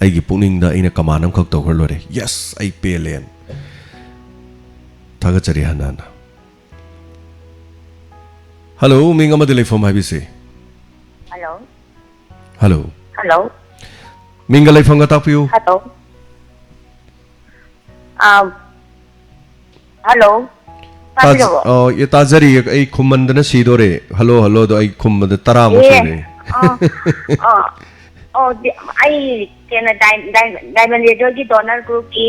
ꯑꯩꯒꯤ ꯄꯨꯛꯅꯤꯡꯗ ꯑꯩꯅ ꯀꯃꯥꯟ ꯑꯃꯈꯛ ꯇꯧꯈ꯭ꯔ ꯂꯣꯏꯔꯦ, "Yes, ꯑꯩ ꯄꯦꯜꯂꯦꯅ"꯫ ꯊꯥꯒꯠꯆꯔꯤ ꯍꯟꯅ ꯍꯟꯅ꯫ ꯍꯜꯂꯣ, ꯃꯤꯡ ꯑꯃꯗꯤ ꯂꯩꯐꯝ ꯍꯥꯏꯕꯤꯁꯤ꯫ ꯍꯜꯂꯣ꯫ ꯍꯜꯂꯣ꯫ ꯍꯜꯂꯣ꯫ ꯃꯤꯡꯒ ꯂꯩꯐꯝꯒ ꯇꯥꯛꯄꯤꯌꯨ꯫ ꯍꯜꯂꯣ꯫ ꯑꯥ, ꯍꯜꯂꯣ꯫ ꯇꯥꯖ-, ꯇꯥꯕꯤꯔꯕꯣ? ꯑ, ꯑꯦ, ꯇꯥꯖꯔꯤꯌꯦ꯫ ꯑꯩ ꯈꯨꯝꯃꯟꯗꯅ ꯁꯤꯗꯣꯔꯦ꯫ ꯍꯜꯂꯣ, ꯍꯜꯂꯣꯗꯣ ꯑꯩ ꯈꯨꯝꯕꯗ ꯇꯔꯥꯃꯨꯛ ꯑꯦ, ꯁꯨꯔꯦ꯫ ꯑ, ꯑ, ꯑꯣ, ꯗꯤ-, ꯑꯩ ꯀꯩꯅꯣ, ꯗꯥꯏ-, ꯗꯥꯏ-, ꯗꯥꯏꯃꯟ ꯔꯦꯗꯤꯑꯣꯒꯤ ꯗꯣꯅꯔ ꯒ꯭ꯔꯨꯞꯀꯤ,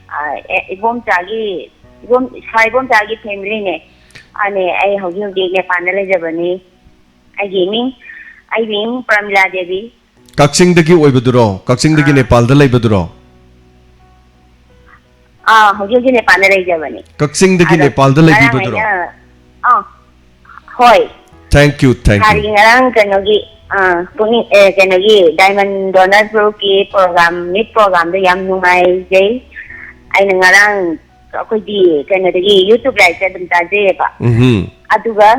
ꯑ, ꯑꯦ, ꯏꯕꯣꯝꯆꯥꯒꯤ, ꯏꯕꯣꯝ-, ꯁꯥꯔ ꯏꯕꯣꯝꯆꯥꯒꯤ ꯐꯦꯃꯤꯂꯤꯅꯦ꯫ ꯑꯅꯦ, ꯑꯩ ꯍꯧꯖꯤꯛ ꯍꯧꯖꯤꯛ ꯅꯦꯄꯥꯜꯗ ꯂꯩꯖꯕꯅꯤ꯫ ꯑꯩꯒꯤ ꯃꯤꯡ, ꯑꯩ ꯃꯤꯡ ꯄ꯭ꯔꯃꯤꯂꯥ ꯗꯦꯕꯤ꯫ ꯀꯛꯆꯤꯡꯗꯒꯤ ꯑꯣꯏꯕꯗꯨꯔꯣ? ꯀꯛꯆꯤꯡꯗꯒꯤ ꯑꯥ꯫ ꯅꯦꯄꯥꯜꯗ ꯂꯩꯕꯗꯨꯔꯣ? ꯑꯥ, ꯍꯧꯖꯤꯛ ꯍꯧꯖꯤꯛ ꯅꯦꯄꯥꯜꯗ ꯂꯩꯖꯕꯅꯤ꯫ ꯀꯛꯆꯤꯡꯗꯒꯤ ꯑꯗꯣ ꯅꯦꯄꯥꯜꯗ ꯉꯔꯥꯡ ꯂꯩꯕꯤꯕꯗꯨꯔꯣ? ꯑꯩꯅ, ꯑꯥ, ꯍꯣꯏ꯫ Thank you, thank you. ꯁꯥꯔꯒꯤ ꯉꯔꯥꯡ ꯀꯩꯅꯣꯒꯤ, ꯑꯥ, ꯄꯨꯛꯅꯤꯡ, ꯑꯦ, ꯀꯩꯅꯣꯒꯤ ꯗꯥꯏꯃꯟ ꯗꯣꯅꯔ ꯒ꯭ꯔꯨꯞꯀꯤ ꯄ꯭ꯔꯣꯒ꯭ꯔꯥꯝ, ꯃꯤꯠ ꯄ꯭ꯔꯣꯒ꯭ꯔꯥꯝꯗꯣ ꯌꯥꯝ ꯅꯨꯡꯉꯥꯏꯖꯩ꯫ ꯑꯩꯅ ꯉꯔꯥꯡ ꯑꯩꯈꯣꯏꯗꯤ ꯀꯩꯅꯣꯗꯒꯤ, YouTube ꯂꯥꯏꯞꯇ ꯑꯗꯨꯝ ꯇꯥꯖꯩꯌꯦꯕ꯫ ꯎꯝꯍꯨꯝ꯫ ꯑꯗꯨꯒ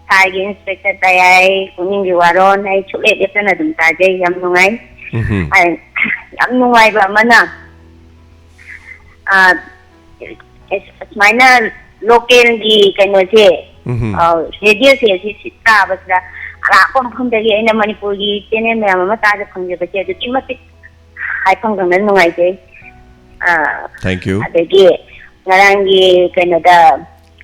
ꯁꯥꯔꯒꯤ ꯏꯟꯁꯄꯦꯛꯇꯔ ꯇꯌꯥꯏ, ꯄꯨꯛꯅꯤꯡꯒꯤ ꯋꯥꯔꯣꯟ, ꯑꯩ ꯁꯨꯛꯂꯦꯞ ꯂꯦꯞꯇꯅ ꯑꯗꯨꯝ ꯇꯥꯖꯩ꯫ ꯌꯥꯝ ꯅꯨꯡꯉꯥꯏ꯫ ꯎꯝꯍꯨꯝ꯫ ꯑꯩ ꯌꯥꯝ ꯅꯨꯡꯉꯥꯏꯕ ꯑꯃꯅ, ꯑ, ꯑꯁ-, ꯑꯁꯨꯃꯥꯏꯅ ꯂꯣꯀꯦꯜꯒꯤ ꯀꯩꯅꯣꯁꯦ, ꯎꯝꯍꯨꯝ꯫ ꯑ, ꯔꯦꯗꯤꯑꯣꯁꯦ ꯁꯤ, ꯁꯤ ꯇꯥꯕꯁꯤꯗ ꯑꯔꯥꯞꯄ ꯃꯐꯝꯗꯒꯤ ꯑꯩꯅ ꯃꯅꯤꯄꯨꯔꯒꯤ ꯆꯦꯅꯦꯜ ꯃꯌꯥꯝ ꯑꯃ ꯇꯥꯖ ꯐꯪꯖꯕꯁꯦ ꯑꯗꯨꯛꯀꯤ ꯃꯇꯤꯛ ꯍꯥꯏꯐꯝ ꯈꯪꯗꯅ ꯅꯨꯡꯉꯥꯏꯖꯩ꯫ ꯑ, Thank you꯫ ꯑꯗꯒꯤ ꯉꯔꯥꯡꯒꯤ ꯀꯩꯅꯣꯗ,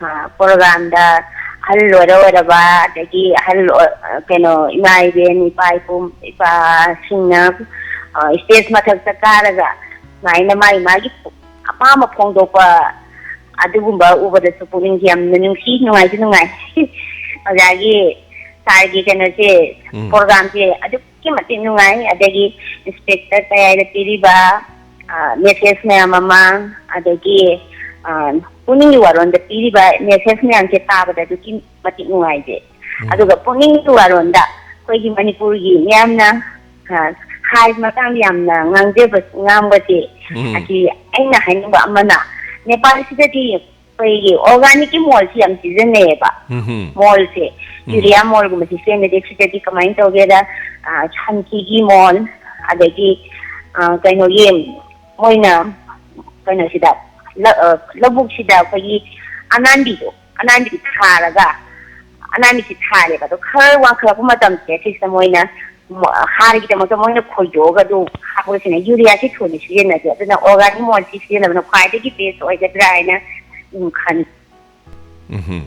ꯑ, ꯄ꯭ꯔꯣꯒ꯭ꯔꯥꯝꯗ ꯑꯍꯜ ꯑꯣꯏꯔ ꯑꯣꯏꯔꯕ, ꯑꯗꯒꯤ ꯑꯍꯜ ꯑꯣꯏ-, ꯀꯩꯅꯣ, ꯏꯃꯥ ꯏꯕꯦꯟ, ꯏꯄꯥ ꯏꯄꯨ, ꯏꯄꯥꯁꯤꯡꯅ, ꯑ, ꯁ꯭ꯇꯦꯖ ꯃꯊꯛꯇ ꯀꯥꯔꯒ ꯁꯨꯃꯥꯏꯅ ꯃꯥꯒꯤ ꯃꯥꯒꯤ ꯑꯄꯥꯝꯕ ꯐꯣꯡꯗꯣꯛꯄ, ꯑꯗꯨꯒꯨꯝꯕ ꯎꯕꯗꯁꯨ ꯄꯨꯛꯅꯤꯡꯁꯦ ꯌꯥꯝꯅ ꯅꯨꯡꯁꯤ, ꯅꯨꯡꯉꯥꯏꯁꯨ ꯅꯨꯡꯉꯥꯏ꯫ ꯑꯣꯖꯥꯒꯤ, ꯁꯥꯔꯒꯤ ꯀꯩꯅꯣꯁꯦ, ꯎꯝ꯫ ꯄ꯭ꯔꯣꯒ꯭ꯔꯥꯝꯁꯦ ꯑꯗꯨꯛꯀꯤ ꯃꯇꯤꯛ ꯅꯨꯡꯉꯥꯏ꯫ ꯑꯗꯒꯤ ꯏꯟꯁꯄꯦꯛꯇꯔ ꯀꯌꯥꯗ ꯄꯤꯔꯤꯕ, ꯑ, ꯃꯦꯁꯦꯖ ꯃꯌꯥꯝ ꯑꯃ, ꯑꯗꯒꯤ, ꯑ, ꯄꯨꯛꯅꯤꯡꯒꯤ ꯋꯥꯔꯣꯟꯗ ꯄꯤꯔꯤꯕ ꯃꯦꯁꯦꯖ ꯃꯌꯥꯝꯁꯦ ꯇꯥꯕꯗ ꯑꯗꯨꯛꯀꯤ ꯃꯇꯤꯛ ꯅꯨꯡꯉꯥꯏꯖꯩ꯫ ꯎꯝ꯫ ꯑꯗꯨꯒ ꯄꯨꯛꯅꯤꯡꯒꯤ ꯋꯥꯔꯣꯟꯗ ꯑꯩꯈꯣꯏꯒꯤ ꯃꯅꯤꯄꯨꯔꯒꯤ ꯃꯤꯌꯥꯝꯅ, ꯑ, ꯍꯥꯏ ꯃꯇꯥꯡꯗ ꯌꯥꯝꯅ ꯉꯥꯡꯖꯕ, ꯉꯥꯡꯕꯁꯦ, ꯎꯝ꯫ ꯑꯁꯤ ꯑꯩꯅ ꯍꯥꯏꯅꯤꯡꯕ ꯑꯃꯅ, ꯅꯦꯄꯥꯜꯁꯤꯗꯗꯤ ꯑꯩꯈꯣꯏꯒꯤ organicꯀꯤ ꯃꯣꯜꯁꯤ ꯌꯥꯝ ꯁꯤꯖꯤꯟꯅꯩꯌꯦꯕ꯫ ꯎꯝ꯫ ꯃꯣꯜꯁꯦ, ꯎꯝ꯫ ꯌꯨꯔꯤꯌꯥ ꯃꯣꯜꯒꯨꯝꯕ ꯁꯤꯖꯤꯟꯅꯗꯦ꯫ ꯁꯤꯗꯗꯤ ꯀꯃꯥꯏꯅ ꯇꯧꯒꯦꯗ, ꯑ, ꯁꯟꯊꯤꯒꯤ ꯃꯣꯜ, ꯑꯗꯒꯤ, ꯑ, ꯀꯩꯅꯣꯒꯤ, ꯃꯣꯏꯅ ꯀꯩꯅꯣꯁꯤꯗ, ꯂ-, ꯑ, ꯂꯧꯕꯨꯛꯁꯤꯗ ꯑꯩꯈꯣꯏꯒꯤ ꯑꯅꯥꯟꯕꯤꯗꯣ, ꯑꯅꯥꯟꯕꯤꯗꯤ ꯊꯥꯔꯒ, ꯑꯅꯥꯟꯕꯤꯁꯤ ꯊꯥꯔꯦꯕ꯫ ꯑꯗꯣ ꯈꯔ ꯋꯥꯡꯈꯠꯂꯛꯄ ꯃꯇꯝꯁꯦ ꯁꯤꯁꯤꯗ ꯃꯣꯏꯅ ꯃ-, ꯍꯥꯔꯒꯤꯗꯃꯛꯇ ꯃꯣꯏꯅ ꯈꯣꯏꯗꯣꯛꯑꯒ ꯑꯗꯨ ꯍꯥꯞꯄꯁꯤꯅ ꯌꯨꯔꯤꯌꯥꯁꯤ ꯊꯣꯏꯅ ꯁꯤꯖꯤꯟꯅꯗꯦ꯫ ꯑꯗꯨꯅ organic ꯃꯣꯜꯁꯤ ꯁꯤꯖꯤꯟꯅꯕꯅ ꯈ꯭ꯋꯥꯏꯗꯒꯤ best ꯑꯣꯏꯒꯗ꯭ꯔꯥ ꯍꯥꯏꯅ, ꯎꯝ, ꯈꯟ-꯫ ꯎꯝꯍꯨꯝ꯫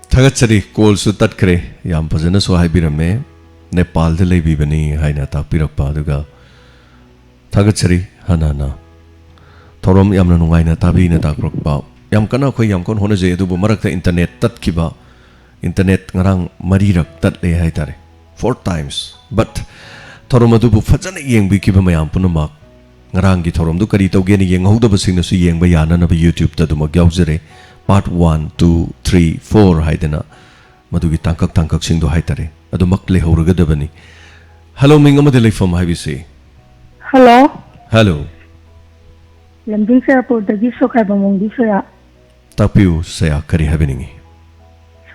ꯊꯥꯒꯠꯆꯔꯤ, ꯀꯣꯜꯁꯨ ꯇꯠꯈ꯭ꯔꯦ꯫ ꯌꯥꯝ ꯐꯖꯅꯁꯨ ꯍꯥꯏꯕꯤꯔꯝꯃꯦ, ꯅꯦꯄꯥꯜꯗ ꯂꯩꯕꯤꯕꯅꯤ ꯍꯥꯏꯅ ꯇꯥꯛꯄꯤꯔꯛꯄ꯫ ꯑꯗꯨꯒ ꯊꯥꯒꯠꯆꯔꯤ ꯍꯟꯅ ꯍꯟꯅ꯫ ꯊꯧꯔꯝ ꯌꯥꯝꯅ ꯅꯨꯡꯉꯥꯏꯅ ꯇꯥꯕꯤꯅ ꯇꯥꯛꯄꯤꯔꯛꯄ꯫ ꯌꯥꯝ ꯀꯟꯅ ꯑꯩꯈꯣꯏ ꯌꯥꯝ ꯀꯟꯅ ꯍꯣꯠꯅꯖꯩ, ꯑꯗꯨꯕꯨ ꯃꯔꯛꯇ ꯏꯟꯇꯔꯅꯦꯠ ꯇꯠꯈꯤꯕ, ꯏꯟꯇꯔꯅꯦꯠ ꯉꯔꯥꯡ ꯃꯔꯤꯔꯛ ꯇꯠꯂꯦ ꯍꯥꯏꯇꯥꯔꯦ, four times꯫ But ꯊꯧꯔꯝ ꯑꯗꯨꯕꯨ ꯐꯖꯅ ꯌꯦꯡꯕꯤꯈꯤꯕ ꯃꯌꯥꯝ ꯄꯨꯝꯅꯃꯛ, ꯉꯔꯥꯡꯒꯤ ꯊꯧꯔꯝꯗꯨ ꯀꯔꯤ ꯇꯧꯒꯦꯅ ꯌꯦꯡꯍꯧꯗꯕꯁꯤꯡꯅꯁꯨ ꯌꯦꯡꯕ ꯌꯥꯅꯅꯕ YouTubeꯇ ꯑꯗꯨꯃꯛ ꯌꯥꯎꯖꯔꯦ꯫ Part one, two, three, four ꯍꯥꯏꯗꯅ ꯃꯗꯨꯒꯤ ꯇꯥꯡꯀꯛ ꯇꯥꯡꯀꯛꯁꯤꯡꯗꯣ ꯍꯥꯏꯇꯥꯔꯦ, ꯑꯗꯨꯃꯛ ꯂꯩꯍꯧꯔꯒꯗꯕꯅꯤ꯫ Hello, ꯃꯤꯡ ꯑꯃꯗꯤ ꯂꯩꯐꯝ ꯍꯥꯏꯕꯤꯁꯤ꯫ Hello꯫ Hello꯫ ꯂꯝꯗꯤꯡ ꯆꯨꯔꯆꯥꯟꯄꯨꯔꯗꯒꯤ ꯁꯣꯈꯥꯏꯕꯝ ꯑꯣꯡꯕꯤ ꯁꯣꯌꯥ꯫ ꯇꯥꯛꯄꯤꯌꯨ ꯁꯣꯌꯥ, ꯀꯔꯤ ꯍꯥꯏꯕꯤꯅꯤꯡꯉꯤ?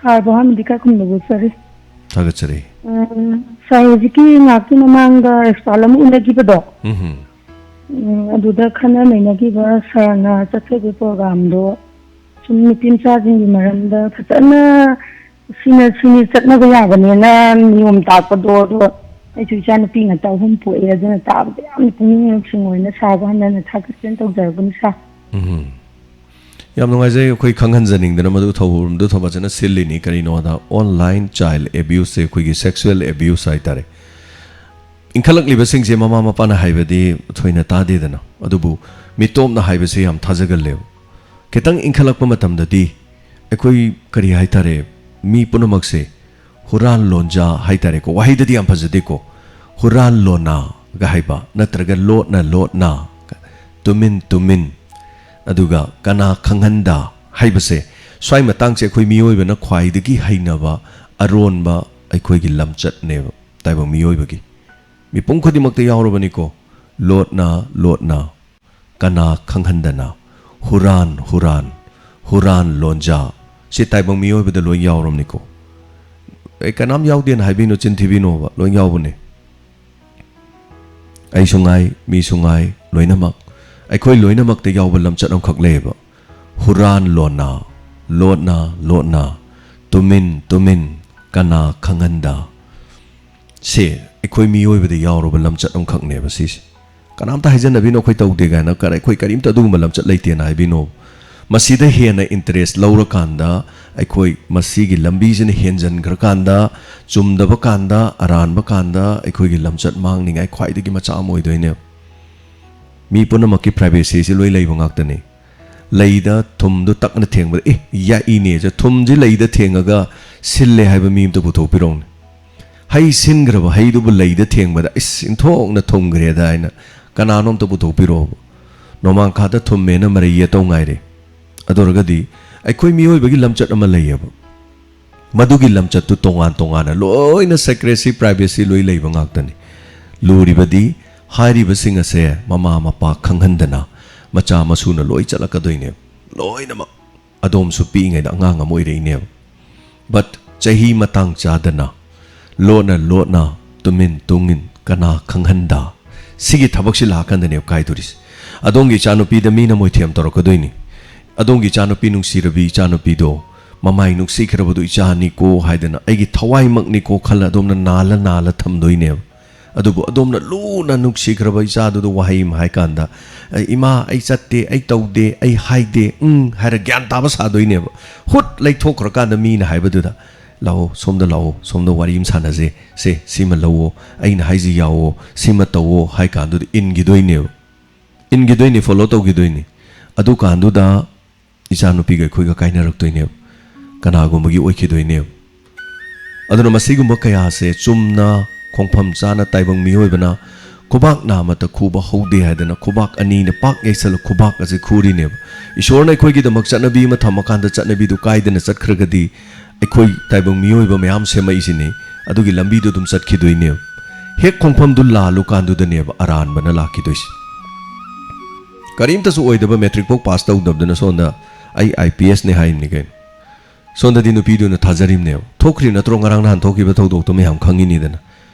ꯁꯥꯔꯕꯨ ꯑꯍꯥꯟꯕꯗꯤ ꯏꯀꯥꯏ ꯈꯨꯝꯅꯕ ꯎꯠꯆꯔꯤ꯫ ꯊꯥꯒꯠꯆꯔꯤ꯫ ꯎꯝ, ꯁꯥꯔ, ꯍꯧꯖꯤꯛꯀꯤ ꯉꯥꯏꯍꯥꯛꯀꯤ ꯃꯃꯥꯡꯗ ꯑꯦꯛꯁꯄꯥꯜ ꯑꯃ ꯎꯅꯈꯤꯕꯗꯣ, ꯎꯝꯍꯨꯝ꯫ ꯎꯝ, ꯑꯗꯨꯗ ꯈꯟꯅ ꯅꯩꯅꯈꯤꯕ ꯁꯥꯔꯅ ꯆꯠꯊꯕ ꯄ꯭ꯔꯣꯒꯥꯝꯗꯣ ꯁꯨꯝ ꯅꯨꯄꯤ ꯃꯆꯥꯁꯤꯡꯒꯤ ꯃꯔꯝꯗ ꯐꯖꯅ ꯁꯤꯅ ꯁꯤꯅꯤ ꯆꯠꯅꯕ ꯌꯥꯕꯅꯦꯅ ꯅꯤꯌꯣꯝ ꯇꯥꯛꯄꯗꯣ, ꯑꯗꯣ ꯑꯩꯁꯨ ꯏꯆꯥ ꯅꯨꯄꯤ ꯉꯥꯛꯇ ꯑꯍꯨꯝ ꯄꯣꯛꯑꯦ, ꯑꯗꯨꯅ ꯇꯥꯕꯗ ꯌꯥꯝꯅ ꯄꯨꯛꯅꯤꯡ ꯅꯨꯡꯁꯤꯡ ꯑꯣꯏꯅ ꯁꯥꯔꯕꯨ ꯍꯟꯅ ꯍꯟꯅ ꯊꯥꯒꯠꯆꯅ ꯇꯧꯖꯔꯕꯅꯤ ꯁꯥꯔ꯫ ꯎꯝ꯫ ꯌꯥꯝ ꯅꯨꯡꯉꯥꯏꯖꯩ ꯑꯩꯈꯣꯏ ꯈꯪꯍꯟꯖꯅꯤꯡꯗꯅ ꯃꯗꯨ ꯊꯧꯔꯝꯗꯨ ꯊꯧꯕꯥꯜꯁꯤꯅ ꯁꯤꯜꯂꯤꯅꯤ꯫ ꯀꯔꯤꯅꯣꯗ online child abuse ꯁꯦ ꯑꯩꯈꯣꯏꯒꯤ sexual abuse ꯍꯥꯏꯇꯥꯔꯦ꯫ ꯏꯟꯈꯠꯂꯛꯂꯤꯕꯁꯤꯡꯁꯦ ꯃꯃꯥ ꯃꯄꯥꯅ ꯍꯥꯏꯕꯗꯤ ꯊꯣꯏꯅ ꯇꯥꯗꯦꯗꯅ, ꯑꯗꯨꯕꯨ ꯃꯤꯇꯣꯞꯅ ꯍꯥꯏꯕꯁꯦ ꯌꯥꯝ ꯊꯥꯖꯒꯜꯂꯦꯕ꯫ ꯈꯤꯇꯪ ꯏꯟꯈꯠꯂꯛꯄ ꯃꯇꯝꯗꯗꯤ ꯑꯩꯈꯣꯏ ꯀꯔꯤ ꯍꯥꯏꯇꯥꯔꯦ, ꯃꯤ ꯄꯨꯝꯅꯃꯛꯁꯦ ꯍꯨꯔꯥꯟ ꯂꯣꯟꯖꯥ ꯍꯥꯏꯇꯥꯔꯦꯀꯣ, ꯋꯥꯍꯩꯗꯗꯤ ꯌꯥꯝ ꯐꯖꯗꯦꯀꯣ, ꯍꯨꯔꯥꯟ ꯂꯣꯟꯅꯥꯒ ꯍꯥꯏꯕ, ꯅꯠꯇ꯭ꯔꯒ ꯂꯣꯠꯅ ꯂꯣꯠꯅ, ꯇꯨꯃꯤꯟ ꯇꯨꯃꯤꯟ, ꯑꯗꯨꯒ ꯀꯅꯥ ꯈꯪꯍꯟꯗ ꯍꯥꯏꯕꯁꯦ, ꯁ꯭ꯋꯥꯏ ꯃꯇꯥꯡꯁꯦ ꯑꯩꯈꯣꯏ ꯃꯤꯑꯣꯏꯕꯅ ꯈ꯭ꯋꯥꯏꯗꯒꯤ ꯍꯩꯅꯕ ꯑꯔꯣꯟꯕ ꯑꯩꯈꯣꯏꯒꯤ ꯂꯝꯆꯠꯅꯦꯕ꯫ ꯇꯥꯏꯕꯪ ꯃꯤꯑꯣꯏꯕꯒꯤ ꯃꯤꯄꯨꯝ ꯈꯨꯗꯤꯡꯃꯛꯇ ꯌꯥꯎꯔꯕꯅꯤꯀꯣ꯫ ꯂꯣꯠꯅ ꯂꯣꯠꯅ, ꯀꯅꯥ ꯈꯪꯍꯟꯗꯅ, ꯍꯨꯔꯥꯟ ꯍꯨꯔꯥꯟ, ꯍꯨꯔꯥꯟ ꯂꯣꯟꯖꯥ, ꯁꯤ ꯇꯥꯏꯕꯪ ꯃꯤꯑꯣꯏꯕꯗ ꯂꯣꯏ ꯌꯥꯎꯔꯕꯅꯤꯀꯣ꯫ ꯑꯩ ꯀꯅꯥꯝ ꯌꯥꯎꯗꯦꯅ ꯍꯥꯏꯕꯤꯅꯨ, ꯆꯤꯟ ꯊꯤꯕꯤꯅꯣꯕ, ꯂꯣꯏ ꯌꯥꯎꯕꯅꯤ꯫ ꯑꯩꯁꯨ ꯉꯥꯏ, ꯃꯤꯁꯨ ꯉꯥꯏ, ꯂꯣꯏꯅꯃꯛ, ꯑꯩꯈꯣꯏ ꯂꯣꯏꯅꯃꯛꯇ ꯌꯥꯎꯕ ꯂꯝꯆꯠ ꯑꯃꯈꯛ ꯂꯩꯌꯦꯕ꯫ ꯍꯨꯔꯥꯟ ꯂꯣꯟꯅ, ꯂꯣꯠꯅ ꯂꯣꯠꯅ, ꯇꯨꯃꯤꯟ ꯇꯨꯃꯤꯟ, ꯀꯅꯥ ꯈꯪꯍꯟꯗ꯫ ꯁꯦ ꯑꯩꯈꯣꯏ ꯃꯤꯑꯣꯏꯕꯗ ꯌꯥꯎꯔꯕ ꯂꯝꯆꯠ ꯑꯃꯈꯛꯅꯦꯕ ꯁꯤꯁꯦ꯫ ꯀꯅꯥꯝꯇ ꯍꯥꯏꯖꯟꯅꯕꯤꯅꯣ, ꯑꯩꯈꯣꯏ ꯇꯧꯗꯦ ꯀꯥꯏꯅ, ꯀꯔ-, ꯑꯩꯈꯣꯏ ꯀꯔꯤꯝꯇ ꯑꯗꯨꯒꯨꯝꯕ ꯂꯝꯆꯠ ꯂꯩꯇꯦꯅ ꯍꯥꯏꯕꯤꯅꯣ꯫ ꯃꯁꯤꯗ ꯍꯦꯟꯅ interest ꯂꯧꯔꯀꯥꯟꯗ, ꯑꯩꯈꯣꯏ ꯃꯁꯤꯒꯤ ꯂꯝꯕꯤꯁꯤꯅ ꯍꯦꯟꯖꯟꯈ꯭ꯔꯀꯥꯟꯗ, ꯆꯨꯝꯗꯕ ꯀꯥꯟꯗ, ꯑꯔꯥꯟꯕ ꯀꯥꯟꯗ ꯑꯩꯈꯣꯏꯒꯤ ꯂꯝꯆꯠ ꯃꯥꯡꯅꯤꯡꯉꯥꯏ ꯈ꯭ꯋꯥꯏꯗꯒꯤ ꯃꯆꯥꯛ ꯑꯃ ꯑꯣꯏꯗꯣꯏꯅꯦꯕ꯫ ꯃꯤ ꯄꯨꯝꯅꯃꯛꯀꯤ privacy ꯁꯤ ꯂꯣꯏ ꯂꯩꯕ ꯉꯥꯛꯇꯅꯤ꯫ ꯂꯩꯗ ꯊꯨꯝꯗꯨ ꯇꯛꯅ ꯊꯦꯡꯕꯗ, "ꯑꯦ, ꯌꯥꯛꯏꯅꯦ, ꯊꯨꯝꯁꯤ ꯂꯩꯗ ꯊꯦꯡꯉꯒ ꯁꯤꯜꯂꯦ" ꯍꯥꯏꯕ ꯃꯤ ꯑꯝꯇ ꯄꯨꯊꯣꯛꯄꯤꯔꯛꯎꯅꯦ꯫ ꯍꯩ ꯁꯤꯟꯈ꯭ꯔꯕ ꯍꯩꯗꯨꯕꯨ ꯂꯩꯗ ꯊꯦꯡꯕꯗ, "ꯏꯁ, ꯏꯟꯊꯣꯛꯅ ꯊꯨꯝꯈ꯭ꯔꯦꯗ" ꯍꯥꯏꯅ ꯀꯅꯥꯅꯣ ꯑꯝꯇ ꯄꯨꯊꯣꯛꯄꯤꯔꯛꯑꯣꯕ꯫ ꯅꯣꯡꯃꯥꯡꯈꯥꯗ ꯊꯨꯝꯃꯦꯅ ꯃꯔꯩ ꯌꯦꯠꯇꯧ ꯉꯥꯏꯔꯦ꯫ ꯑꯗꯨ ꯑꯣꯏꯔꯒꯗꯤ ꯑꯩꯈꯣꯏ ꯃꯤꯑꯣꯏꯕꯒꯤ ꯂꯝꯆꯠ ꯑꯃ ꯂꯩꯌꯦꯕ꯫ ꯃꯗꯨꯒꯤ ꯂꯝꯆꯠꯇꯨ ꯇꯣꯉꯥꯟ ꯇꯣꯉꯥꯟꯅ ꯂꯣꯏꯅ secrecy, privacy ꯂꯣꯏ ꯂꯩꯕ ꯉꯥꯛꯇꯅꯤ꯫ ꯂꯨꯔꯤꯕꯗꯤ ꯍꯥꯏꯔꯤꯕꯁꯤꯡ ꯑꯁꯦ ꯃꯃꯥ ꯃꯄꯥ ꯈꯪꯍꯟꯗꯅ ꯃꯆꯥ ꯃꯁꯨꯅ ꯂꯣꯏ ꯆꯠꯂꯛꯀꯗꯣꯏꯅꯦꯕ꯫ ꯂꯣꯏꯅꯃꯛ꯫ ꯑꯗꯣꯝꯁꯨ ꯄꯤꯛꯏꯉꯩꯗ ꯑꯉꯥꯡ ꯑꯃ ꯑꯣꯏꯔꯛꯏꯅꯦꯕ꯫ But ꯆꯍꯤ ꯃꯇꯥꯡ ꯆꯥꯗꯅ, ꯂꯣꯟꯅ ꯂꯣꯟꯅ, ꯇꯨꯃꯤꯟ ꯇꯨꯃꯤꯟ, ꯀꯅꯥ ꯈꯪꯍꯟꯗ, ꯁꯤꯒꯤ ꯊꯕꯛꯁꯤ ꯂꯥꯛꯑꯀꯥꯟꯗꯅꯦꯕ ꯀꯥꯏꯗꯣꯔꯤꯁꯦ꯫ ꯑꯗꯣꯝꯒꯤ ꯏꯆꯥꯅꯨꯄꯤꯗ ꯃꯤꯅ ꯃꯣꯏꯊꯦꯝ ꯇꯧꯔꯛꯀꯗꯣꯏꯅꯤ꯫ ꯑꯗꯣꯝꯒꯤ ꯏꯆꯥꯅꯨꯄꯤ, ꯅꯨꯡꯁꯤꯔꯕꯤ ꯏꯆꯥꯅꯨꯄꯤꯗꯣ, ꯃꯃꯥꯏ ꯅꯨꯡꯁꯤꯈ꯭ꯔꯕꯗꯣ ꯏꯆꯥꯅꯤꯀꯣ ꯍꯥꯏꯗꯅ, ꯑꯩꯒꯤ ꯊꯋꯥꯏꯃꯛꯅꯤꯀꯣ ꯈꯜꯂ ꯑꯗꯣꯝꯅ ꯅꯥꯜꯂ ꯅꯥꯜꯂ ꯊꯝꯗꯣꯏꯅꯦꯕ꯫ ꯑꯗꯨꯕꯨ ꯑꯗꯣꯝꯅ ꯂꯨꯅ ꯅꯨꯡꯁꯤꯈ꯭ꯔꯕ ꯏꯆꯥꯗꯨꯗ ꯋꯥꯍꯩ ꯑꯃ ꯍꯥꯏ ꯀꯥꯟꯗ, "ꯑꯩ, ꯏꯃꯥ, ꯑꯩ ꯆꯠꯇꯦ, ꯑꯩ ꯇꯧꯗꯦ, ꯑꯩ ꯍꯥꯏꯗꯦ, ꯎꯝ" ꯍꯥꯏꯔ ꯒ꯭ꯌꯥꯟ ꯇꯥꯕ ꯁꯥꯗꯣꯏꯅꯦꯕ꯫ ꯍꯨꯠ ꯂꯩꯊꯣꯛꯈ꯭ꯔꯀꯥꯟꯗ ꯃꯤꯅ ꯍꯥꯏꯕꯗꯨꯗ, "ꯂꯥꯛꯑꯣ, ꯁꯣꯝꯗ ꯂꯥꯛꯑꯣ, ꯁꯣꯝꯗ ꯋꯥꯔꯤ ꯑꯃ ꯁꯥꯟꯅꯁꯦ, ꯁꯦ, ꯁꯤꯃ ꯂꯧꯑꯣ, ꯑꯩꯅ ꯍꯥꯏꯁꯤ ꯌꯥꯎꯑꯣ, ꯁꯤꯃ ꯇꯧꯑꯣ" ꯍꯥꯏ ꯀꯥꯟꯗꯨꯗ ꯏꯟꯈꯤꯗꯣꯏꯅꯦꯕ꯫ ꯏꯟꯈꯤꯗꯣꯏꯅꯤ, ꯐꯣꯂꯣ ꯇꯧꯈꯤꯗꯣꯏꯅꯤ꯫ ꯑꯗꯨꯀꯥꯟꯗꯨꯗ ꯏꯆꯥꯅꯨꯄꯤꯒ ꯑꯩꯈꯣꯏꯒ ꯀꯥꯏꯅꯔꯛꯇꯣꯏꯅꯦꯕ, ꯀꯅꯥꯒꯨꯝꯕꯒꯤ ꯑꯣꯏꯈꯤꯗꯣꯏꯅꯦꯕ꯫ ꯑꯗꯨꯅ ꯃꯁꯤꯒꯨꯝꯕ ꯀꯌꯥꯁꯦ ꯆꯨꯝꯅ ꯈꯣꯡꯐꯝ ꯆꯥꯅ ꯇꯥꯏꯕꯪ ꯃꯤꯑꯣꯏꯕꯅ ꯈꯨꯕꯥꯛ ꯅꯥꯃꯇ ꯈꯨꯕ ꯍꯧꯗꯦ ꯍꯥꯏꯗꯅ ꯈꯨꯕꯥꯛ ꯑꯅꯤꯅ ꯄꯥꯛ ꯌꯩꯁꯜꯂ ꯈꯨꯕꯥꯛ ꯑꯁꯤ ꯈꯨꯔꯤꯅꯦꯕ꯫ ꯏꯁꯣꯔꯅ ꯑꯩꯈꯣꯏꯒꯤꯗꯃꯛ ꯆꯠꯅꯕꯤ ꯑꯃ ꯊꯝꯃꯀꯥꯟꯗ ꯆꯠꯅꯕꯤꯗꯨ ꯀꯥꯏꯗꯅ ꯆꯠꯈ꯭ꯔꯒꯗꯤ ꯑꯩꯈꯣꯏ ꯇꯥꯏꯕꯪ ꯃꯤꯑꯣꯏꯕ ꯃꯌꯥꯝ ꯁꯦꯝꯃꯛꯏꯁꯤꯅꯤ꯫ ꯑꯗꯨꯒꯤ ꯂꯝꯕꯤꯗꯨ ꯑꯗꯨꯝ ꯆꯠꯈꯤꯗꯣꯏꯅꯦꯕ꯫ ꯍꯦꯛ ꯈꯣꯡꯐꯝꯗꯨ ꯂꯥꯜꯂꯨꯀꯥꯟꯗꯨꯗꯅꯦꯕ ꯑꯔꯥꯟꯕꯅ ꯂꯥꯛꯈꯤꯗꯣꯏꯁꯦ꯫ ꯀꯔꯤꯝꯇꯁꯨ ꯑꯣꯏꯗꯕ, ꯃꯦꯇ꯭ꯔꯤꯛ ꯐꯥꯎ ꯄꯥꯁ ꯇꯧꯗꯕꯗꯨꯅ ꯁꯣꯝꯗ "ꯑꯩ ꯑꯥꯏ ꯄꯤ ꯑꯦꯁꯅꯦ" ꯍꯥꯏꯔꯤꯕꯅꯤ ꯀꯩꯅꯣ꯫ ꯁꯣꯝꯗꯗꯤ ꯅꯨꯄꯤꯗꯨꯅ ꯊꯥꯖꯔꯤꯕꯅꯦꯕ꯫ ꯊꯣꯛꯈ꯭ꯔꯤ ꯅꯠꯇ꯭ꯔꯣ, ꯉꯔꯥꯡ ꯅꯍꯥꯟ ꯊꯣꯛꯈꯤꯕ ꯊꯧꯗꯣꯛꯇꯣ ꯃꯌꯥꯝ ꯈꯪꯉꯤꯅꯤꯗꯅ?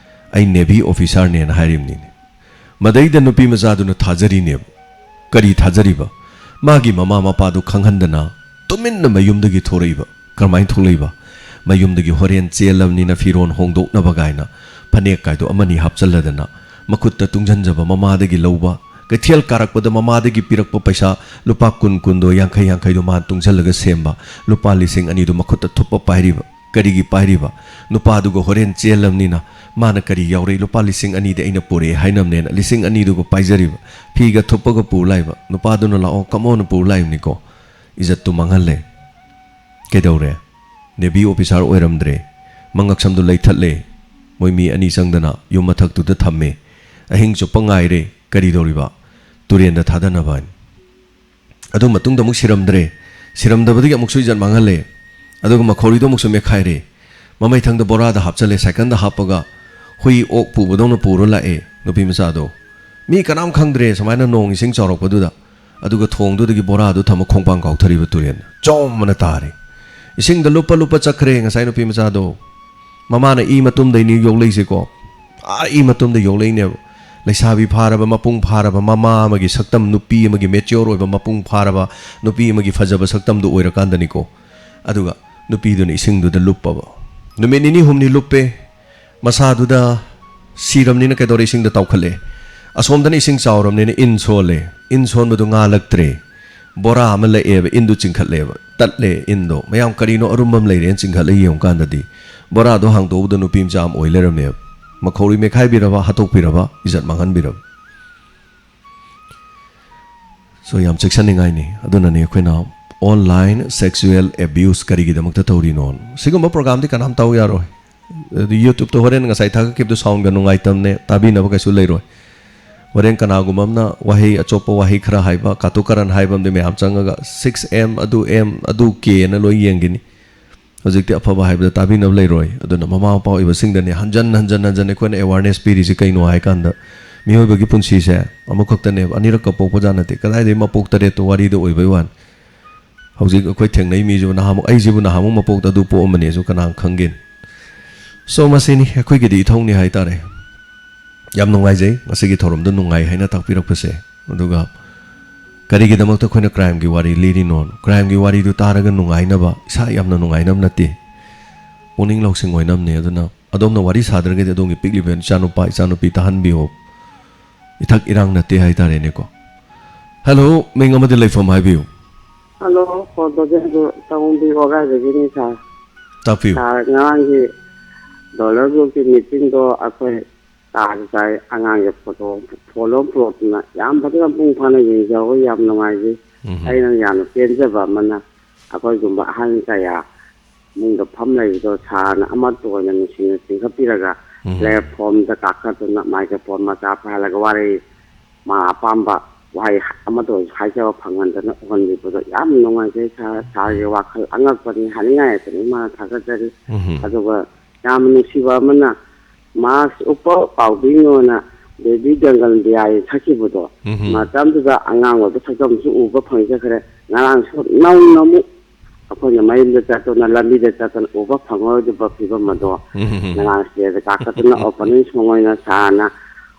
"ꯑꯩ ꯅꯦꯚꯤ ꯑꯣꯐꯤꯁꯥꯔꯅꯦꯅ" ꯍꯥꯏꯔꯤꯕꯅꯤꯅꯦ꯫ ꯃꯗꯩꯗ ꯅꯨꯄꯤ ꯃꯆꯥꯗꯨꯅ ꯊꯥꯖꯔꯤꯅꯦꯕ꯫ ꯀꯔꯤ ꯊꯥꯖꯔꯤꯕ? ꯃꯥꯒꯤ ꯃꯃꯥ ꯃꯄꯥꯗꯨ ꯈꯪꯍꯟꯗꯅ ꯇꯨꯃꯤꯟꯅ ꯃꯌꯨꯝꯗꯒꯤ ꯊꯣꯔꯛꯏꯕ꯫ ꯀꯔꯝꯍꯥꯏꯅ ꯊꯣꯛꯂꯛꯏꯕ? ꯃꯌꯨꯝꯗꯒꯤ ꯍꯣꯔꯦꯟ ꯆꯦꯜꯂꯕꯅꯤꯅ ꯐꯤꯔꯣꯟ ꯍꯣꯡꯗꯣꯛꯅꯕ ꯀꯥꯏꯅ ꯐꯅꯦꯛ ꯀꯥꯏꯗꯣ ꯑꯃꯅꯤ ꯍꯥꯞꯆꯜꯂꯗꯅ, ꯃꯈꯨꯠꯇ ꯇꯨꯡꯁꯤꯟꯖꯕ ꯃꯃꯥꯗꯒꯤ ꯂꯧꯕ, ꯀꯩꯊꯦꯜ ꯀꯥꯔꯛꯄꯗ ꯃꯃꯥꯗꯒꯤ ꯄꯤꯔꯛꯄ ꯄꯩꯁꯥ ꯂꯨꯄꯥ ꯀꯨꯟ, ꯀꯨꯟꯗꯣ, ꯌꯥꯡꯈꯩ, ꯌꯥꯡꯈꯩꯗꯣ ꯃꯥꯅ ꯇꯨꯡꯁꯤꯜꯂꯒ ꯁꯦꯝꯕ ꯂꯨꯄꯥ ꯂꯤꯁꯤꯡ ꯑꯅꯤꯗꯣ ꯃꯈꯨꯠꯇ ꯊꯨꯞꯄ ꯄꯥꯏꯔꯤꯕ꯫ ꯀꯔꯤꯒꯤ ꯄꯥꯏꯔꯤꯕ? ꯅꯨꯄꯥꯗꯨꯒ ꯍꯣꯔꯦꯟ ꯆꯦꯜꯂꯕꯅꯤꯅ ꯃꯥꯅ ꯀꯔꯤ ꯌꯥꯎꯔꯛꯏ? ꯂꯨꯄꯥ ꯂꯤꯁꯤꯡ ꯑꯅꯤꯗꯤ ꯑꯩꯅ ꯄꯨꯔꯛꯑꯦ ꯍꯥꯏꯅꯕꯅꯦꯅ ꯂꯤꯁꯤꯡ ꯑꯅꯤꯗꯨꯒ ꯄꯥꯏꯖꯔꯤꯕ꯫ ꯐꯤꯒ ꯊꯨꯞꯄꯒ ꯄꯨ ꯂꯥꯛꯏꯕ꯫ ꯅꯨꯄꯥꯗꯨꯅ "ꯂꯥꯛꯑꯣ, come on" ꯄꯨ ꯂꯥꯛꯏꯕꯅꯤꯀꯣ꯫ ꯏꯖꯠꯇꯨ ꯃꯥꯡꯍꯜꯂꯦ꯫ ꯀꯩꯗꯧꯔꯦ? ꯅꯦꯚꯤ ꯑꯣꯐꯤꯁꯥꯔ ꯑꯣꯏꯔꯝꯗ꯭ꯔꯦ꯫ ꯃꯉꯛꯁꯝꯗꯨ ꯂꯩꯊꯠꯂꯦ꯫ ꯃꯣꯏ ꯃꯤ ꯑꯅꯤ ꯆꯪꯗꯅ ꯌꯨꯝ ꯃꯊꯛꯇꯨꯗ ꯊꯝꯃꯦ꯫ ꯑꯍꯤꯡ ꯆꯨꯞꯄ ꯉꯥꯏꯔꯦ꯫ ꯀꯔꯤ ꯇꯧꯔꯤꯕ? ꯇꯨꯔꯦꯟꯗ ꯊꯥꯗꯅꯕ ꯍꯥꯏꯅ꯫ ꯑꯗꯨ ꯃꯇꯨꯡꯗ ꯑꯃꯨꯛ ꯁꯤꯔꯝꯗ꯭ꯔꯦ꯫ ꯁꯤꯔꯝꯗꯕꯗꯒꯤ ꯑꯃꯨꯛꯁꯨ ꯏꯖꯠ ꯃꯥꯡꯍꯜꯂꯦ꯫ ꯑꯗꯨꯒ ꯃꯈꯧꯔꯤꯗꯣ ꯑꯃꯨꯛꯁꯨ ꯃꯦꯠꯈꯥꯏꯔꯦ꯫ ꯃꯃꯩꯊꯪꯗ ꯕꯣꯔꯥꯗ ꯍꯥꯞꯆꯜꯂꯦ, ꯁꯥꯏꯀꯜꯗ ꯍꯥꯞꯄꯒ ꯍꯨꯏ ꯑꯣꯛ ꯄꯨꯕꯗꯧꯅ ꯄꯨꯔ ꯂꯥꯛꯑꯦ ꯅꯨꯄꯤ ꯃꯆꯥꯗꯣ꯫ ꯃꯤ ꯀꯅꯥꯝ ꯈꯪꯗ꯭ꯔꯦ ꯁꯨꯃꯥꯏꯅ ꯅꯣꯡ ꯏꯁꯤꯡ ꯆꯥꯎꯔꯛꯄꯗꯨꯗ꯫ ꯑꯗꯨꯒ ꯊꯣꯡꯗꯨꯗꯒꯤ ꯕꯣꯔꯥꯗꯨ ꯊꯝꯃ ꯈꯣꯡꯄꯥꯡ ꯀꯥꯎꯊꯔꯤꯕ ꯇꯨꯔꯦꯟꯗ꯫ ꯆꯣꯝ ꯑꯅ ꯇꯥꯔꯦ꯫ ꯏꯁꯤꯡꯗ ꯂꯨꯞꯄ ꯂꯨꯞꯄ ꯆꯠꯈ꯭ꯔꯦ ꯉꯁꯥꯏ ꯅꯨꯄꯤ ꯃꯆꯥꯗꯣ꯫ ꯃꯃꯥꯅ ꯏ ꯃꯇꯨꯝꯗꯩꯅꯤ ꯌꯣꯛꯂꯛꯏꯁꯦꯀꯣ꯫ ꯑꯥ, ꯏ ꯃꯇꯨꯝꯗ ꯌꯣꯛꯂꯛꯏꯅꯦꯕ꯫ ꯂꯩꯁꯥꯕꯤ ꯐꯥꯔꯕ, ꯃꯄꯨꯡ ꯐꯥꯔꯕ ꯃꯃꯥ ꯑꯃꯒꯤ ꯁꯛꯇꯝ, ꯅꯨꯄꯤ ꯑꯃꯒꯤ mature ꯑꯣꯏꯕ, ꯃꯄꯨꯡ ꯐꯥꯔꯕ ꯅꯨꯄꯤ ꯑꯃꯒꯤ ꯐꯖꯕ ꯁꯛꯇꯝꯗꯨ ꯑꯣꯏꯔꯀꯥꯟꯗꯅꯤꯀꯣ꯫ ꯑꯗꯨꯒ ꯅꯨꯄꯤꯗꯨꯅ ꯏꯁꯤꯡꯗꯨꯗ ꯂꯨꯞꯄꯕ꯫ ꯅꯨꯃꯤꯠ ꯅꯤꯅꯤ ꯍꯨꯝꯅꯤ ꯂꯨꯞꯄꯦ꯫ ꯃꯁꯥꯗꯨꯗ ꯁꯤꯔꯝꯅꯤꯅ ꯀꯩꯗꯧꯔꯦ? ꯏꯁꯤꯡꯗ ꯇꯥꯎꯈꯠꯂꯦ꯫ ꯑꯁꯣꯝꯗꯅ ꯏꯁꯤꯡ ꯆꯥꯎꯔꯝꯅꯤꯅ ꯏꯟ ꯁꯣꯜꯂꯦ꯫ ꯏꯟ ꯁꯣꯟꯕꯗꯨ ꯉꯥ ꯂꯛꯇ꯭ꯔꯦ꯫ ꯕꯣꯔꯥ ꯑꯃ ꯂꯛꯑꯦꯕ, ꯏꯟꯗꯨ ꯆꯤꯡꯈꯠꯂꯦꯕ꯫ ꯇꯠꯂꯦ ꯏꯟꯗꯣ꯫ ꯃꯌꯥꯝ ꯀꯔꯤꯅꯣ ꯑꯔꯨꯝꯕ ꯑꯃ ꯂꯩꯔꯦꯅ ꯆꯤꯡꯈꯠꯂ ꯌꯦꯡꯉꯨꯀꯥꯟꯗꯗꯤ ꯕꯣꯔꯥꯗꯣ ꯍꯥꯡꯗꯣꯛꯎꯕꯗ ꯅꯨꯄꯤ ꯃꯆꯥ ꯑꯃ ꯑꯣꯏ ꯂꯩꯔꯝꯃꯦꯕ꯫ ꯃꯈꯧꯔꯤ ꯃꯦꯠꯈꯥꯏꯕꯤꯔꯕ, ꯍꯥꯠꯇꯣꯛꯄꯤꯔꯕ, ꯏꯖꯠ ꯃꯥꯡꯍꯟꯕꯤꯔꯕ꯫ So, ꯌꯥꯝ ꯆꯦꯛꯁꯤꯟꯅꯤꯡꯉꯥꯏꯅꯤ꯫ ꯑꯗꯨꯅꯅꯤ ꯑꯩꯈꯣꯏꯅ online sexual abuse ꯀꯔꯤꯒꯤꯗꯃꯛꯇ ꯇꯧꯔꯤꯅꯣ? ꯁꯤꯒꯨꯝꯕ programꯗꯤ ꯀꯅꯥꯝ ꯇꯧ ꯌꯥꯔꯣꯏ꯫ ꯑꯗꯨ YouTubeꯇ ꯍꯣꯔꯦꯟ ꯉꯁꯥꯏ ꯊꯥꯒꯠꯈꯤꯕꯗꯨ soundꯒ ꯅꯨꯡꯉꯥꯏꯇꯝꯅꯦ, ꯇꯥꯕꯤꯅꯕ ꯀꯩꯁꯨ ꯂꯩꯔꯣꯏ꯫ ꯍꯣꯔꯦꯟ ꯀꯅꯥꯒꯨꯝꯕ ꯑꯃꯅ ꯋꯥꯍꯩ, ꯑꯆꯣꯞꯄ ꯋꯥꯍꯩ ꯈꯔ ꯍꯥꯏꯕ, ꯀꯥꯇꯨ ꯀꯥꯔꯟ ꯍꯥꯏꯕ ꯑꯃꯗꯤ ꯃꯌꯥꯝ ꯆꯪꯉꯒ six M, ꯑꯗꯨ M, ꯑꯗꯨ Kꯅ ꯂꯣꯏ ꯌꯦꯡꯈꯤꯅꯤ꯫ ꯍꯧꯖꯤꯛꯇꯤ ꯑꯐꯕ ꯍꯥꯏꯕꯗ ꯇꯥꯕꯤꯅꯕ ꯂꯩꯔꯣꯏ꯫ ꯑꯗꯨꯅ ꯃꯃꯥ ꯃꯄꯥ ꯑꯣꯏꯕꯁꯤꯡꯗꯅꯦ ꯍꯟꯖꯟ ꯍꯟꯖꯟ ꯍꯟꯖꯟ ꯑꯩꯈꯣꯏꯅ awareness ꯄꯤꯔꯤꯁꯤ ꯀꯩꯅꯣ ꯍꯥꯏ ꯀꯥꯟꯗ, ꯃꯤꯑꯣꯏꯕꯒꯤ ꯄꯨꯟꯁꯤꯁꯦ ꯑꯃꯈꯛꯇꯅꯦꯕ, ꯑꯅꯤꯔꯛꯀ ꯄꯣꯛꯄ ꯖꯥꯠ ꯅꯠꯇꯦ꯫ ꯀꯗꯥꯏꯗꯒꯤ ꯃꯄꯣꯛ ꯇꯔꯦꯠꯇꯣ ꯋꯥꯔꯤꯗ ꯑꯣꯏꯕꯩ ꯋꯥꯅꯤ꯫ ꯍꯧꯖꯤꯛ ꯑꯩꯈꯣꯏ ꯊꯦꯡꯅꯩ ꯃꯤꯁꯤꯕꯨ ꯅꯍꯥꯟꯃꯨꯛ, ꯑꯩꯁꯤꯕꯨ ꯅꯍꯥꯟꯃꯨꯛ ꯃꯄꯣꯛꯇ ꯑꯗꯨ ꯄꯣꯛꯑꯝꯕꯅꯦꯁꯨ ꯀꯅꯥ ꯈꯪꯒꯦ꯫ So, ꯃꯁꯤꯅꯤ ꯑꯩꯈꯣꯏꯒꯤꯗꯤ ꯏꯊꯧꯅꯤ ꯍꯥꯏꯇꯥꯔꯦ꯫ ꯌꯥꯝ ꯅꯨꯡꯉꯥꯏꯖꯩ ꯉꯁꯤꯒꯤ ꯊꯧꯔꯝꯗꯣ ꯅꯨꯡꯉꯥꯏ ꯍꯥꯏꯅ ꯇꯥꯛꯄꯤꯔꯛꯄꯁꯦ꯫ ꯑꯗꯨꯒ ꯀꯔꯤꯒꯤꯗꯃꯛꯇ ꯑꯩꯈꯣꯏꯅ crimeꯒꯤ ꯋꯥꯔꯤ ꯂꯤꯔꯤꯅꯣ? Crimeꯒꯤ ꯋꯥꯔꯤꯗꯨ ꯇꯥꯔꯒ ꯅꯨꯡꯉꯥꯏꯅꯕ, ꯏꯁꯥ ꯌꯥꯝꯅ ꯅꯨꯡꯉꯥꯏꯅꯕ ꯅꯠꯇꯦ, ꯄꯨꯛꯅꯤꯡ ꯂꯧꯁꯤꯡ ꯑꯣꯏꯅꯕꯅꯦ꯫ ꯑꯗꯨꯅ ꯑꯗꯣꯝꯅ ꯋꯥꯔꯤ ꯁꯥꯗ꯭ꯔꯒꯗꯤ ꯑꯗꯣꯝꯒꯤ ꯄꯤꯛꯂꯤꯕ ꯏꯆꯥꯅꯨꯄꯥ, ꯏꯆꯥꯅꯨꯄꯤ ꯇꯥꯍꯟꯕꯤꯌꯣ꯫ ꯏꯊꯛ ꯏꯔꯥꯡ ꯅꯠꯇꯦ ꯍꯥꯏꯇꯥꯔꯦꯅꯦꯀꯣ꯫ Hello, ꯃꯤꯡ ꯑꯃꯗꯤ ꯂꯩꯐꯝ ꯍꯥꯏꯕꯤꯌꯨ꯫ Hello, ꯀꯣꯜ ꯇꯧꯖꯔꯤꯗꯨ ꯇꯥꯎꯟꯕꯤ ꯋꯥꯒꯥꯏꯗꯒꯤꯅꯤ, ꯁꯥꯔ꯫ ꯇꯥꯛꯄꯤꯌꯨ꯫ ꯁꯥꯔ, ꯉꯔꯥꯡꯒꯤ ꯗꯣꯂꯔ ꯒ꯭ꯔꯨꯞꯀꯤ ꯃꯤꯇꯤꯡꯗꯣ ꯑꯩꯈꯣꯏ ꯇꯥꯗꯤ ꯇꯥꯏ, ꯑꯉꯥꯡꯒꯤ ꯐꯣꯇꯣ ꯐꯣꯂꯣ ꯄ꯭ꯂꯣꯠꯇꯨꯅ ꯌꯥꯝ ꯐꯖꯅ ꯃꯄꯨꯡ ꯐꯥꯅ ꯌꯦꯡꯖꯍꯧꯋꯤ, ꯌꯥꯝ ꯅꯨꯡꯉꯥꯏꯖꯩ꯫ ꯎꯝꯍꯨꯝ꯫ ꯑꯩꯅ ꯌꯥꯝꯅ ꯄꯦꯟꯖꯕ ꯑꯃꯅ, ꯑꯩꯈꯣꯏꯒꯨꯝꯕ ꯑꯍꯟ ꯀꯌꯥ ꯏꯃꯨꯡꯗ ꯐꯝ ꯂꯩꯕꯗꯣ ꯁꯥꯔꯅ ꯑꯃꯠꯇ ꯑꯣꯏꯅ ꯅꯨꯡꯁꯤꯅ ꯆꯤꯡꯈꯠꯄꯤꯔꯒ, ꯎꯝꯍꯨꯝ꯫ Platformꯗ ꯀꯥꯈꯠꯇꯨꯅ microphone ꯃꯆꯥ ꯄꯥꯏꯍꯜꯂꯒ ꯋꯥꯔꯤ ꯃꯥ ꯑꯄꯥꯝꯕ ꯋꯥꯍꯩ ꯑꯃꯠꯇ ꯑꯣꯏꯔꯁꯨ ꯍꯥꯏꯖꯕ ꯐꯪꯍꯟꯗꯅ ꯎꯍꯟꯕꯤꯕꯗꯣ ꯌꯥꯝ ꯅꯨꯡꯉꯥꯏꯖꯩ ꯁꯥꯔ꯫ ꯁꯥꯔꯒꯤ ꯎꯝ꯫ ꯋꯥꯈꯜ ꯑꯉꯛꯄꯅꯤ, ꯍꯥꯏꯅꯤꯡꯉꯥꯏ ꯂꯩꯇꯅ ꯏꯃꯥꯅ ꯊꯥꯒꯠꯆꯔꯤ꯫ ꯎꯝꯍꯨꯝ꯫ ꯑꯗꯨꯒ ꯌꯥꯝꯅ ꯅꯨꯡꯁꯤꯕ ꯑꯃꯅ, ꯃꯥꯁ ꯎꯞꯄ ꯄꯥꯎꯗꯤꯡꯉꯣꯅ ꯕꯦꯕꯤ ꯒꯪꯒꯟ ꯕꯤꯌꯥꯔꯤ ꯁꯛꯈꯤꯕꯗꯣ, ꯎꯝꯍꯨꯝ꯫ ꯃꯇꯝꯗꯨꯗ ꯑꯉꯥꯡ ꯑꯣꯏꯕ ꯁꯛꯇꯝꯁꯨ ꯎꯕ ꯐꯪꯖꯈ꯭ꯔꯦ꯫ ꯉꯔꯥꯡꯁꯨ ꯅꯧꯅ ꯑꯃꯨꯛ ꯑꯩꯈꯣꯏꯅ ꯃꯌꯨꯝꯗ ꯆꯠꯇꯨꯅ, ꯂꯝꯕꯤꯗ ꯆꯠꯇꯨꯅ ꯎꯕ ꯐꯪꯉꯔꯣꯏꯗꯕ ꯐꯤꯕꯝ ꯑꯗꯣ ꯎꯝꯍꯨꯝ꯫ ꯉꯔꯥꯡ stage ꯀꯥꯈꯠꯇꯨꯅ opening song ꯑꯣꯏꯅ ꯁꯥꯔꯅ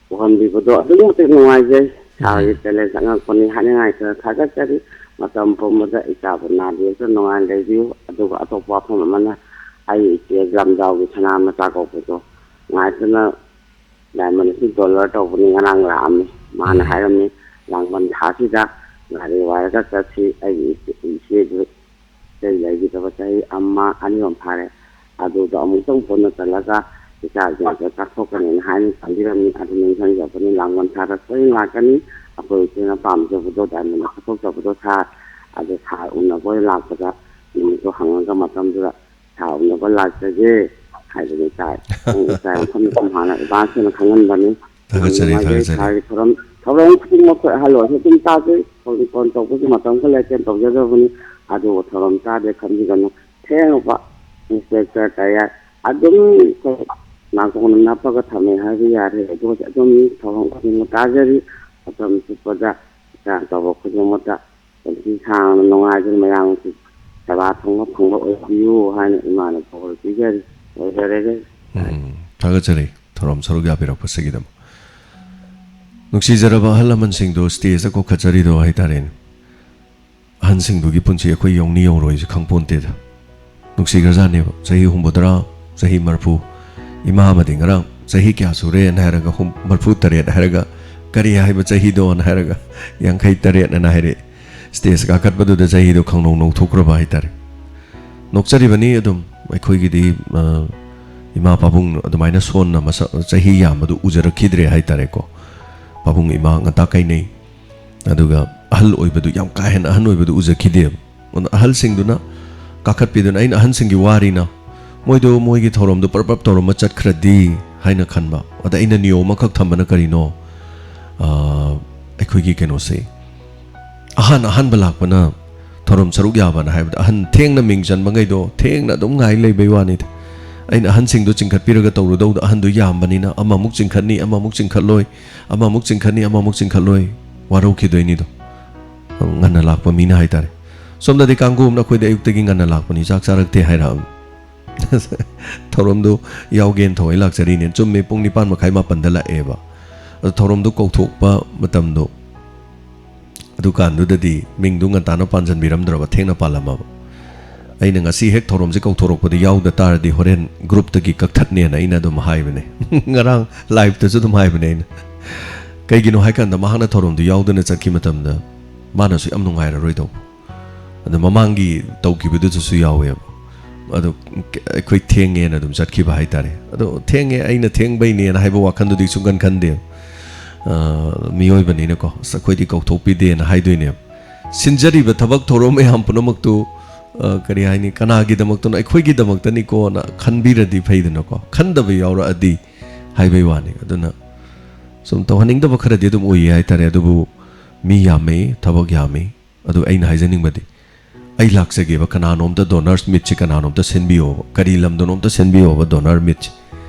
ꯎꯍꯟꯕꯤꯕꯗꯣ ꯑꯗꯨꯛꯀꯤ ꯃꯇꯤꯛ ꯅꯨꯡꯉꯥꯏꯖꯩ꯫ ꯁꯥꯔꯒꯤ ꯆꯦꯂꯦꯟꯖ ꯑꯉꯛꯄꯅꯤ꯫ ꯍꯥꯏꯅꯤꯡꯉꯥꯏꯇꯅ ꯊꯥꯒꯠꯆꯔꯤ꯫ ꯃꯇꯝ ꯄꯨꯝꯕꯗ ꯏꯆꯥꯕꯨ ꯅꯥꯗ ꯌꯦꯛꯇꯅ ꯅꯨꯡꯉꯥꯏꯅ ꯂꯩꯕꯤꯌꯨ꯫ ꯑꯗꯨꯒ ꯑꯇꯣꯞꯄ ꯋꯥꯐꯝ ꯑꯃꯅ, ꯑꯩ ꯏꯆꯦ ꯂꯝꯖꯥꯎꯒꯤ ꯁꯅꯥ ꯃꯆꯥ ꯀꯧꯕꯗꯣ ꯉꯥꯏꯇꯅ ꯗꯥꯏꯃꯟꯁꯤ ꯗꯣꯂꯔ ꯇꯧꯕꯅꯤ꯫ ꯉꯔꯥꯡ ꯂꯥꯛꯑꯝꯃꯤ꯫ ꯃꯥꯅ ꯎꯝ꯫ ꯍꯥꯏꯔꯝꯃꯤ, "ꯂꯥꯡꯕꯟ ꯊꯥꯁꯤꯗ ꯒꯥꯔꯤ ꯋꯥꯏꯔꯒ ꯆꯠꯁꯤ꯫ ꯑꯩꯒꯤ ꯏꯆꯦ-, ꯏꯆꯦꯗꯨ ꯏꯆꯦ ꯂꯩꯈꯤꯗꯕ ꯆꯍꯤ ꯑꯃ ꯑꯅꯤ ꯑꯃ ꯐꯥꯔꯦ꯫ ꯑꯗꯨꯗ ꯑꯃꯨꯛꯇꯪ ꯄꯨꯟꯅ ꯆꯠꯂꯒ ꯏꯆꯥꯁꯤꯡꯁꯦ ꯆꯥꯊꯣꯛꯀꯅꯤꯅ ꯍꯥꯏꯅ ꯊꯝꯕꯤꯔꯝꯃꯤ꯫ ꯑꯗꯨ ꯅꯤꯡꯁꯤꯡꯖꯕꯅꯤ꯫ ꯂꯥꯡꯕꯟ ꯊꯥꯗ ꯁꯣꯏꯗꯅ ꯂꯥꯛꯀꯅꯤ꯫ ꯑꯩꯈꯣꯏ ꯏꯆꯦꯅ ꯄꯥꯝꯖꯕꯗꯣ, ꯗꯥꯏꯃꯟꯗ ꯆꯥꯊꯣꯛꯆꯕꯗꯣ ꯁꯥꯔ, ꯑꯗꯨ ꯁꯥꯔ ꯎꯅꯕ ꯑꯣꯏꯅ ꯂꯥꯛꯄꯗ ꯅꯨꯃꯤꯠꯇꯣ ꯍꯪꯉꯒ ꯃꯇꯝꯗꯨꯗ ꯁꯥꯔ ꯎꯅꯕ ꯂꯥꯛꯆꯒꯦ" ꯍꯥꯏꯕꯅꯤ ꯁꯥꯔ꯫ ꯅꯪ ꯏꯆꯥ ꯌꯥꯝ ꯐꯅ ꯁꯨꯝ ꯍꯥꯟꯅ advance ꯑꯣꯏꯅ ꯈꯪꯍꯟꯕꯅꯤ꯫ ꯌꯥꯝ ꯊꯥꯒꯠꯆꯔꯤ, ꯅꯨꯡꯉꯥꯏꯖꯩ ꯊꯥꯒꯠꯆꯔꯤ꯫ ꯁꯥꯔꯒꯤ ꯊꯧꯔꯝ, ꯊꯧꯔꯝ ꯈꯨꯗꯤꯡꯃꯛ ꯑꯩꯈꯣꯏ ꯑꯍꯜ ꯑꯣꯏꯔꯁꯨ ꯑꯗꯨꯝ ꯇꯥꯖꯩ꯫ ꯐꯣꯟ, ꯐꯣꯟ ꯇꯧꯕꯒꯤ ꯃꯇꯝ ꯈꯔ ꯂꯩꯇꯦ, ꯇꯧꯖꯗꯕꯅꯤ꯫ ꯑꯗꯨꯕꯨ ꯊꯧꯔꯝ ꯇꯥꯗꯦ ꯈꯟꯕꯤꯒꯅꯨ꯫ ꯊꯦꯡꯉꯨꯕ ꯏꯟꯁꯄꯦꯛꯇꯔ ꯇꯌꯥꯔ ꯑꯗꯨꯝ ꯑꯩꯈꯣꯏ ꯅꯥꯀꯣꯡꯗ ꯅꯞꯄꯒ ꯊꯝꯃꯦ ꯍꯥꯏꯕ ꯌꯥꯔꯦ꯫ ꯑꯗꯨꯒ ꯑꯗꯨꯝ ꯊꯧꯔꯝ ꯈꯨꯗꯤꯡꯃꯛ ꯇꯥꯖꯔꯤ꯫ ꯃꯇꯝ ꯆꯨꯞꯄꯗ ꯏꯆꯥ ꯇꯧꯕ ꯈꯨꯗꯤꯡꯃꯛꯇ ꯄꯨꯟꯁꯤ ꯁꯥꯡꯅ ꯅꯨꯡꯉꯥꯏꯗꯨꯅ ꯃꯌꯥꯝꯒꯤ ꯁꯦꯕꯥ ꯊꯨꯡꯕ ꯐꯪꯕ ꯑꯣꯏꯕꯤꯌꯨ ꯍꯥꯏꯅ ꯏꯃꯥꯅ ꯕꯣꯔ ꯄꯤꯖꯔꯤ꯫ ꯂꯣꯏꯖꯔꯒꯦ꯫ ꯎꯝ, ꯊꯥꯒꯠꯆꯔꯤ ꯊꯧꯔꯝ ꯁꯔꯨꯛ ꯌꯥꯕꯤꯔꯛꯄꯁꯤꯒꯤꯗꯃꯛ꯫ ꯅꯨꯡꯁꯤꯖꯔꯕ ꯑꯍꯜ ꯂꯃꯟꯁꯤꯡꯗꯣ ꯁ꯭ꯇꯦꯖꯇ ꯀꯧꯈꯠꯆꯔꯤꯗꯣ ꯍꯥꯏꯇꯥꯔꯦꯅꯦ꯫ ꯑꯍꯟꯁꯤꯡꯗꯨꯒꯤ ꯄꯨꯟꯁꯤ ꯑꯩꯈꯣꯏ ꯌꯧꯅꯤ ꯌꯧꯔꯣꯏꯁꯦ ꯈꯪꯄꯣꯟꯇꯦꯗ꯫ ꯅꯨꯡꯁꯤꯈ꯭ꯔꯖꯥꯠꯅꯦꯕ꯫ ꯆꯍꯤ ꯍꯨꯝꯐꯨꯇꯔꯥ, ꯆꯍꯤ ꯃꯔꯐꯨ꯫ ꯏꯃꯥ ꯑꯃꯗꯤ ꯉꯔꯥꯡ "ꯆꯍꯤ ꯀꯌꯥ ꯁꯨꯔꯦꯅ" ꯍꯥꯏꯔꯒ, ꯍꯨꯝ-, "ꯃꯔꯐꯨ ꯇꯔꯦꯠ" ꯍꯥꯏꯔꯒ, "ꯀꯔꯤ ꯍꯥꯏꯕ ꯆꯍꯤꯗꯣꯅ?" ꯍꯥꯏꯔꯒ, "ꯌꯥꯡꯈꯩ ꯇꯔꯦꯠ" ꯑꯅ ꯍꯥꯏꯔꯛꯑꯦ꯫ ꯁ꯭ꯇꯦꯖ ꯀꯥꯈꯠꯄꯗꯨꯗ ꯆꯍꯤꯗꯣ ꯈꯪꯅꯧ ꯅꯧꯊꯣꯛꯈ꯭ꯔꯕ ꯍꯥꯏꯇꯥꯔꯦ꯫ ꯅꯣꯛꯆꯔꯤꯕꯅꯤ ꯑꯗꯨꯝ꯫ ꯑꯩꯈꯣꯏꯒꯤꯗꯤ, ꯑ, ꯏꯃꯥ ꯄꯥꯕꯨꯡ ꯑꯗꯨꯃꯥꯏꯅ ꯁꯣꯟꯅ ꯃꯁꯛ, ꯆꯍꯤ ꯌꯥꯝꯕꯗꯨ ꯎꯖꯔꯛꯈꯤꯗ꯭ꯔꯦ ꯍꯥꯏꯇꯥꯔꯦꯀꯣ꯫ ꯄꯥꯕꯨꯡ ꯏꯃꯥ ꯉꯟꯇꯥ ꯀꯥꯏꯅꯩ꯫ ꯑꯗꯨꯒ ꯑꯍꯜ ꯑꯣꯏꯕꯗꯨ, ꯌꯥꯝ ꯀꯥ ꯍꯦꯟꯅ ꯑꯍꯟ ꯑꯣꯏꯕꯗꯨ ꯎꯖꯈꯤꯗꯦꯕ꯫ ꯑꯗꯨꯅ ꯑꯍꯜꯁꯤꯡꯗꯨꯅ ꯀꯥꯈꯠꯄꯤꯗꯨꯅ, ꯑꯩꯅ ꯑꯍꯟꯁꯤꯡꯒꯤ ꯋꯥꯔꯤꯅ, ꯃꯣꯏꯗꯣ ꯃꯣꯏꯒꯤ ꯊꯧꯔꯝꯗꯣ ꯄꯔꯞ ꯄꯔꯞ ꯇꯧꯔꯝꯃ ꯆꯠꯈ꯭ꯔꯗꯤ ꯍꯥꯏꯅ ꯈꯟꯕ꯫ ꯑꯗ ꯑꯩꯅ ꯅꯤꯌꯣꯝ ꯑꯃꯈꯛ ꯊꯝꯕꯅ ꯀꯔꯤꯅꯣ? ꯑ, ꯑꯩꯈꯣꯏꯒꯤ ꯀꯩꯅꯣꯁꯦ, ꯑꯍꯥꯟ ꯑꯍꯥꯟꯕ ꯂꯥꯛꯄꯅ ꯊꯧꯔꯝ ꯁꯔꯨꯛ ꯌꯥꯕꯅ ꯍꯥꯏꯕꯗ, ꯑꯍꯟ ꯊꯦꯡꯅ ꯃꯤꯡ ꯆꯟꯕꯉꯩꯗꯣ ꯊꯦꯡꯅ ꯑꯗꯨꯝ ꯉꯥꯏ ꯂꯩꯕꯩ ꯋꯥꯅꯤꯗ꯫ ꯑꯩꯅ ꯑꯍꯟꯁꯤꯡꯗꯣ ꯆꯤꯡꯈꯠꯄꯤꯔꯒ ꯇꯧꯔꯨꯗꯧꯗ, ꯑꯍꯟꯗꯣ ꯌꯥꯝꯕꯅꯤꯅ ꯑꯃꯃꯨꯛ ꯆꯤꯡꯈꯠꯅꯤ, ꯑꯃꯃꯨꯛ ꯆꯤꯡꯈꯠꯂꯣꯏ, ꯑꯃꯃꯨꯛ ꯆꯤꯡꯈꯠꯅꯤ, ꯑꯃꯃꯨꯛ ꯆꯤꯡꯈꯠꯂꯣꯏ, ꯋꯥꯔꯧꯈꯤꯗꯣꯏꯅꯤꯗꯣ꯫ ꯉꯟꯅ ꯂꯥꯛꯄ ꯃꯤꯅ ꯍꯥꯏꯇꯥꯔꯦ꯫ ꯁꯣꯝꯗꯗꯤ ꯀꯥꯡꯒꯨ ꯑꯃꯅ ꯑꯩꯈꯣꯏꯗ ꯑꯌꯨꯛꯇꯒꯤ ꯉꯟꯅ ꯂꯥꯛꯄꯅꯤ, ꯆꯥꯛ ꯆꯥꯔꯛꯇꯦ ꯍꯥꯏꯔꯛꯑꯕꯅꯤ꯫ ꯊꯧꯔꯝꯗꯣ ꯌꯥꯎꯒꯦꯅ ꯊꯧꯋꯥꯏ ꯂꯥꯛꯆꯔꯤꯅꯦ꯫ ꯆꯨꯝꯃꯦ, ꯄꯨꯡ ꯅꯤꯄꯥꯟ ꯃꯈꯥꯏ, ꯃꯥꯄꯟꯗ ꯂꯥꯛꯑꯦꯕ꯫ ꯑꯗꯣ ꯊꯧꯔꯝꯗꯣ ꯀꯧꯊꯣꯛꯄ ꯃꯇꯝꯗꯣ, ꯑꯗꯨꯀꯥꯟꯗꯨꯗꯗꯤ ꯃꯤꯡꯗꯨ ꯉꯟꯇꯥꯅ ꯄꯥꯟꯁꯤꯟꯕꯤꯔꯝꯗ꯭ꯔꯕ, ꯊꯦꯡꯅ ꯄꯥꯜꯂꯝꯃꯕ꯫ ꯑꯩꯅ ꯉꯁꯤ ꯍꯦꯛ ꯊꯧꯔꯝꯁꯦ ꯀꯧꯊꯣꯔꯛꯄꯗ ꯌꯥꯎꯗ ꯇꯥꯔꯗꯤ ꯍꯣꯔꯦꯟ ꯒ꯭ꯔꯨꯞꯇꯒꯤ ꯀꯛꯊꯠꯅꯦꯅ ꯑꯩꯅ ꯑꯗꯨꯝ ꯍꯥꯏꯕꯅꯦ꯫ ꯉꯔꯥꯡ ꯂꯥꯏꯞꯇꯁꯨ ꯑꯗꯨꯝ ꯍꯥꯏꯕꯅꯦ ꯑꯩꯅ꯫ ꯀꯩꯒꯤꯅꯣ ꯍꯥꯏꯀꯥꯟꯗ ꯃꯍꯥꯛꯅ ꯊꯧꯔꯝꯗꯨ ꯌꯥꯎꯗꯅ ꯆꯠꯈꯤ ꯃꯇꯝꯗ ꯃꯥꯅꯁꯨ ꯌꯥꯝ ꯅꯨꯡꯉꯥꯏꯔꯔꯣꯏꯗꯧꯕ꯫ ꯑꯗꯣ ꯃꯃꯥꯡꯒꯤ ꯇꯧꯈꯤꯕꯗꯨꯗꯁꯨ ꯌꯥꯎꯋꯦꯕ꯫ ꯑꯗꯣ ꯑꯩꯈꯣꯏ ꯊꯦꯡꯉꯦꯅ ꯑꯗꯨꯝ ꯆꯠꯈꯤꯕ ꯍꯥꯏꯇꯥꯔꯦ꯫ ꯑꯗꯣ ꯊꯦꯡꯉꯦ, ꯑꯩꯅ ꯊꯦꯡꯕꯩꯅꯦꯅ ꯍꯥꯏꯕ ꯋꯥꯈꯜꯗꯨꯗꯤ ꯁꯨꯡꯈꯟ ꯈꯟꯗꯦ꯫ ꯑ, ꯃꯤꯑꯣꯏꯕꯅꯤꯅꯀꯣ, "ꯑꯁ, ꯑꯩꯈꯣꯏꯗꯤ ꯀꯧꯊꯣꯛꯄꯤꯗꯦꯅ" ꯍꯥꯏꯗꯣꯏꯅꯦꯕ꯫ ꯁꯤꯟꯖꯔꯤꯕ ꯊꯕꯛ ꯊꯧꯔꯝ ꯃꯌꯥꯝ ꯄꯨꯝꯅꯃꯛꯇꯨ, ꯑ, ꯀꯔꯤ ꯍꯥꯏꯅꯤ, ꯀꯅꯥꯒꯤꯗꯃꯛꯇꯅꯣ? ꯑꯩꯈꯣꯏꯒꯤꯗꯃꯛꯇꯅꯤꯀꯣꯅ ꯈꯟꯕꯤꯔꯗꯤ ꯐꯩꯗꯅꯀꯣ, ꯈꯟꯗꯕ ꯌꯥꯎꯔꯛꯑꯗꯤ ꯍꯥꯏꯕꯩ ꯋꯥꯅꯤ꯫ ꯑꯗꯨꯅ ꯁꯨꯝ ꯇꯧꯍꯟꯅꯤꯡꯗꯕ ꯈꯔꯗꯤ ꯑꯗꯨꯝ ꯎꯏꯌꯦ ꯍꯥꯏꯇꯥꯔꯦ꯫ ꯑꯗꯨꯕꯨ ꯃꯤ ꯌꯥꯝꯃꯤ, ꯊꯕꯛ ꯌꯥꯝꯃꯤ꯫ ꯑꯗꯨ ꯑꯩꯅ ꯍꯥꯏꯖꯅꯤꯡꯕꯗꯤ, ꯑꯩ ꯂꯥꯛꯆꯒꯦꯕ, ꯀꯅꯥꯅꯣꯝꯇ ꯗꯣꯅꯔꯁ ꯃꯤꯠꯁꯦ ꯀꯅꯥꯅꯣꯝꯇ ꯁꯤꯟꯕꯤꯌꯣꯕ, ꯀꯔꯤ ꯂꯝꯗꯅꯣꯝꯇ ꯁꯤꯟꯕꯤꯌꯣꯕ ꯗꯣꯅꯔ ꯃꯤꯠꯁꯦ꯫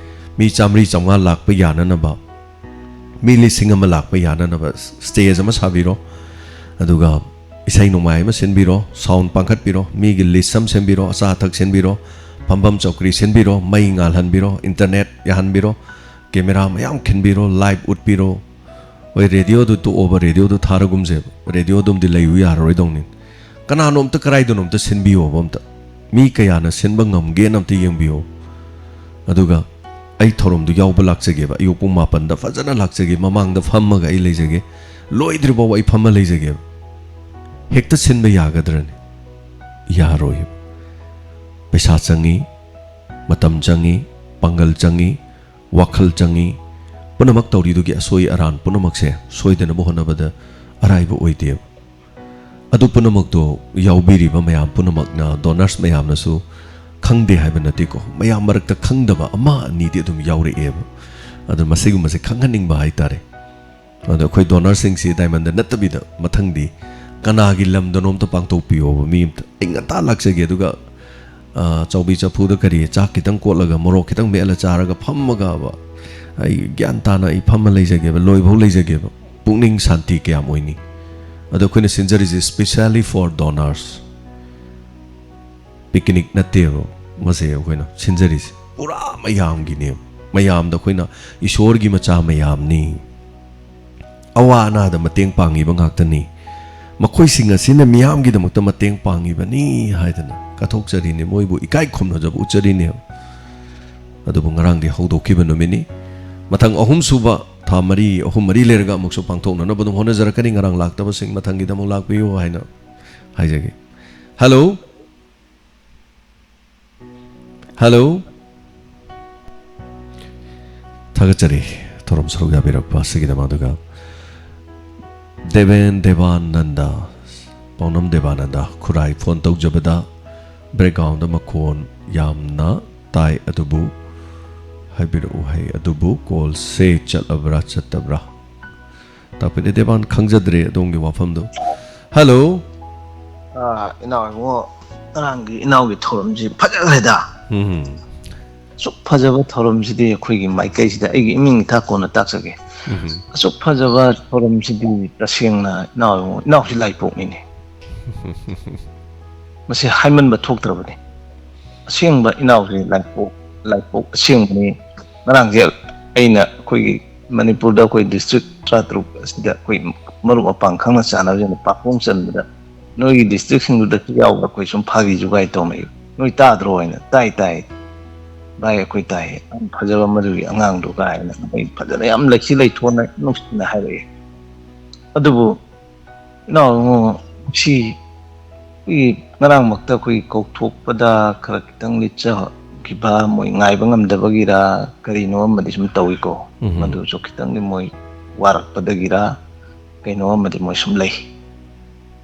ꯃꯤ ꯆꯥꯝꯃꯔꯤ ꯆꯥꯝꯃꯉꯥ ꯂꯥꯛꯄ ꯌꯥꯅꯅꯕ, ꯃꯤ ꯂꯤꯁꯤꯡ ꯑꯃ ꯂꯥꯛꯄ ꯌꯥꯅꯅꯕ ꯁ꯭ꯇꯦꯖ ꯑꯃ ꯁꯥꯕꯤꯔꯣ, ꯑꯗꯨꯒ ꯏꯁꯩ ꯅꯣꯡꯃꯥꯏ ꯑꯃ ꯁꯤꯟꯕꯤꯔꯣ, ꯁꯥꯎꯟ ꯄꯥꯡꯈꯠꯄꯤꯔꯣ, ꯃꯤꯒꯤ ꯂꯤꯁ ꯑꯃ ꯁꯦꯝꯕꯤꯔꯣ, ꯑꯆꯥ ꯑꯊꯛ ꯁꯤꯟꯕꯤꯔꯣ, ꯐꯝꯐꯝ ꯆꯧꯀ꯭ꯔꯤ ꯁꯤꯟꯕꯤꯔꯣ, ꯃꯩ ꯉꯥꯜꯍꯟꯕꯤꯔꯣ, ꯏꯟꯇꯔꯅꯦꯠ ꯌꯥꯍꯟꯕꯤꯔꯣ, ꯀꯦꯃꯦꯔꯥ ꯃꯌꯥꯝ ꯈꯤꯟꯕꯤꯔꯣ, ꯂꯥꯏꯚ ꯎꯠꯄꯤꯔꯣ꯫ ꯍꯣꯏ, ꯔꯦꯗꯤꯑꯣꯗꯨ ꯇꯣꯛꯑꯣꯕ, ꯔꯦꯗꯤꯑꯣꯗꯨ ꯊꯥꯔꯒꯨꯝꯁꯦꯕ, ꯔꯦꯗꯤꯑꯣꯗꯨꯝꯗꯤ ꯂꯩꯌꯨ ꯌꯥꯔꯔꯣꯏꯗꯧꯅꯤ꯫ ꯀꯅꯥꯅꯣꯝꯇ ꯀꯔꯥꯏꯗꯅꯣꯝꯇ ꯁꯤꯟꯕꯤꯌꯣꯕ ꯑꯝꯇ, ꯃꯤ ꯀꯌꯥꯅ ꯁꯤꯟꯕ ꯉꯝꯒꯦꯅ ꯑꯝꯇ ꯌꯦꯡꯕꯤꯌꯣ꯫ ꯑꯗꯨꯒ ꯑꯩ ꯊꯧꯔꯝꯗꯨ ꯌꯥꯎꯕ ꯂꯥꯛꯆꯒꯦꯕ, ꯑꯌꯨꯛ ꯄꯨꯡ ꯃꯥꯄꯟꯗ ꯐꯖꯅ ꯂꯥꯛꯆꯒꯦ, ꯃꯃꯥꯡꯗ ꯐꯝꯃꯒ ꯑꯩ ꯂꯩꯖꯒꯦ, ꯂꯣꯏꯗ꯭ꯔꯤꯐꯥꯎ ꯑꯩ ꯐꯝꯃ ꯂꯩꯖꯒꯦꯕ꯫ ꯍꯦꯛꯇ ꯁꯤꯟꯕ ꯌꯥꯒꯗ꯭ꯔꯅꯦ? ꯌꯥꯔꯣꯏꯕ꯫ ꯄꯩꯁꯥ ꯆꯪꯉꯤ, ꯃꯇꯝ ꯆꯪꯉꯤ, ꯄꯥꯡꯒꯜ ꯆꯪꯉꯤ, ꯋꯥꯈꯜ ꯆꯪꯉꯤ꯫ ꯄꯨꯝꯅꯃꯛ ꯇꯧꯔꯤꯗꯨꯒꯤ ꯑꯁꯣꯏ ꯑꯔꯥꯟ ꯄꯨꯝꯅꯃꯛꯁꯦ ꯁꯣꯏꯗꯅꯕ ꯍꯣꯠꯅꯕꯗ ꯑꯔꯥꯏꯕ ꯑꯣꯏꯗꯦꯕ꯫ ꯑꯗꯨ ꯄꯨꯝꯅꯃꯛꯇꯣ ꯌꯥꯎꯕꯤꯔꯤꯕ ꯃꯌꯥꯝ ꯄꯨꯝꯅꯃꯛꯅ, ꯗꯣꯅꯔꯁ ꯃꯌꯥꯝꯅꯁꯨ ꯈꯪꯗꯦ ꯍꯥꯏꯕ ꯅꯠꯇꯦꯀꯣ, ꯃꯌꯥꯝ ꯃꯔꯛꯇ ꯈꯪꯗꯕ ꯑꯃ ꯑꯅꯤꯗꯤ ꯑꯗꯨꯝ ꯌꯥꯎꯔꯛꯑꯦꯕ꯫ ꯑꯗꯨ ꯃꯁꯤꯒꯨꯝꯕꯁꯦ ꯈꯪꯍꯟꯅꯤꯡꯕ ꯍꯥꯏꯇꯥꯔꯦ꯫ ꯑꯗꯣ ꯑꯩꯈꯣꯏ ꯗꯣꯅꯔꯁꯤꯡꯁꯤ ꯗꯥꯏꯃꯟꯗ ꯅꯠꯇꯕꯤꯗ ꯃꯊꯪꯗꯤ ꯀꯅꯥꯒꯤ ꯂꯝꯗꯅꯣꯝꯇ ꯄꯥꯡꯊꯣꯛꯄꯤꯌꯣꯕ꯫ ꯃꯤ ꯑꯝꯇ, ꯑꯩ ꯉꯟꯇꯥ ꯂꯥꯛꯆꯒꯦ, ꯑꯗꯨꯒ, ꯑ, ꯆꯥꯎꯕꯤ ꯆꯐꯨꯗ ꯀꯔꯤ ꯆꯥꯛ ꯈꯤꯇꯪ ꯀꯣꯠꯂꯒ ꯃꯣꯔꯣꯛ ꯈꯤꯇꯪ ꯃꯦꯠꯂ ꯆꯥꯔꯒ ꯐꯝꯃꯒꯕ ꯑꯩ ꯒ꯭ꯌꯥꯟ ꯇꯥꯅ ꯑꯩ ꯐꯝꯃ ꯂꯩꯖꯒꯦꯕ, ꯂꯣꯏꯐꯥꯎ ꯂꯩꯖꯒꯦꯕ꯫ ꯄꯨꯛꯅꯤꯡ ꯁꯥꯟꯇꯤ ꯀꯌꯥꯝ ꯑꯣꯏꯅꯤ? ꯑꯗꯣ ꯑꯩꯈꯣꯏꯅ ꯁꯤꯟꯖꯔꯤꯁꯦ specially for donors꯫ ꯄꯤꯛꯅꯤꯛ ꯅꯠꯇꯦꯕ ꯃꯁꯦ ꯑꯩꯈꯣꯏꯅ ꯁꯤꯟꯖꯔꯤꯁꯦ, ꯄꯨꯔꯥ ꯃꯌꯥꯝꯒꯤꯅꯦꯕ꯫ ꯃꯌꯥꯝꯗ ꯑꯩꯈꯣꯏꯅ ꯏꯁꯣꯔꯒꯤ ꯃꯆꯥ ꯃꯌꯥꯝꯅꯤ, ꯑꯋꯥ ꯑꯅꯥꯗ ꯃꯇꯦꯡ ꯄꯥꯡꯉꯤꯕ ꯉꯥꯛꯇꯅꯤ꯫ ꯃꯈꯣꯏꯁꯤꯡ ꯑꯁꯤꯅ ꯃꯤꯌꯥꯝꯒꯤꯗꯃꯛꯇ ꯃꯇꯦꯡ ꯄꯥꯡꯉꯤꯕꯅꯤ ꯍꯥꯏꯗꯅ ꯀꯠꯊꯣꯛꯆꯔꯤꯅꯤ, ꯃꯣꯏꯕꯨ ꯏꯀꯥꯏ ꯈꯨꯝꯅꯖꯕ ꯎꯠꯆꯔꯤꯅꯦꯕ꯫ ꯑꯗꯨꯕꯨ ꯉꯔꯥꯡꯗꯤ ꯍꯧꯗꯣꯛꯈꯤꯕ ꯅꯨꯃꯤꯠꯅꯤ꯫ ꯃꯊꯪ ꯑꯍꯨꯝ ꯁꯨꯕ ꯊꯥ ꯃꯔꯤ, ꯑꯍꯨꯝ ꯃꯔꯤ ꯂꯩꯔꯒ ꯑꯃꯨꯛꯁꯨ ꯄꯥꯡꯊꯣꯛꯅꯅꯕ ꯑꯗꯨꯝ ꯍꯣꯠꯅꯖꯔꯛꯀꯅꯤ꯫ ꯉꯔꯥꯡ ꯂꯥꯛꯇꯕꯁꯤꯡ ꯃꯊꯪꯒꯤꯗ ꯑꯃꯨꯛ ꯂꯥꯛꯄꯤꯌꯨ ꯍꯥꯏꯅ ꯍꯥꯏꯖꯒꯦ꯫ ꯍꯜꯂꯣ꯫ ꯍꯜꯂꯣ꯫ ꯊꯥꯒꯠꯆꯔꯤ ꯊꯧꯔꯝ ꯁꯔꯨꯛ ꯌꯥꯕꯤꯔꯛꯄ ꯑꯁꯤꯒꯤꯗꯃꯛ꯫ ꯑꯗꯨꯒ ꯗꯦꯕꯦꯟ ꯗꯦꯕꯥꯅꯟꯗ, ꯄꯥꯎꯅꯝ ꯗꯦꯕꯥꯅꯟꯗ ꯈꯨꯔꯥꯏ, ꯐꯣꯟ ꯇꯧꯖꯕꯗ ꯕꯦꯛꯒ꯭ꯔꯥꯎꯟꯗ ꯃꯈꯣꯟ ꯌꯥꯝꯅ ꯇꯥꯏ, ꯑꯗꯨꯕꯨ ꯍꯥꯏꯕꯤꯔꯛꯎ ꯍꯥꯏ, ꯑꯗꯨꯕꯨ ꯀꯣꯜꯁꯦ ꯆꯠꯂꯕ꯭ꯔꯥ ꯆꯠꯇꯕ꯭ꯔꯥ? ꯇꯥꯛꯄꯤꯗꯦ ꯗꯦꯕꯥꯟ, ꯈꯪꯖꯗ꯭ꯔꯦ ꯑꯗꯣꯝꯒꯤ ꯋꯥꯐꯝꯗꯣ꯫ ꯍꯜꯂꯣ꯫ ꯑꯥ, ꯏꯅꯥꯎ ꯏꯕꯨꯡꯉꯣ, ꯉꯔꯥꯡꯒꯤ ꯏꯅꯥꯎꯒꯤ ꯊꯧꯔꯝꯁꯤ ꯐꯖꯈ꯭ꯔꯦꯗ꯫ ꯎꯝ꯫ ꯑꯁꯨꯛ ꯐꯖꯕ ꯊꯧꯔꯝꯁꯤꯗꯤ ꯑꯩꯈꯣꯏꯒꯤ ꯃꯥꯏꯀꯩꯁꯤꯗ ꯑꯩꯒꯤ ꯏꯃꯤꯡ ꯏꯊꯥ ꯀꯣꯟꯅ ꯇꯥꯛꯆꯒꯦ꯫ ꯎꯝ꯫ ꯑꯁꯨꯛ ꯐꯖꯕ ꯊꯧꯔꯝꯁꯤꯗꯤ ꯇꯁꯦꯡꯅ ꯏꯅꯥꯎ ꯏꯕꯨꯡꯉꯣ, ꯏꯅꯥꯎꯁꯤ ꯂꯥꯏꯄꯣꯛꯅꯤꯅꯦ꯫ ꯃꯁꯤ ꯍꯥꯏꯃꯟꯕ ꯊꯣꯛꯇ꯭ꯔꯕꯅꯤ꯫ ꯑꯁꯦꯡꯕ ꯏꯅꯥꯎꯁꯤ ꯂꯥꯏꯄꯣꯛ, ꯂꯥꯏꯄꯣꯛ ꯑꯁꯦꯡꯕꯅꯤ꯫ ꯉꯔꯥꯡꯁꯦ ꯑꯩꯅ ꯑꯩꯈꯣꯏꯒꯤ ꯃꯅꯤꯄꯨꯔꯗ ꯑꯩꯈꯣꯏ ꯗꯤꯁꯇ꯭ꯔꯤꯛ ꯇꯔꯥꯇꯔꯨꯛ ꯑꯁꯤꯗ ꯑꯩꯈꯣꯏ ꯃꯔꯨꯞ ꯃꯄꯥꯡ ꯈꯪꯅ ꯆꯥꯟꯅꯕꯁꯤꯡꯅ ꯄꯥꯈꯣꯡ ꯆꯟꯕꯗ, "ꯅꯣꯏꯒꯤ ꯗꯤꯁꯇ꯭ꯔꯤꯛꯁꯤꯡꯗꯨꯗꯁꯨ ꯌꯥꯎꯕ꯭ꯔꯥ?" ꯑꯩꯈꯣꯏ ꯁꯨꯝ ꯐꯥꯒꯤ ꯖꯨꯒꯥꯏ ꯇꯧꯅꯩ꯫ "ꯅꯣꯏ ꯇꯥꯗ꯭ꯔꯣ?" ꯍꯥꯏꯅ, "ꯇꯥꯏ, ꯇꯥꯏ, ꯚꯥꯏ, ꯑꯩꯈꯣꯏ ꯇꯥꯏ, ꯌꯥꯝ ꯐꯖꯕ ꯃꯗꯨꯒꯤ ꯑꯉꯥꯡꯗꯣ" ꯀꯥꯏꯅ ꯑꯩ ꯐꯖꯅ ꯌꯥꯝ ꯂꯩꯈꯤ ꯂꯩꯊꯣꯟꯅ ꯅꯨꯡꯁꯤꯅ ꯍꯥꯏꯔꯛꯑꯦ꯫ ꯑꯗꯨꯕꯨ ꯏꯅꯥꯎ ꯏꯕꯨꯡꯉꯣ, ꯁꯤ ꯑꯩꯈꯣꯏꯒꯤ ꯉꯔꯥꯡꯃꯛꯇ ꯑꯩꯈꯣꯏꯒꯤ ꯀꯧꯊꯣꯛꯄꯗ ꯈꯔ ꯈꯤꯇꯪ ꯂꯤꯠꯆꯈꯤꯕ, ꯃꯣꯏ ꯉꯥꯏꯕ ꯉꯝꯗꯕꯒꯤꯔ ꯀꯔꯤꯅꯣ ꯑꯃꯗꯤ ꯁꯨꯝ ꯇꯧꯏꯀꯣ꯫ ꯎꯝ꯫ ꯃꯗꯨꯁꯨ ꯈꯤꯇꯪꯗꯤ ꯃꯣꯏ ꯋꯥꯔꯛꯄꯗꯒꯤꯔ ꯀꯩꯅꯣ ꯑꯃꯗꯤ ꯃꯣꯏ ꯁꯨꯝ ꯂꯩ꯫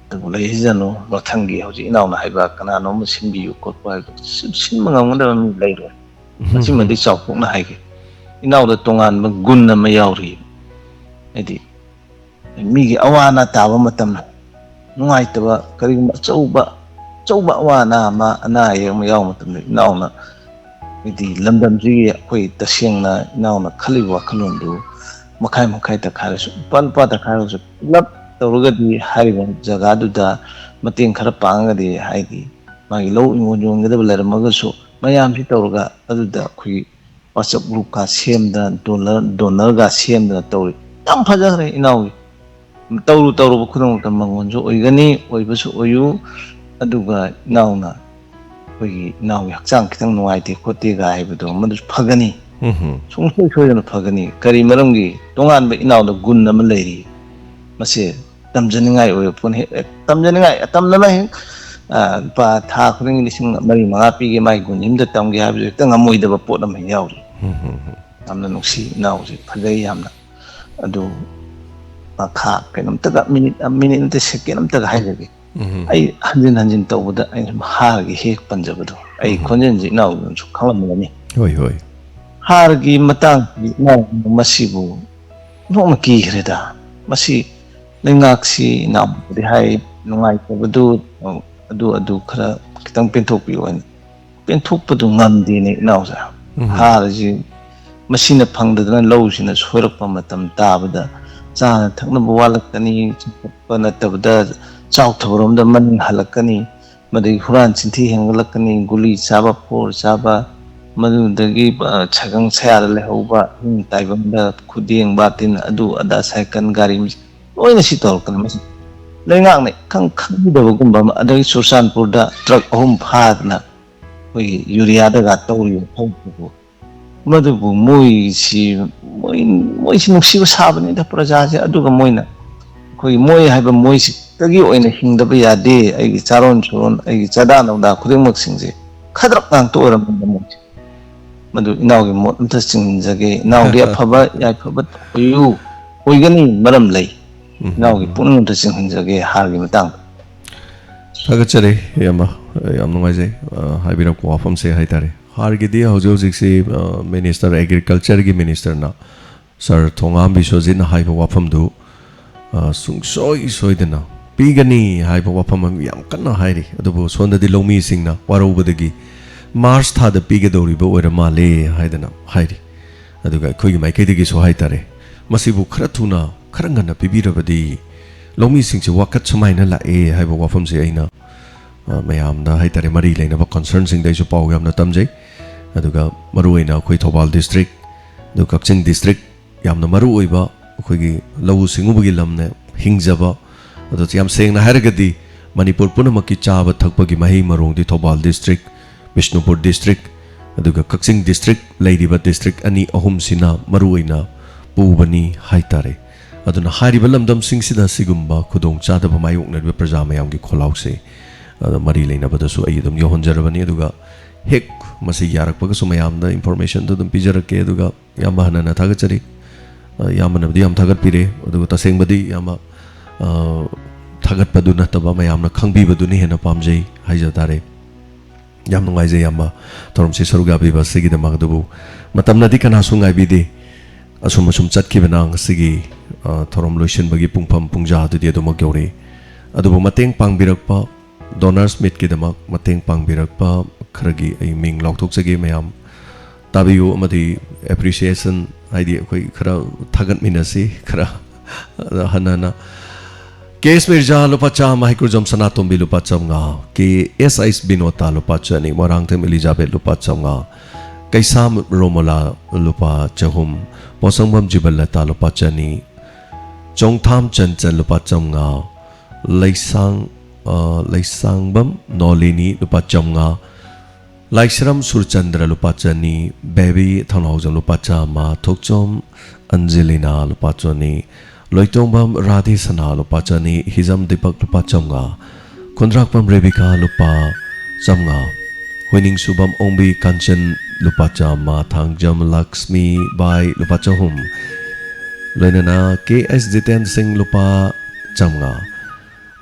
ꯑꯗꯨꯕꯨ ꯂꯩꯁꯤꯁꯅꯨ, ꯃꯊꯪꯒꯤ ꯍꯧꯖꯤꯛ ꯏꯅꯥꯎꯅ ꯍꯥꯏꯕ ꯀꯅꯥꯅꯣꯝ ꯁꯤꯟꯕꯤꯌꯨ ꯈꯣꯠꯄ ꯍꯥꯏꯕꯗꯨ ꯁꯤꯟ-, ꯁꯤꯟꯕ ꯉꯝꯒꯗꯕ ꯃꯤ ꯂꯩꯔꯣꯏ꯫ ꯎꯝ꯫ ꯃꯁꯤꯃꯗꯤ ꯆꯥꯎꯊꯣꯛꯅ ꯍꯥꯏꯒꯦ꯫ ꯏꯅꯥꯎꯗ ꯇꯣꯉꯥꯟꯕ ꯒꯨꯟ ꯑꯃ ꯌꯥꯎꯔꯤ꯫ ꯍꯥꯏꯗꯤ ꯃꯤꯒꯤ ꯑꯋꯥ ꯑꯅꯥ ꯇꯥꯕ ꯃꯇꯝꯗ, ꯅꯨꯡꯉꯥꯏꯇꯕ ꯀꯔꯤꯒꯨꯝꯕ ꯑꯆꯧꯕ, ꯑꯆꯧꯕ ꯑꯋꯥ ꯑꯅꯥ ꯑꯃ, ꯑꯅꯥ ꯑꯌꯦꯛ ꯑꯃ ꯌꯥꯎꯕ ꯃꯇꯝꯗ ꯏꯅꯥꯎꯅ, ꯍꯥꯏꯗꯤ ꯂꯝꯗꯝꯁꯤꯒꯤ ꯑꯩꯈꯣꯏ ꯇꯁꯦꯡꯅ ꯏꯅꯥꯎꯅ ꯈꯜꯂꯤꯕ ꯋꯥꯈꯜꯂꯣꯟꯗꯨ ꯃꯈꯥꯏ ꯃꯈꯥꯏ ꯇꯪꯈꯥꯏꯔꯁꯨ, ꯂꯨꯄꯥ ꯂꯨꯄꯥ ꯇꯪꯈꯥꯏꯔꯁꯨ ꯄꯨꯂꯞ ꯇꯧꯔꯒꯗꯤ ꯍꯥꯏꯔꯤꯕ ꯖꯒꯥꯗꯨꯗ ꯃꯇꯦꯡ ꯈꯔ ꯄꯥꯡꯉꯒꯗꯤ, ꯍꯥꯏꯗꯤ ꯃꯥꯒꯤ ꯂꯧ ꯏꯪꯈꯣꯜ ꯌꯣꯟꯒꯗꯕ ꯂꯩꯔꯝꯃꯒꯁꯨ ꯃꯌꯥꯝꯁꯤ ꯇꯧꯔꯒ ꯑꯗꯨꯗ ꯑꯩꯈꯣꯏꯒꯤ WhatsApp group ꯀ ꯁꯦꯝꯗꯅ, ꯗꯣꯅꯔ, ꯗꯣꯅꯔꯒ ꯁꯦꯝꯗꯅ ꯇꯧꯔꯤ꯫ ꯌꯥꯝ ꯐꯖꯈ꯭ꯔꯦ ꯏꯅꯥꯎꯒꯤ꯫ ꯇꯧꯔꯨ ꯇꯧꯔꯨꯕ ꯈꯨꯗꯤꯡꯃꯛꯇ ꯃꯉꯣꯟꯁꯨ ꯑꯣꯏꯒꯅꯤ, ꯑꯣꯏꯕꯁꯨ ꯑꯣꯏꯌꯨ꯫ ꯑꯗꯨꯒ ꯏꯅꯥꯎꯅ ꯑꯩꯈꯣꯏꯒꯤ ꯏꯅꯥꯎꯒꯤ ꯍꯛꯆꯥꯡ ꯈꯤꯇꯪ ꯅꯨꯡꯉꯥꯏꯇꯦ ꯈꯣꯠꯇꯦꯒ ꯍꯥꯏꯕꯗꯣ ꯃꯗꯨꯁꯨ ꯐꯒꯅꯤ꯫ ꯎꯝ꯫ ꯁꯨꯡꯁꯣꯏ ꯁꯣꯏꯗꯅ ꯐꯒꯅꯤ꯫ ꯀꯔꯤ ꯃꯔꯝꯒꯤ? ꯇꯣꯉꯥꯟꯕ ꯏꯅꯥꯎꯗ ꯒꯨꯟ ꯑꯃ ꯂꯩꯔꯤ꯫ ꯃꯁꯤ ꯇꯝꯖꯅꯤꯡꯉꯥꯏ ꯑꯣꯏꯕ ꯄꯣꯠꯅꯤ꯫ ꯑꯦ, ꯇꯝꯖꯅꯤꯡꯉꯥꯏ, ꯑꯇꯝꯅꯅ ꯍꯦꯛ, ꯑ, ꯂꯨꯄꯥ ꯊꯥ ꯈꯨꯗꯤꯡꯒꯤ ꯂꯤꯁꯤꯡ ꯃꯔꯤ ꯃꯉꯥ ꯄꯤꯒꯦ ꯃꯥꯒꯤ ꯒꯨꯟ ꯑꯃꯗ ꯇꯝꯒꯦ ꯍꯥꯏꯕꯁꯨ ꯍꯦꯛꯇ ꯉꯝꯃꯣꯏꯗꯕ ꯄꯣꯠ ꯑꯃ ꯍꯦꯛ ꯌꯥꯎꯔꯤ꯫ ꯎꯝ, ꯎꯝ, ꯎꯝ꯫ ꯌꯥꯝꯅ ꯅꯨꯡꯁꯤ ꯏꯅꯥꯎꯁꯦ, ꯐꯖꯩ ꯌꯥꯝꯅ꯫ ꯑꯗꯨ ꯃꯈꯥ ꯀꯩꯅꯣꯝꯇꯒ, ꯃꯤꯅꯤꯠ, ꯃꯤꯅꯤꯠ ꯅꯠꯇꯦ, ꯁꯦꯀꯦꯟ ꯑꯝꯇꯒ ꯍꯥꯏꯖꯒꯦ꯫ ꯎꯝ꯫ ꯑꯩ ꯍꯟꯖꯤꯟ ꯍꯟꯖꯤꯟ ꯇꯧꯕꯗ ꯑꯩꯅ ꯁꯨꯝ ꯍꯥꯔꯒꯤ ꯍꯦꯛ ꯄꯟꯖꯕꯗꯣ, ꯑꯩ ꯎꯝ꯫ ꯈꯣꯟꯖꯦꯜꯁꯦ ꯏꯅꯥꯎꯅꯁꯨ ꯈꯪꯂꯝꯒꯅꯤ꯫ ꯍꯣꯏ, ꯍꯣꯏ꯫ ꯍꯥꯔꯒꯤ ꯃꯇꯥꯡꯁꯤ ꯏꯅꯥꯎ ꯃꯁꯤꯕꯨ ꯅꯣꯛꯅ ꯀꯤꯈ꯭ꯔꯦꯗ꯫ ꯃꯁꯤ ꯂꯩꯉꯥꯛꯁꯤ ꯏꯅꯥꯎꯗꯤ ꯍꯥꯏ, ꯅꯨꯡꯉꯥꯏꯇꯕꯗꯨ, ꯑꯗꯨ, ꯑꯗꯨ ꯈꯔ ꯈꯤꯇꯪ ꯄꯦꯟꯊꯣꯛꯄꯤꯌꯨ ꯍꯥꯏꯅ꯫ ꯄꯦꯟꯊꯣꯛꯄꯗꯨ ꯉꯝꯗꯦꯅꯦ ꯏꯅꯥꯎꯁꯦ꯫ ꯎꯝ꯫ ꯍꯥꯔꯁꯤ ꯃꯁꯤꯅ ꯐꯪꯗꯗꯅ ꯂꯧꯁꯤꯅ ꯁꯣꯏꯔꯛꯄ ꯃꯇꯝ ꯇꯥꯕꯗ ꯆꯥꯅ ꯊꯛꯅꯕ ꯋꯥꯠꯂꯛꯀꯅꯤ, ꯆꯥꯎꯈꯠꯄ ꯅꯠꯇꯕꯗ ꯆꯥꯎꯊꯕꯔꯣꯝꯗ ꯃꯅꯤꯡ ꯍꯜꯂꯛꯀꯅꯤ, ꯃꯗꯒꯤ ꯍꯨꯔꯥꯟ ꯆꯤꯟꯊꯤ ꯍꯦꯟꯒꯠꯂꯛꯀꯅꯤ, ꯒꯨꯂꯤ ꯆꯥꯕ, ꯐꯣꯔ ꯆꯥꯕ, ꯃꯗꯨꯗꯒꯤ, ꯑ, ꯁꯥꯏꯒꯪ ꯁꯌꯥꯗ ꯂꯩꯍꯧꯕ, ꯏꯃꯨꯡ ꯇꯥꯏꯕꯪꯗ ꯈꯨꯗꯦꯡ, ꯕꯥꯇꯤꯟ, ꯑꯗꯨ ꯑꯗꯥ, ꯁꯥꯏꯀꯜ, ꯒꯥꯔꯤ, ꯂꯣꯏꯅ ꯁꯤ ꯇꯧꯔꯛꯀꯅꯤ꯫ ꯃꯁꯤ ꯂꯩꯉꯥꯛꯅ ꯏꯈꯪ ꯈꯪꯗꯕꯒꯨꯝꯕ ꯑꯃ, ꯑꯗꯒꯤ ꯆꯨꯔꯆꯥꯟꯄꯨꯔꯗ ꯇ꯭ꯔꯛ ꯑꯍꯨꯝ ꯐꯥꯗꯅ ꯑꯩꯈꯣꯏꯒꯤ ꯌꯨꯔꯤꯌꯥꯗꯒ ꯇꯧꯔꯤꯕ ꯊꯕꯛꯇꯨꯕꯨ, ꯃꯗꯨꯕꯨ ꯃꯣꯏꯁꯤ, ꯃꯣꯏ, ꯃꯣꯏꯁꯤ ꯅꯨꯡꯁꯤꯕ ꯁꯥꯕꯅꯤꯗ ꯄ꯭ꯔꯖꯥꯁꯦ꯫ ꯑꯗꯨꯒ ꯃꯣꯏꯅ, ꯑꯩꯈꯣꯏꯒꯤ ꯃꯣꯏ ꯍꯥꯏꯕ ꯃꯣꯏꯁꯤꯗꯒꯤ ꯑꯣꯏꯅ ꯍꯤꯡꯗꯕ ꯌꯥꯗꯦ, ꯑꯩꯒꯤ ꯆꯥꯔꯣꯟ ꯁꯨꯔꯣꯟ, ꯑꯩꯒꯤ ꯆꯥꯗꯥ ꯅꯧꯗꯥ ꯈꯨꯗꯤꯡꯃꯛꯁꯤꯡꯁꯦ ꯈꯗ꯭ꯔꯛ ꯉꯥꯛꯇ ꯑꯣꯏꯔꯝꯃꯦꯕ ꯃꯣꯏꯁꯦ꯫ ꯃꯗꯨ ꯏꯅꯥꯎꯒꯤ ꯃꯣꯠ ꯑꯝꯇ ꯆꯤꯡꯁꯤꯟꯖꯒꯦ꯫ ꯏꯅꯥꯎꯗꯤ ꯑꯐꯕ ꯌꯥꯏꯐꯕ ꯑꯣꯏꯌꯨ, ꯑꯣꯏꯒꯅꯤ, ꯃꯔꯝ ꯂꯩ꯫ ꯎꯝ꯫ ꯏꯅꯥꯎꯒꯤ ꯄꯨꯛꯅꯤꯡ ꯑꯝꯇ ꯆꯤꯡꯁꯤꯟꯖꯒꯦ ꯍꯥꯔꯒꯤ ꯃꯇꯥꯡꯗ꯫ ꯊꯥꯒꯠꯆꯔꯤ ꯏꯌꯥꯝꯕ, ꯌꯥꯝ ꯅꯨꯡꯉꯥꯏꯖꯩ, ꯑ, ꯍꯥꯏꯕꯤꯔꯛꯄ ꯋꯥꯐꯝꯁꯦ ꯍꯥꯏꯇꯥꯔꯦ꯫ ꯍꯥꯔꯒꯤꯗꯤ ꯍꯧꯖꯤꯛ ꯍꯧꯖꯤꯛꯁꯤ, ꯑ, ꯃꯤꯅꯤꯁꯇꯔ, ꯑꯦꯒ꯭ꯔꯤꯀꯜꯆꯔꯒꯤ ꯃꯤꯅꯤꯁꯇꯔꯅ ꯁꯥꯔ ꯊꯣꯉꯥꯝ ꯕꯤꯁ꯭ꯋꯖꯤꯠꯅ ꯍꯥꯏꯕ ꯋꯥꯐꯝꯗꯨ, ꯑ, ꯁꯨꯡꯁꯣꯏ ꯁꯣꯏꯗꯅ ꯄꯤꯒꯅꯤ ꯍꯥꯏꯕ ꯋꯥꯐꯝ ꯑꯃ ꯌꯥꯝ ꯀꯟꯅ ꯍꯥꯏꯔꯤ꯫ ꯑꯗꯨꯕꯨ ꯁꯣꯝꯗꯗꯤ ꯂꯧꯃꯤꯁꯤꯡꯅ ꯋꯥꯔꯧꯕꯗꯒꯤ ꯃꯥꯔꯆ ꯊꯥꯗ ꯄꯤꯒꯗꯧꯔꯤꯕ ꯑꯣꯏꯔ ꯃꯥꯜꯂꯦ ꯍꯥꯏꯗꯅ ꯍꯥꯏꯔꯤ꯫ ꯑꯗꯨꯒ ꯑꯩꯈꯣꯏꯒꯤ ꯃꯥꯏꯀꯩꯗꯒꯤꯁꯨ ꯍꯥꯏꯇꯥꯔꯦ, ꯃꯁꯤꯕꯨ ꯈꯔ ꯊꯨꯅ, ꯈꯔ ꯉꯟꯅ ꯄꯤꯕꯤꯔꯕꯗꯤ ꯂꯧꯃꯤꯁꯤꯡꯁꯦ ꯋꯥꯀꯠ ꯁꯨꯃꯥꯏꯅ ꯂꯥꯛꯑꯦ ꯍꯥꯏꯕ ꯋꯥꯐꯝꯁꯦ ꯑꯩꯅ, ꯑ, ꯃꯌꯥꯝꯗ ꯍꯥꯏꯇꯥꯔꯦ, ꯃꯔꯤ ꯂꯩꯅꯕ ꯀꯟꯁꯔꯟꯁꯤꯡꯗ ꯑꯩꯁꯨ ꯄꯥꯎ ꯌꯥꯝꯅ ꯇꯝꯖꯩ꯫ ꯑꯗꯨꯒ ꯃꯔꯨꯑꯣꯏꯅ ꯑꯩꯈꯣꯏ ꯊꯧꯕꯥꯜ ꯗꯤꯁꯇ꯭ꯔꯤꯛ, ꯑꯗꯨꯒ ꯀꯛꯆꯤꯡ ꯗꯤꯁꯇ꯭ꯔꯤꯛ, ꯌꯥꯝꯅ ꯃꯔꯨꯑꯣꯏꯕ ꯑꯩꯈꯣꯏꯒꯤ ꯂꯧꯎ ꯁꯤꯡꯎꯕꯒꯤ ꯂꯝꯅ ꯍꯤꯡꯖꯕ꯫ ꯑꯗꯣ ꯌꯥꯝ ꯁꯦꯡꯅ ꯍꯥꯏꯔꯒꯗꯤ ꯃꯅꯤꯄꯨꯔ ꯄꯨꯝꯅꯃꯛꯀꯤ ꯆꯥꯕ ꯊꯛꯄꯒꯤ ꯃꯍꯩ ꯃꯔꯣꯡꯗꯤ ꯊꯧꯕꯥꯜ district, ꯕꯤꯁꯅꯨꯄꯨꯔ district, ꯑꯗꯨꯒ ꯀꯛꯆꯤꯡ district ꯂꯩꯔꯤꯕ district ꯑꯅꯤ ꯑꯍꯨꯝꯁꯤꯅ ꯃꯔꯨꯑꯣꯏꯅ ꯄꯨꯕꯅꯤ ꯍꯥꯏꯇꯥꯔꯦ꯫ ꯑꯗꯨꯅ ꯍꯥꯏꯔꯤꯕ ꯂꯝꯗꯝꯁꯤꯡꯁꯤꯗ ꯁꯤꯒꯨꯝꯕ ꯈꯨꯗꯣꯡꯆꯥꯗꯕ ꯃꯥꯌꯣꯛꯅꯔꯤꯕ ꯄ꯭ꯔꯖꯥ ꯃꯌꯥꯝꯒꯤ ꯈꯣꯜꯂꯥꯎꯁꯦ, ꯑꯗ ꯃꯔꯤ ꯂꯩꯅꯕꯗꯁꯨ ꯑꯩ ꯑꯗꯨꯝ ꯌꯧꯍꯟꯖꯔꯕꯅꯤ꯫ ꯑꯗꯨꯒ ꯍꯦꯛ ꯃꯁꯤ ꯌꯥꯔꯛꯄꯒꯁꯨ ꯃꯌꯥꯝꯗ informationꯗꯨ ꯑꯗꯨꯝ ꯄꯤꯖꯔꯛꯀꯦ꯫ ꯑꯗꯨꯒ ꯏꯌꯥꯝꯕ ꯍꯟꯅ ꯍꯟꯅ ꯊꯥꯒꯠꯆꯔꯤ꯫ ꯑ, ꯏꯌꯥꯝꯕꯅꯕꯨꯗꯤ ꯌꯥꯝ ꯊꯥꯒꯠꯄꯤꯔꯦ, ꯑꯗꯨꯒ ꯇꯁꯦꯡꯕꯗꯤ ꯏꯌꯥꯝꯕ, ꯑ, ꯊꯥꯒꯠꯄꯗꯨ ꯅꯠꯇꯕ ꯃꯌꯥꯝꯅ ꯈꯪꯕꯤꯕꯗꯨꯅ ꯍꯦꯟꯅ ꯄꯥꯝꯖꯩ ꯍꯥꯏꯖ ꯇꯥꯔꯦ꯫ ꯌꯥꯝ ꯅꯨꯡꯉꯥꯏꯖꯩ ꯏꯌꯥꯝꯕ, ꯊꯧꯔꯝꯁꯤ ꯁꯔꯨꯛ ꯌꯥꯕꯤꯕ ꯑꯁꯤꯒꯤꯗꯃꯛ꯫ ꯑꯗꯨꯕꯨ ꯃꯇꯝꯅꯗꯤ ꯀꯅꯥꯁꯨ ꯉꯥꯏꯕꯤꯗꯦ꯫ ꯑꯁꯨꯝ ꯑꯁꯨꯝ ꯆꯠꯈꯤꯕꯅ ꯉꯁꯤꯒꯤ, ꯑ, ꯊꯧꯔꯝ ꯂꯣꯏꯁꯤꯟꯕꯒꯤ ꯄꯨꯡꯐꯝ ꯄꯨꯡꯖꯥ ꯑꯗꯨꯗꯤ ꯑꯗꯨꯃꯛ ꯌꯧꯔꯛꯏ꯫ ꯑꯗꯨꯕꯨ ꯃꯇꯦꯡ ꯄꯥꯡꯕꯤꯔꯛꯄ, Donors Meetꯀꯤꯗꯃꯛ ꯃꯇꯦꯡ ꯄꯥꯡꯕꯤꯔꯛꯄ ꯈꯔꯒꯤ ꯑꯩ ꯃꯤꯡ ꯂꯥꯎꯊꯣꯛꯆꯒꯦ꯫ ꯃꯌꯥꯝ ꯇꯥꯕꯤꯌꯨ ꯑꯃꯗꯤ appreciation, ꯍꯥꯏꯗꯤ ꯑꯩꯈꯣꯏ ꯈꯔ ꯊꯥꯒꯠꯃꯤꯟꯅꯁꯤ, ꯈꯔ ꯍꯟꯅ ꯍꯟꯅ꯫ ꯀꯦ ꯑꯦꯁ ꯃꯤꯔꯖꯥ, ꯂꯨꯄꯥ ꯆꯥꯝꯃ꯫ ꯍꯩꯀ꯭ꯔꯨꯖꯝ ꯁꯅꯥꯇꯣꯝꯕꯤ, ꯂꯨꯄꯥ ꯆꯥꯝꯃꯉꯥ꯫ ꯀꯦ ꯑꯦꯁ ꯑꯩꯁ ꯕꯤꯅꯣꯇꯥ, ꯂꯨꯄꯥ ꯆꯅꯤ꯫ ꯃꯣꯏꯔꯥꯡꯊꯦꯝ ꯏꯂꯤꯖꯥꯕꯦꯠ, ꯂꯨꯄꯥ ꯆꯥꯝꯃꯉꯥ꯫ ꯀꯩꯁꯥꯝ ꯔꯣꯃꯣꯂꯥ, ꯂꯨꯄꯥ ꯆꯍꯨꯝ꯫ ꯄꯣꯠꯁꯪꯕꯝ ꯖꯤꯕꯟꯂꯇꯥ, ꯂꯨꯄꯥ ꯆꯅꯤ꯫ ꯆꯣꯡꯊꯥꯝ ꯆꯟꯆꯟ, ꯂꯨꯄꯥ ꯆꯥꯝꯃꯉꯥ꯫ ꯂꯩꯁꯥꯡ-, ꯑ, ꯂꯩꯁꯥꯡꯕꯝ ꯅꯣꯂꯤꯅꯤ, ꯂꯨꯄꯥ ꯆꯥꯝꯃꯉꯥ꯫ ꯂꯥꯏꯁ꯭ꯔꯝ ꯁꯨꯔꯆꯟꯗ꯭ꯔ, ꯂꯨꯄꯥ ꯆꯅꯤ꯫ ꯕꯦꯕꯤ ꯊꯧꯅꯥꯎꯖꯝ, ꯂꯨꯄꯥ ꯆꯥꯝꯃ꯫ ꯊꯣꯛꯆꯣꯝ ꯑꯟꯖꯦꯂꯤꯅꯥ, ꯂꯨꯄꯥ ꯆꯅꯤ꯫ ꯂꯣꯏꯇꯣꯡꯕꯝ ꯔꯥꯙꯦꯁꯅꯥ, ꯂꯨꯄꯥ ꯆꯅꯤ꯫ ꯍꯤꯖꯝ ꯗꯤꯄꯛ, ꯂꯨꯄꯥ ꯆꯥꯝꯃꯉꯥ꯫ ꯈꯨꯟꯗ꯭ꯔꯥꯛꯄꯝ ꯔꯦꯕꯤꯀꯥ, ꯂꯨꯄꯥ ꯆꯥꯝꯃꯉꯥ꯫ ꯍꯣꯏꯅꯤꯡꯁꯨꯕꯝ ꯑꯣꯡꯕꯤ ꯀꯥꯟꯆꯟ, ꯂꯨꯄꯥ ꯆꯥꯝꯃ꯫ ꯊꯥꯡꯖꯝ ꯂꯛꯁꯃꯤ ꯕꯥꯏ, ꯂꯨꯄꯥ ꯆꯍꯨꯝ꯫ ꯂꯣꯏꯅꯅ ꯀꯦ ꯑꯦꯁ ꯖꯤꯇꯦꯟ ꯁꯤꯡ, ꯂꯨꯄꯥ ꯆꯥꯝꯃꯉꯥ꯫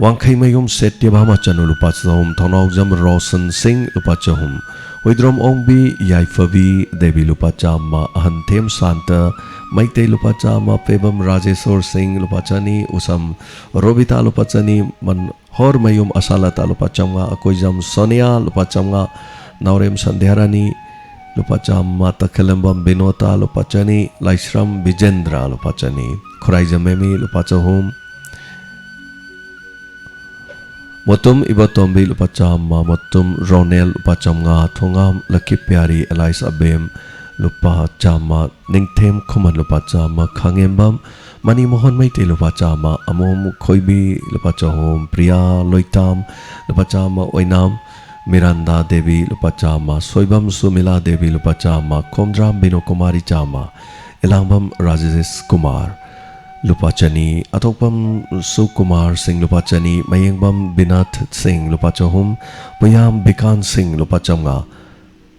ꯋꯥꯡꯈꯩꯃꯌꯨꯝ ꯁꯦꯠꯌꯥꯕꯥ ꯃꯆꯅꯨ, ꯂꯨꯄꯥ ꯆꯍꯨꯝ꯫ ꯊꯧꯅꯥꯎꯖꯝ ꯔꯣꯁꯟ ꯁꯤꯡ, ꯂꯨꯄꯥ ꯆꯍꯨꯝ꯫ ꯍꯨꯏꯗ꯭ꯔꯣꯝ ꯑꯣꯡꯕꯤ ꯌꯥꯏꯐꯕꯤ ꯗꯦꯕꯤ, ꯂꯨꯄꯥ ꯆꯥꯝꯃ꯫ ꯑꯍꯟꯊꯦꯝ ꯁꯥꯟꯇ ꯃꯩꯇꯩ, ꯂꯨꯄꯥ ꯆꯥꯝꯃ꯫ ꯄꯦꯕꯝ ꯔꯥꯖꯦꯁꯣꯔ ꯁꯤꯡ, ꯂꯨꯄꯥ ꯆꯅꯤ꯫ ꯎꯁꯝ ꯔꯣꯕꯤꯇꯥ, ꯂꯨꯄꯥ ꯆꯅꯤ꯫ ꯃꯟ-, ꯍꯣꯔꯃꯌꯨꯝ ꯑꯁꯥꯂꯇꯥ, ꯂꯨꯄꯥ ꯆꯥꯝꯃꯉꯥ꯫ ꯑꯀꯣꯏꯖꯝ ꯁꯣꯅꯤꯌꯥ, ꯂꯨꯄꯥ ꯆꯥꯝꯃꯉꯥ꯫ ꯅꯥꯎꯔꯦꯝ ꯁꯟꯙ꯭ꯌꯥꯔꯥꯅꯤ, ꯂꯨꯄꯥ ꯆꯥꯝꯃ꯫ ꯇꯈꯦꯂꯝꯕꯝ ꯕꯤꯅꯣꯇꯥ, ꯂꯨꯄꯥ ꯆꯅꯤ꯫ ꯂꯥꯏꯁ꯭ꯔꯝ ꯕꯤꯖꯦꯟꯗ꯭ꯔ, ꯂꯨꯄꯥ ꯆꯅꯤ꯫ ꯈꯨꯔꯥꯏꯖꯝ ꯃꯦꯃꯤ, ꯂꯨꯄꯥ ꯆꯍꯨꯝ꯫ ꯃꯣꯇꯨꯝ ꯏꯕꯣꯇꯣꯝꯕꯤ, ꯂꯨꯄꯥ ꯆꯥꯝꯃ꯫ ꯃꯣꯇꯨꯝ ꯔꯣꯅꯦꯜ, ꯂꯨꯄꯥ ꯆꯥꯝꯃꯉꯥ꯫ ꯊꯣꯉꯥꯝ ꯂꯛꯈꯤꯄ꯭ꯌꯥꯔꯤ ꯑꯦꯂꯥꯏꯁ ꯑꯕꯦꯝ, ꯂꯨꯄꯥ ꯆꯥꯝꯃ꯫ ꯅꯤꯡꯊꯦꯝ ꯈꯨꯃꯟ, ꯂꯨꯄꯥ ꯆꯥꯝꯃ꯫ ꯈꯥꯉꯦꯝꯕꯝ ꯃꯅꯤ ꯃꯣꯍꯟ ꯃꯩꯇꯩ ꯂꯨꯄꯥ ꯆꯥꯝꯃ, ꯑꯃꯣꯝ ꯈꯣꯏꯕꯤ ꯂꯨꯄꯥ ꯆꯍꯨꯝ, ꯄ꯭ꯔꯤꯌꯥ ꯂꯣꯏꯇꯥꯝ ꯂꯨꯄꯥ ꯆꯥꯝꯃ, ꯑꯣꯏꯅꯥꯝ ꯃꯤꯔꯥꯟꯗꯥ ꯗꯦꯕꯤ ꯂꯨꯄꯥ ꯆꯥꯝꯃ, ꯁꯣꯏꯕꯝ ꯁꯨꯃꯤꯂꯥ ꯗꯦꯕꯤ ꯂꯨꯄꯥ ꯆꯥꯝꯃ, ꯈꯣꯝꯗ꯭ꯔꯥꯝ ꯕꯤꯅꯣ ꯀꯨꯃꯥꯔꯤ ꯆꯥꯝꯃ, ꯏꯂꯥꯡꯕꯝ ꯔꯥꯖꯦꯁ ꯀꯨꯃꯥꯔ ꯂꯨꯄꯥ ꯆꯅꯤ, ꯑꯊꯣꯛꯄꯝ ꯁꯨꯀꯨꯃꯥꯔ ꯁꯤꯡ ꯂꯨꯄꯥ ꯆꯅꯤ, ꯃꯌꯦꯡꯕꯝ ꯕꯤꯅꯥꯊ ꯁꯤꯡ ꯂꯨꯄꯥ ꯆꯍꯨꯝ, ꯄꯨꯌꯥꯝ ꯕꯤꯀꯥꯟ ꯁꯤꯡ ꯂꯨꯄꯥ ꯆꯥꯝꯃꯉꯥ,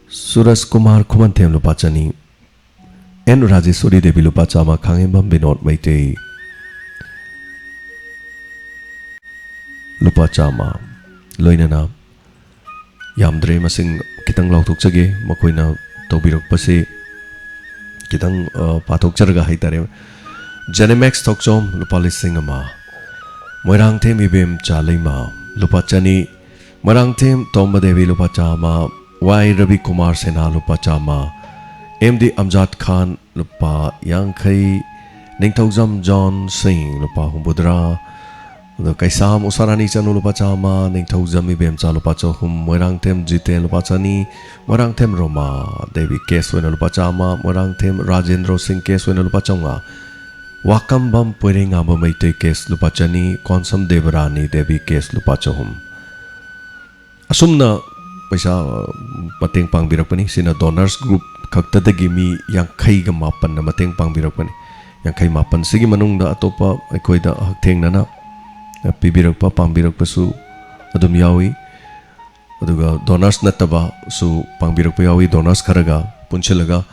ꯁꯨꯔꯖ ꯀꯨꯃꯥꯔ ꯈꯨꯃꯟꯊꯦꯝ ꯂꯨꯄꯥ ꯆꯅꯤ, ꯑꯦꯟ ꯔꯥꯖꯦꯁꯣꯔꯤ ꯗꯦꯕꯤ ꯂꯨꯄꯥ ꯆꯥꯝꯃ, ꯈꯥꯡꯉꯦꯝꯕꯝ ꯕꯤꯅꯣꯗ ꯃꯩꯇꯩ ꯂꯨꯄꯥ ꯆꯥꯝꯃ, ꯂꯣꯏꯅꯅ ꯌꯥꯝꯗ꯭ꯔꯦ, ꯃꯁꯤꯡ ꯈꯤꯇꯪ ꯂꯥꯎꯊꯣꯛꯆꯒꯦ, ꯃꯈꯣꯏꯅ ꯇꯧꯕꯤꯔꯛꯄꯁꯤ ꯈꯤꯇꯪ, ꯑ, ꯄꯥꯊꯣꯛꯆꯔꯒ ꯍꯥꯏꯇꯥꯔꯦ꯫ ꯖꯦꯅꯦꯃꯦꯛꯁ ꯊꯣꯛꯆꯣꯝ ꯂꯨꯄꯥ ꯂꯤꯁꯤꯡ ꯑꯃ, ꯃꯣꯏꯔꯥꯡꯊꯦꯝ ꯏꯕꯦꯝꯆꯥ ꯂꯩꯃ ꯂꯨꯄꯥ ꯆꯅꯤ, ꯃꯣꯏꯔꯥꯡꯊꯦꯝ ꯇꯣꯝꯕ ꯗꯦꯕꯤ ꯂꯨꯄꯥ ꯆꯥꯝꯃ, ꯋꯥꯏ ꯔꯕꯤ ꯀꯨꯃꯥꯔ ꯁꯤꯟꯍꯥ ꯂꯨꯄꯥ ꯆꯥꯝꯃ, ꯑꯦꯝ ꯗꯤ ꯑꯝꯖꯥꯗ ꯈꯥꯟ ꯂꯨꯄꯥ ꯌꯥꯡꯈꯩ, ꯅꯤꯡꯊꯧꯖꯝ ꯖꯣꯟ ꯁꯤꯡ ꯂꯨꯄꯥ ꯍꯨꯝꯐꯨꯇꯔꯥ, ꯑꯗꯣ ꯀꯩꯁꯥꯝ ꯎꯁꯥꯔꯥꯅꯤ ꯆꯅꯨ ꯂꯨꯄꯥ ꯆꯥꯝꯃ, ꯅꯤꯡꯊꯧꯖꯝ ꯏꯕꯦꯝꯆꯥ ꯂꯨꯄꯥ ꯆꯍꯨꯝ, ꯃꯣꯏꯔꯥꯡꯊꯦꯝ ꯖꯤꯇꯦꯟ ꯂꯨꯄꯥ ꯆꯅꯤ, ꯃꯣꯏꯔꯥꯡꯊꯦꯝ ꯔꯣꯃꯥ ꯗꯦꯕꯤ ꯀꯦꯁ ꯑꯣꯏꯅ ꯂꯨꯄꯥ ꯆꯥꯝꯃ, ꯃꯣꯏꯔꯥꯡꯊꯦꯝ ꯔꯥꯖꯦꯟꯗ꯭ꯔꯣ ꯁꯤꯡ ꯀꯦꯁ ꯑꯣꯏꯅ ꯂꯨꯄꯥ ꯆꯥꯝꯃꯉꯥ, ꯋꯥꯀꯝꯕꯝ ꯄꯣꯏꯔꯩꯉꯥꯝꯕ ꯃꯩꯇꯩ ꯀꯦꯁ ꯂꯨꯄꯥ ꯆꯅꯤ, ꯀꯣꯟꯁꯝ ꯗꯦꯕꯔꯥꯅꯤ ꯗꯦꯕꯤ ꯀꯦꯁ ꯂꯨꯄꯥ ꯆꯍꯨꯝ꯫ ꯑꯁꯨꯝꯅ ꯄꯩꯁꯥ, ꯑ, ꯃꯇꯦꯡ ꯄꯥꯡꯕꯤꯔꯛꯄꯅꯤ꯫ ꯁꯤꯅ ꯗꯣꯅꯔꯁ ꯒ꯭ꯔꯨꯞ ꯈꯛꯇꯗꯒꯤ ꯃꯤ ꯌꯥꯡꯈꯩꯒ ꯃꯥꯄꯟꯅ ꯃꯇꯦꯡ ꯄꯥꯡꯕꯤꯔꯛꯄꯅꯤ꯫ ꯌꯥꯡꯈꯩ ꯃꯥꯄꯟꯁꯤꯒꯤ ꯃꯅꯨꯡꯗ ꯑꯇꯣꯞꯄ ꯑꯩꯈꯣꯏꯗ ꯍꯛꯊꯦꯡꯅꯅ, ꯑ, ꯄꯤꯕꯤꯔꯛꯄ, ꯄꯥꯡꯕꯤꯔꯛꯄꯁꯨ ꯑꯗꯨꯝ ꯌꯥꯎꯏ꯫ ꯑꯗꯨꯒ ꯗꯣꯅꯔꯁ ꯅꯠꯇꯕꯁꯨ ꯄꯥꯡꯕꯤꯔꯛꯄ ꯌꯥꯎꯏ, ꯗꯣꯅꯔꯁ ꯈꯔꯒ ꯄꯨꯟꯁꯤꯜꯂꯒ꯫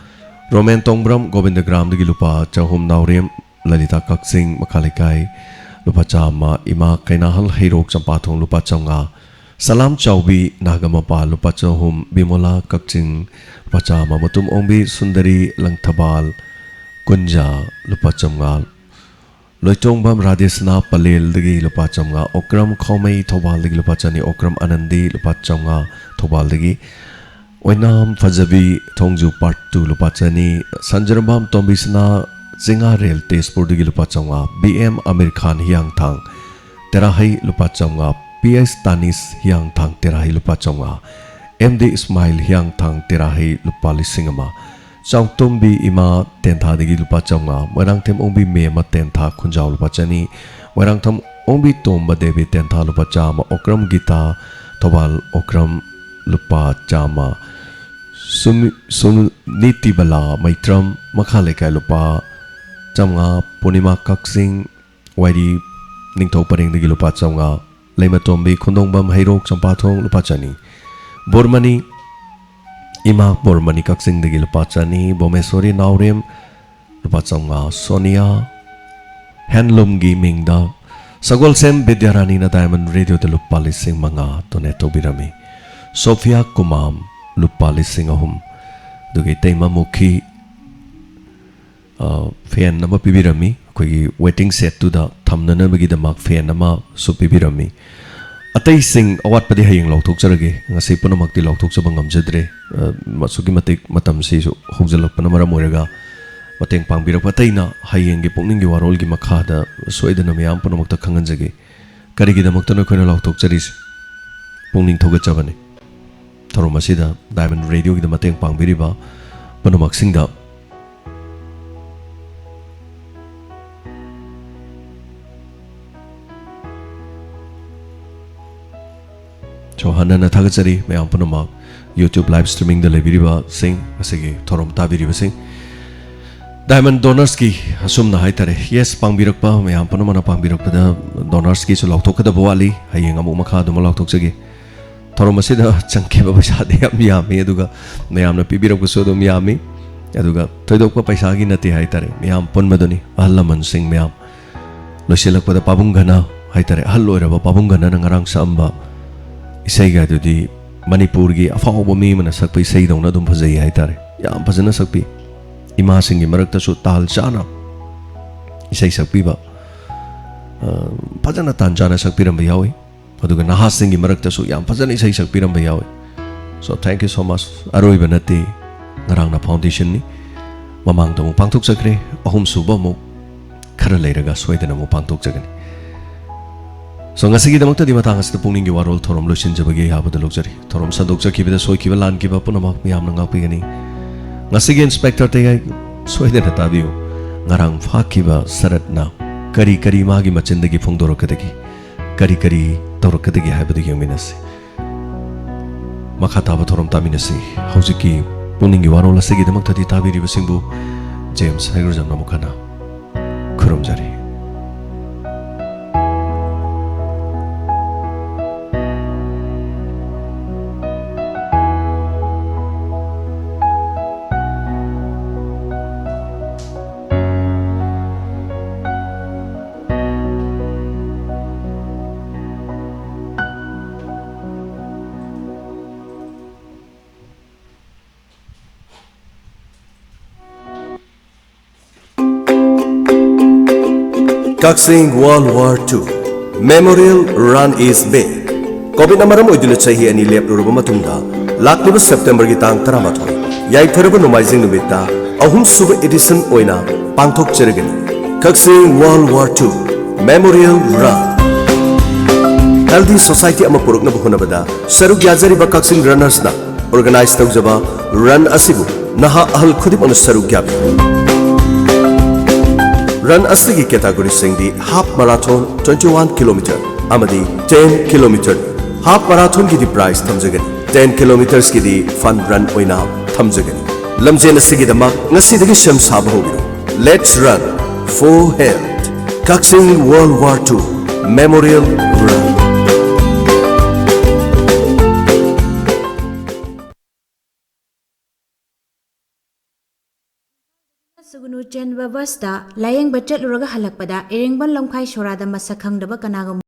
ꯔꯣꯃꯦꯟ ꯇꯣꯡꯕ꯭ꯔꯝ ꯒꯣꯕꯤꯟꯗ ꯒ꯭ꯔꯥꯝꯗꯒꯤ ꯂꯨꯄꯥ ꯆꯍꯨꯝ, ꯅꯥꯎꯔꯦꯝ ꯂꯂꯤꯇꯥ ꯀꯛꯆꯤꯡ ꯃꯈꯥ ꯂꯩꯀꯥꯏ ꯂꯨꯄꯥ ꯆꯥꯝꯃ, ꯏꯃꯥ ꯀꯩꯅꯥꯍꯜ ꯍꯩꯔꯣꯛ ꯆꯝꯄꯥꯊꯣꯡ ꯂꯨꯄꯥ ꯆꯥꯝꯃꯉꯥ, ꯁꯂꯥꯝ ꯆꯥꯎꯕꯤ ꯅꯥꯒꯃꯄꯥꯜ ꯂꯨꯄꯥ ꯆꯍꯨꯝ, ꯕꯤꯃꯣꯂꯥ ꯀꯛꯆꯤꯡ ꯂꯨꯄꯥ ꯆꯥꯝꯃ, ꯃꯇꯨꯝ ꯑꯣꯡꯕꯤ ꯁꯨꯟꯗꯔꯤ ꯂꯪꯊꯕꯥꯜ ꯀꯨꯟꯖꯥ ꯂꯨꯄꯥ ꯆꯥꯝꯃꯉꯥ, ꯂꯣꯏꯇꯣꯡꯕꯝ ꯔꯥꯙꯦꯁꯅꯥ ꯄꯂꯦꯜꯗꯒꯤ ꯂꯨꯄꯥ ꯆꯥꯝꯃꯉꯥ, ꯑꯣꯀ꯭ꯔꯝ ꯈꯥꯎꯃꯩ ꯊꯧꯕꯥꯜꯗꯒꯤ ꯂꯨꯄꯥ ꯆꯅꯤ, ꯑꯣꯀ꯭ꯔꯝ ꯑꯅꯟꯗꯤ ꯂꯨꯄꯥ ꯆꯥꯝꯃꯉꯥ ꯊꯧꯕꯥꯜꯗꯒꯤ, ꯑꯣꯏꯅꯥꯝ ꯐꯖꯕꯤ ꯊꯣꯡꯖꯨ ꯄꯥꯔꯠ ꯇꯨ ꯂꯨꯄꯥ ꯆꯅꯤ, ꯁꯟꯖꯔꯝꯕꯥꯝ ꯇꯣꯝꯕꯤꯁꯅꯥ ꯆꯤꯡꯉꯥꯔꯦꯜ ꯇꯦꯖꯄꯨꯔꯗꯒꯤ ꯂꯨꯄꯥ ꯆꯥꯝꯃꯉꯥ, ꯕꯤ ꯑꯦꯝ ꯑꯃꯤꯔ ꯈꯥꯟ ꯍꯤꯌꯥꯡꯊꯥꯡ ꯇꯦꯔꯥꯍꯩ ꯂꯨꯄꯥ ꯆꯥꯝꯃꯉꯥ, ꯄꯤ ꯑꯦꯁ ꯇꯥꯅꯤꯁ ꯍꯤꯌꯥꯡꯊꯥꯡ ꯇꯦꯔꯥꯍꯩ ꯂꯨꯄꯥ ꯆꯥꯝꯃꯉꯥ, ꯑꯦꯝ ꯗꯤ ꯏꯁꯃꯥꯏꯜ ꯍꯤꯌꯥꯡꯊꯥꯡ ꯇꯦꯔꯥꯍꯩ ꯂꯨꯄꯥ ꯂꯤꯁꯤꯡ ꯑꯃ, ꯆꯥꯎꯇꯣꯝꯕꯤ ꯏꯃꯥ ꯇꯦꯟꯊꯥꯗꯒꯤ ꯂꯨꯄꯥ ꯆꯥꯝꯃꯉꯥ, ꯃꯣꯏꯔꯥꯡꯊꯦꯝ ꯑꯣꯡꯕꯤ ꯃꯦꯝꯃ ꯇꯦꯟꯊꯥ ꯈꯨꯟꯖꯥꯎ ꯂꯨꯄꯥ ꯆꯅꯤ, ꯃꯣꯏꯔꯥꯡꯊꯦꯝ ꯑꯣꯡꯕꯤ ꯇꯣꯝꯕ ꯗꯦꯕꯤ ꯇꯦꯟꯊꯥ ꯂꯨꯄꯥ ꯆꯥꯝꯃ, ꯑꯣꯀ꯭ꯔꯝ ꯒꯤꯇꯥ ꯊꯧꯕꯥꯜ ꯑꯣꯀ꯭ꯔꯝ ꯂꯨꯄꯥ ꯆꯥꯝꯃ, ꯁꯨꯃꯤ-, ꯁꯨꯅꯤꯇꯤꯕꯂꯥ ꯃꯩꯇ꯭ꯔꯝ ꯃꯈꯥ ꯂꯩꯀꯥꯏ ꯂꯨꯄꯥ ꯆꯥꯝꯃꯉꯥ, ꯄꯨꯔꯅꯤꯃꯥ ꯀꯛꯆꯤꯡ ꯋꯥꯏꯔꯤ ꯅꯤꯡꯊꯧ ꯄꯔꯦꯡꯗꯒꯤ ꯂꯨꯄꯥ ꯆꯥꯝꯃꯉꯥ, ꯂꯩꯃꯇꯣꯝꯕꯤ ꯈꯨꯟꯗꯣꯡꯕꯝ ꯍꯩꯔꯣꯛ ꯆꯝꯄꯥꯊꯣꯡ ꯂꯨꯄꯥ ꯆꯅꯤ, ꯕꯣꯔꯃꯅꯤ ꯏꯃꯥ ꯕꯣꯔꯃꯅꯤ ꯀꯛꯆꯤꯡꯗꯒꯤ ꯂꯨꯄꯥ ꯆꯅꯤ, ꯕꯣꯃꯦꯁꯣꯔꯤ ꯅꯥꯎꯔꯦꯝ ꯂꯨꯄꯥ ꯆꯥꯝꯃꯉꯥ, ꯁꯣꯅꯤꯌꯥ ꯍꯦꯟꯂꯨꯝꯒꯤ ꯃꯤꯡꯗ ꯁꯒꯣꯜꯁꯦꯝ ꯕꯤꯗ꯭ꯌꯥꯔꯥꯅꯤꯅ ꯗꯥꯏꯃꯟ ꯔꯦꯗꯤꯑꯣꯗ ꯂꯨꯄꯥ ꯂꯤꯁꯤꯡ ꯃꯉꯥ ꯗꯣꯅꯦꯠ ꯇꯧꯕꯤꯔꯝꯃꯤ꯫ ꯁꯣꯐꯤꯌꯥ ꯀꯨꯃꯥꯝ ꯂꯨꯄꯥ ꯂꯤꯁꯤꯡ ꯑꯍꯨꯝ, ꯑꯗꯨꯒ ꯏꯇꯩꯃ ꯃꯨꯈꯤ, ꯑ, ꯐꯦꯟ ꯑꯃ ꯄꯤꯕꯤꯔꯝꯃꯤ꯫ ꯑꯩꯈꯣꯏꯒꯤ ꯋꯦꯇꯤꯡ ꯁꯦꯠꯇꯨꯗ ꯊꯝꯅꯅꯕꯒꯤꯗꯃꯛ ꯐꯦꯟ ꯑꯃꯁꯨ ꯄꯤꯕꯤꯔꯝꯃꯤ꯫ ꯑꯇꯩꯁꯤꯡ ꯑꯋꯥꯠꯄꯗꯤ ꯍꯌꯦꯡ ꯂꯥꯎꯊꯣꯛꯆꯔꯒꯦ, ꯉꯁꯤ ꯄꯨꯝꯅꯃꯛꯇꯤ ꯂꯥꯎꯊꯣꯛꯆꯕ ꯉꯝꯖꯗ꯭ꯔꯦ꯫ ꯑ, ꯑꯁꯨꯛꯀꯤ ꯃꯇꯤꯛ ꯃꯇꯝꯁꯤꯁꯨ ꯍꯧꯖꯤꯜꯂꯛꯄꯅ ꯃꯔꯝ ꯑꯣꯏꯔꯒ ꯃꯇꯦꯡ ꯄꯥꯡꯕꯤꯔꯛꯄ ꯑꯇꯩꯅ ꯍꯌꯦꯡꯒꯤ ꯄꯨꯛꯅꯤꯡꯒꯤ ꯋꯥꯔꯣꯜꯒꯤ ꯃꯈꯥꯗ ꯁꯣꯏꯗꯅ ꯃꯌꯥꯝ ꯄꯨꯝꯅꯃꯛꯇ ꯈꯪꯍꯟꯖꯒꯦ꯫ ꯀꯔꯤꯒꯤꯗꯃꯛꯇꯅꯣ ꯑꯩꯈꯣꯏꯅ ꯂꯥꯎꯊꯣꯛꯆꯔꯤꯁꯦ? ꯄꯨꯛꯅꯤꯡ ꯊꯧꯒꯠꯆꯕꯅꯤ꯫ ꯊꯧꯔꯝ ꯑꯁꯤꯗ ꯗꯥꯏꯃꯟ ꯔꯦꯗꯤꯑꯣꯒꯤꯗ ꯃꯇꯦꯡ ꯄꯥꯡꯕꯤꯔꯤꯕ ꯄꯨꯝꯅꯃꯛꯁꯤꯡꯗ ꯁꯣ ꯍꯟꯅ ꯍꯟꯅ ꯊꯥꯒꯠꯆꯔꯤ ꯃꯌꯥꯝ ꯄꯨꯝꯅꯃꯛ꯫ YouTube live streamingꯗ ꯂꯩꯕꯤꯔꯤꯕꯁꯤꯡ, ꯉꯁꯤꯒꯤ ꯊꯧꯔꯝ ꯇꯥꯕꯤꯔꯤꯕꯁꯤꯡ, ꯗꯥꯏꯃꯟ ꯗꯣꯅꯔꯁꯀꯤ ꯑꯁꯨꯝꯅ ꯍꯥꯏꯇꯥꯔꯦ, ꯌꯦꯁ, ꯄꯥꯡꯕꯤꯔꯛꯄ ꯃꯌꯥꯝ ꯄꯨꯝꯅꯃꯛꯅ ꯄꯥꯡꯕꯤꯔꯛꯄꯗ ꯗꯣꯅꯔꯁꯀꯤꯁꯨ ꯂꯥꯎꯊꯣꯛꯀꯗꯕ ꯋꯥꯠꯂꯤ꯫ ꯍꯌꯦꯡ ꯑꯃꯨꯛ ꯃꯈꯥ ꯑꯗꯨꯃꯛ ꯂꯥꯎꯊꯣꯛꯆꯒꯦ꯫ ꯊꯧꯔꯝ ꯑꯁꯤꯗ ꯆꯪꯈꯤꯕ ꯄꯩꯁꯥꯗꯤ ꯌꯥꯝ ꯌꯥꯝꯃꯤ, ꯑꯗꯨꯒ ꯃꯌꯥꯝꯅ ꯄꯤꯕꯤꯔꯛꯄꯁꯨ ꯑꯗꯨꯝ ꯌꯥꯝꯃꯤ꯫ ꯑꯗꯨꯒ ꯊꯣꯏꯗꯣꯛꯄ ꯄꯩꯁꯥꯒꯤ ꯅꯠꯇꯦ ꯍꯥꯏꯇꯥꯔꯦ, ꯃꯌꯥꯝ ꯄꯨꯟꯕꯗꯨꯅꯤ, ꯑꯍꯜ ꯂꯃꯟꯁꯤꯡ ꯃꯌꯥꯝ꯫ ꯂꯣꯏꯁꯤꯜꯂꯛꯄꯗ ꯄꯥꯕꯨꯡ ꯘꯅ ꯍꯥꯏꯇꯥꯔꯦ, ꯑꯍꯜ ꯑꯣꯏꯔꯕ ꯄꯥꯕꯨꯡ ꯘꯅꯅ ꯉꯔꯥꯡ ꯁꯛꯑꯝꯕ ꯏꯁꯩꯒ ꯑꯗꯨꯗꯤ ꯃꯅꯤꯄꯨꯔꯒꯤ ꯑꯐꯥꯎꯕ ꯃꯤ ꯑꯃꯅ ꯁꯛꯄ ꯏꯁꯩꯗꯧꯅ ꯑꯗꯨꯝ ꯐꯖꯩ ꯍꯥꯏꯇꯥꯔꯦ꯫ ꯌꯥꯝ ꯐꯖꯅ ꯁꯛꯄꯤ꯫ ꯏꯃꯥꯁꯤꯡꯒꯤ ꯃꯔꯛꯇꯁꯨ ꯇꯥꯜ ꯆꯥꯅ ꯏꯁꯩ ꯁꯛꯄꯤꯕ, ꯑ, ꯐꯖꯅ ꯇꯥꯟ ꯆꯥꯅ ꯁꯛꯄꯤꯔꯝꯕ ꯌꯥꯎꯏ꯫ ꯑꯗꯨꯒ ꯅꯍꯥꯁꯤꯡꯒꯤ ꯃꯔꯛꯇꯁꯨ ꯌꯥꯝ ꯐꯖꯅ ꯏꯁꯩ ꯁꯛꯄꯤꯔꯝꯕ ꯌꯥꯎꯏ꯫ So, thank you so much꯫ ꯑꯔꯣꯏꯕ ꯅꯠꯇꯦ, ꯉꯔꯥꯡꯅ foundationꯅꯤ꯫ ꯃꯃꯥꯡꯗ ꯑꯃꯨꯛ ꯄꯥꯡꯊꯣꯛꯆꯈ꯭ꯔꯦ, ꯑꯍꯨꯝꯁꯨꯕ ꯑꯃꯨꯛ ꯈꯔ ꯂꯩꯔꯒ ꯁꯣꯏꯗꯅ ꯑꯃꯨꯛ ꯄꯥꯡꯊꯣꯛꯆꯒꯅꯤ꯫ So, ꯉꯁꯤꯒꯤꯗꯃꯛꯇꯗꯤ ꯃꯇꯥꯡ ꯑꯁꯤꯗ ꯄꯨꯛꯅꯤꯡꯒꯤ ꯋꯥꯔꯣꯜ ꯊꯧꯔꯝ ꯂꯣꯏꯁꯤꯟꯖꯕꯒꯤ ꯑꯌꯥꯕꯗ ꯂꯧꯖꯔꯤ꯫ ꯊꯧꯔꯝ ꯁꯟꯗꯣꯛꯆꯈꯤꯕꯗ ꯁꯣꯏꯈꯤꯕ ꯂꯥꯟꯈꯤꯕ ꯄꯨꯝꯅꯃꯛ ꯃꯤꯌꯥꯝꯅ ꯉꯥꯛꯄꯤꯒꯅꯤ꯫ ꯉꯁꯤꯒꯤ ꯏꯟꯁꯄꯦꯛꯇꯔ ꯇꯌꯥꯏ ꯁꯣꯏꯗꯅ ꯇꯥꯕꯤꯌꯨ꯫ ꯉꯔꯥꯡ ꯐꯥꯈꯤꯕ ꯁꯔꯠꯅ ꯀꯔꯤ ꯀꯔꯤ ꯃꯥꯒꯤ ꯃꯆꯤꯟꯗꯒꯤ ꯐꯣꯡꯗꯣꯔꯛꯀꯗꯒꯦ, ꯀꯔꯤ ꯀꯔꯤ ꯇꯧꯔꯛꯀꯗꯒꯦ ꯍꯥꯏꯕꯗꯨ ꯌꯦꯡꯃꯤꯟꯅꯁꯤ꯫ ꯃꯈꯥ ꯇꯥꯕ ꯊꯧꯔꯝ ꯇꯥꯃꯤꯟꯅꯁꯤ꯫ ꯍꯧꯖꯤꯛꯀꯤ ꯄꯨꯛꯅꯤꯡꯒꯤ ꯋꯥꯔꯣꯜ ꯑꯁꯤꯒꯤꯗꯃꯛꯇꯗꯤ ꯇꯥꯕꯤꯔꯤꯕꯁꯤꯡꯕꯨ ꯖꯦꯝꯁ ꯍꯩꯒ꯭ꯔꯨꯖꯝꯅ ꯑꯃꯨꯛ ꯍꯟꯅ ꯈꯨꯔꯨꯝꯖꯔꯤ꯫ ꯀꯛꯆꯤꯡ World War Two Memorial Run is back꯫ ꯀꯣꯚꯤꯗꯅ ꯃꯔꯝ ꯑꯣꯏꯗꯨꯅ ꯆꯍꯤ ꯑꯅꯤ ꯂꯦꯞꯂꯨꯔꯕ ꯃꯇꯨꯡꯗ, ꯂꯥꯛꯂꯤꯕ ꯁꯦꯞꯇꯦꯝꯕꯔꯒꯤ ꯇꯥꯡ ꯇꯔꯥꯃꯥꯊꯣꯏ, ꯌꯥꯏꯐꯔꯕ ꯅꯣꯡꯃꯥꯏꯖꯤꯡ ꯅꯨꯃꯤꯠꯇ ꯑꯍꯨꯝꯁꯨꯕ edition ꯑꯣꯏꯅ ꯄꯥꯡꯊꯣꯛꯆꯔꯒꯅꯤ꯫ ꯀꯛꯆꯤꯡ World War Two Memorial Run꯫ Healthy society ꯑꯃ ꯄꯨꯔꯛꯅꯕ ꯍꯣꯠꯅꯕꯗ ꯁꯔꯨꯛ ꯌꯥꯖꯔꯤꯕ ꯀꯛꯆꯤꯡ runnersꯅ organize ꯇꯧꯖꯕ run ꯑꯁꯤꯕꯨ ꯅꯍꯥ ꯑꯍꯜ ꯈꯨꯗꯤꯡꯃꯛꯅ ꯁꯔꯨꯛ ꯌꯥꯕꯤꯌꯨ꯫ Run ꯑꯁꯤꯒꯤ categoryꯁꯤꯡꯗꯤ half marathon, twenty one kilometer ꯑꯃꯗꯤ ten kilometer꯫ Half marathonꯒꯤꯗꯤ prize ꯊꯝꯖꯒꯅꯤ, ten kilometersꯀꯤꯗꯤ fun run ꯑꯣꯏꯅ ꯊꯝꯖꯒꯅꯤ꯫ ꯂꯝꯖꯦꯜ ꯑꯁꯤꯒꯤꯗꯃꯛ ꯉꯁꯤꯗꯒꯤ ꯁꯦꯝ ꯁꯥꯕ ꯍꯧꯕꯤꯔꯣ꯫ Let's run for health꯫ Kakching World War Two Memorial Run꯫ ꯁꯨꯒꯅꯨ ꯆꯦꯟꯕ ꯕꯁꯇ ꯂꯥꯌꯦꯡꯕ ꯆꯠꯂꯨꯔꯒ ꯍꯜꯂꯛꯄꯗ ꯏꯔꯦꯡꯕꯝ ꯂꯝꯈꯥꯏ ꯁꯣꯔꯥꯗ ꯃꯁꯛ ꯈꯪꯗꯕ ꯀꯅꯥꯒꯨꯝꯕ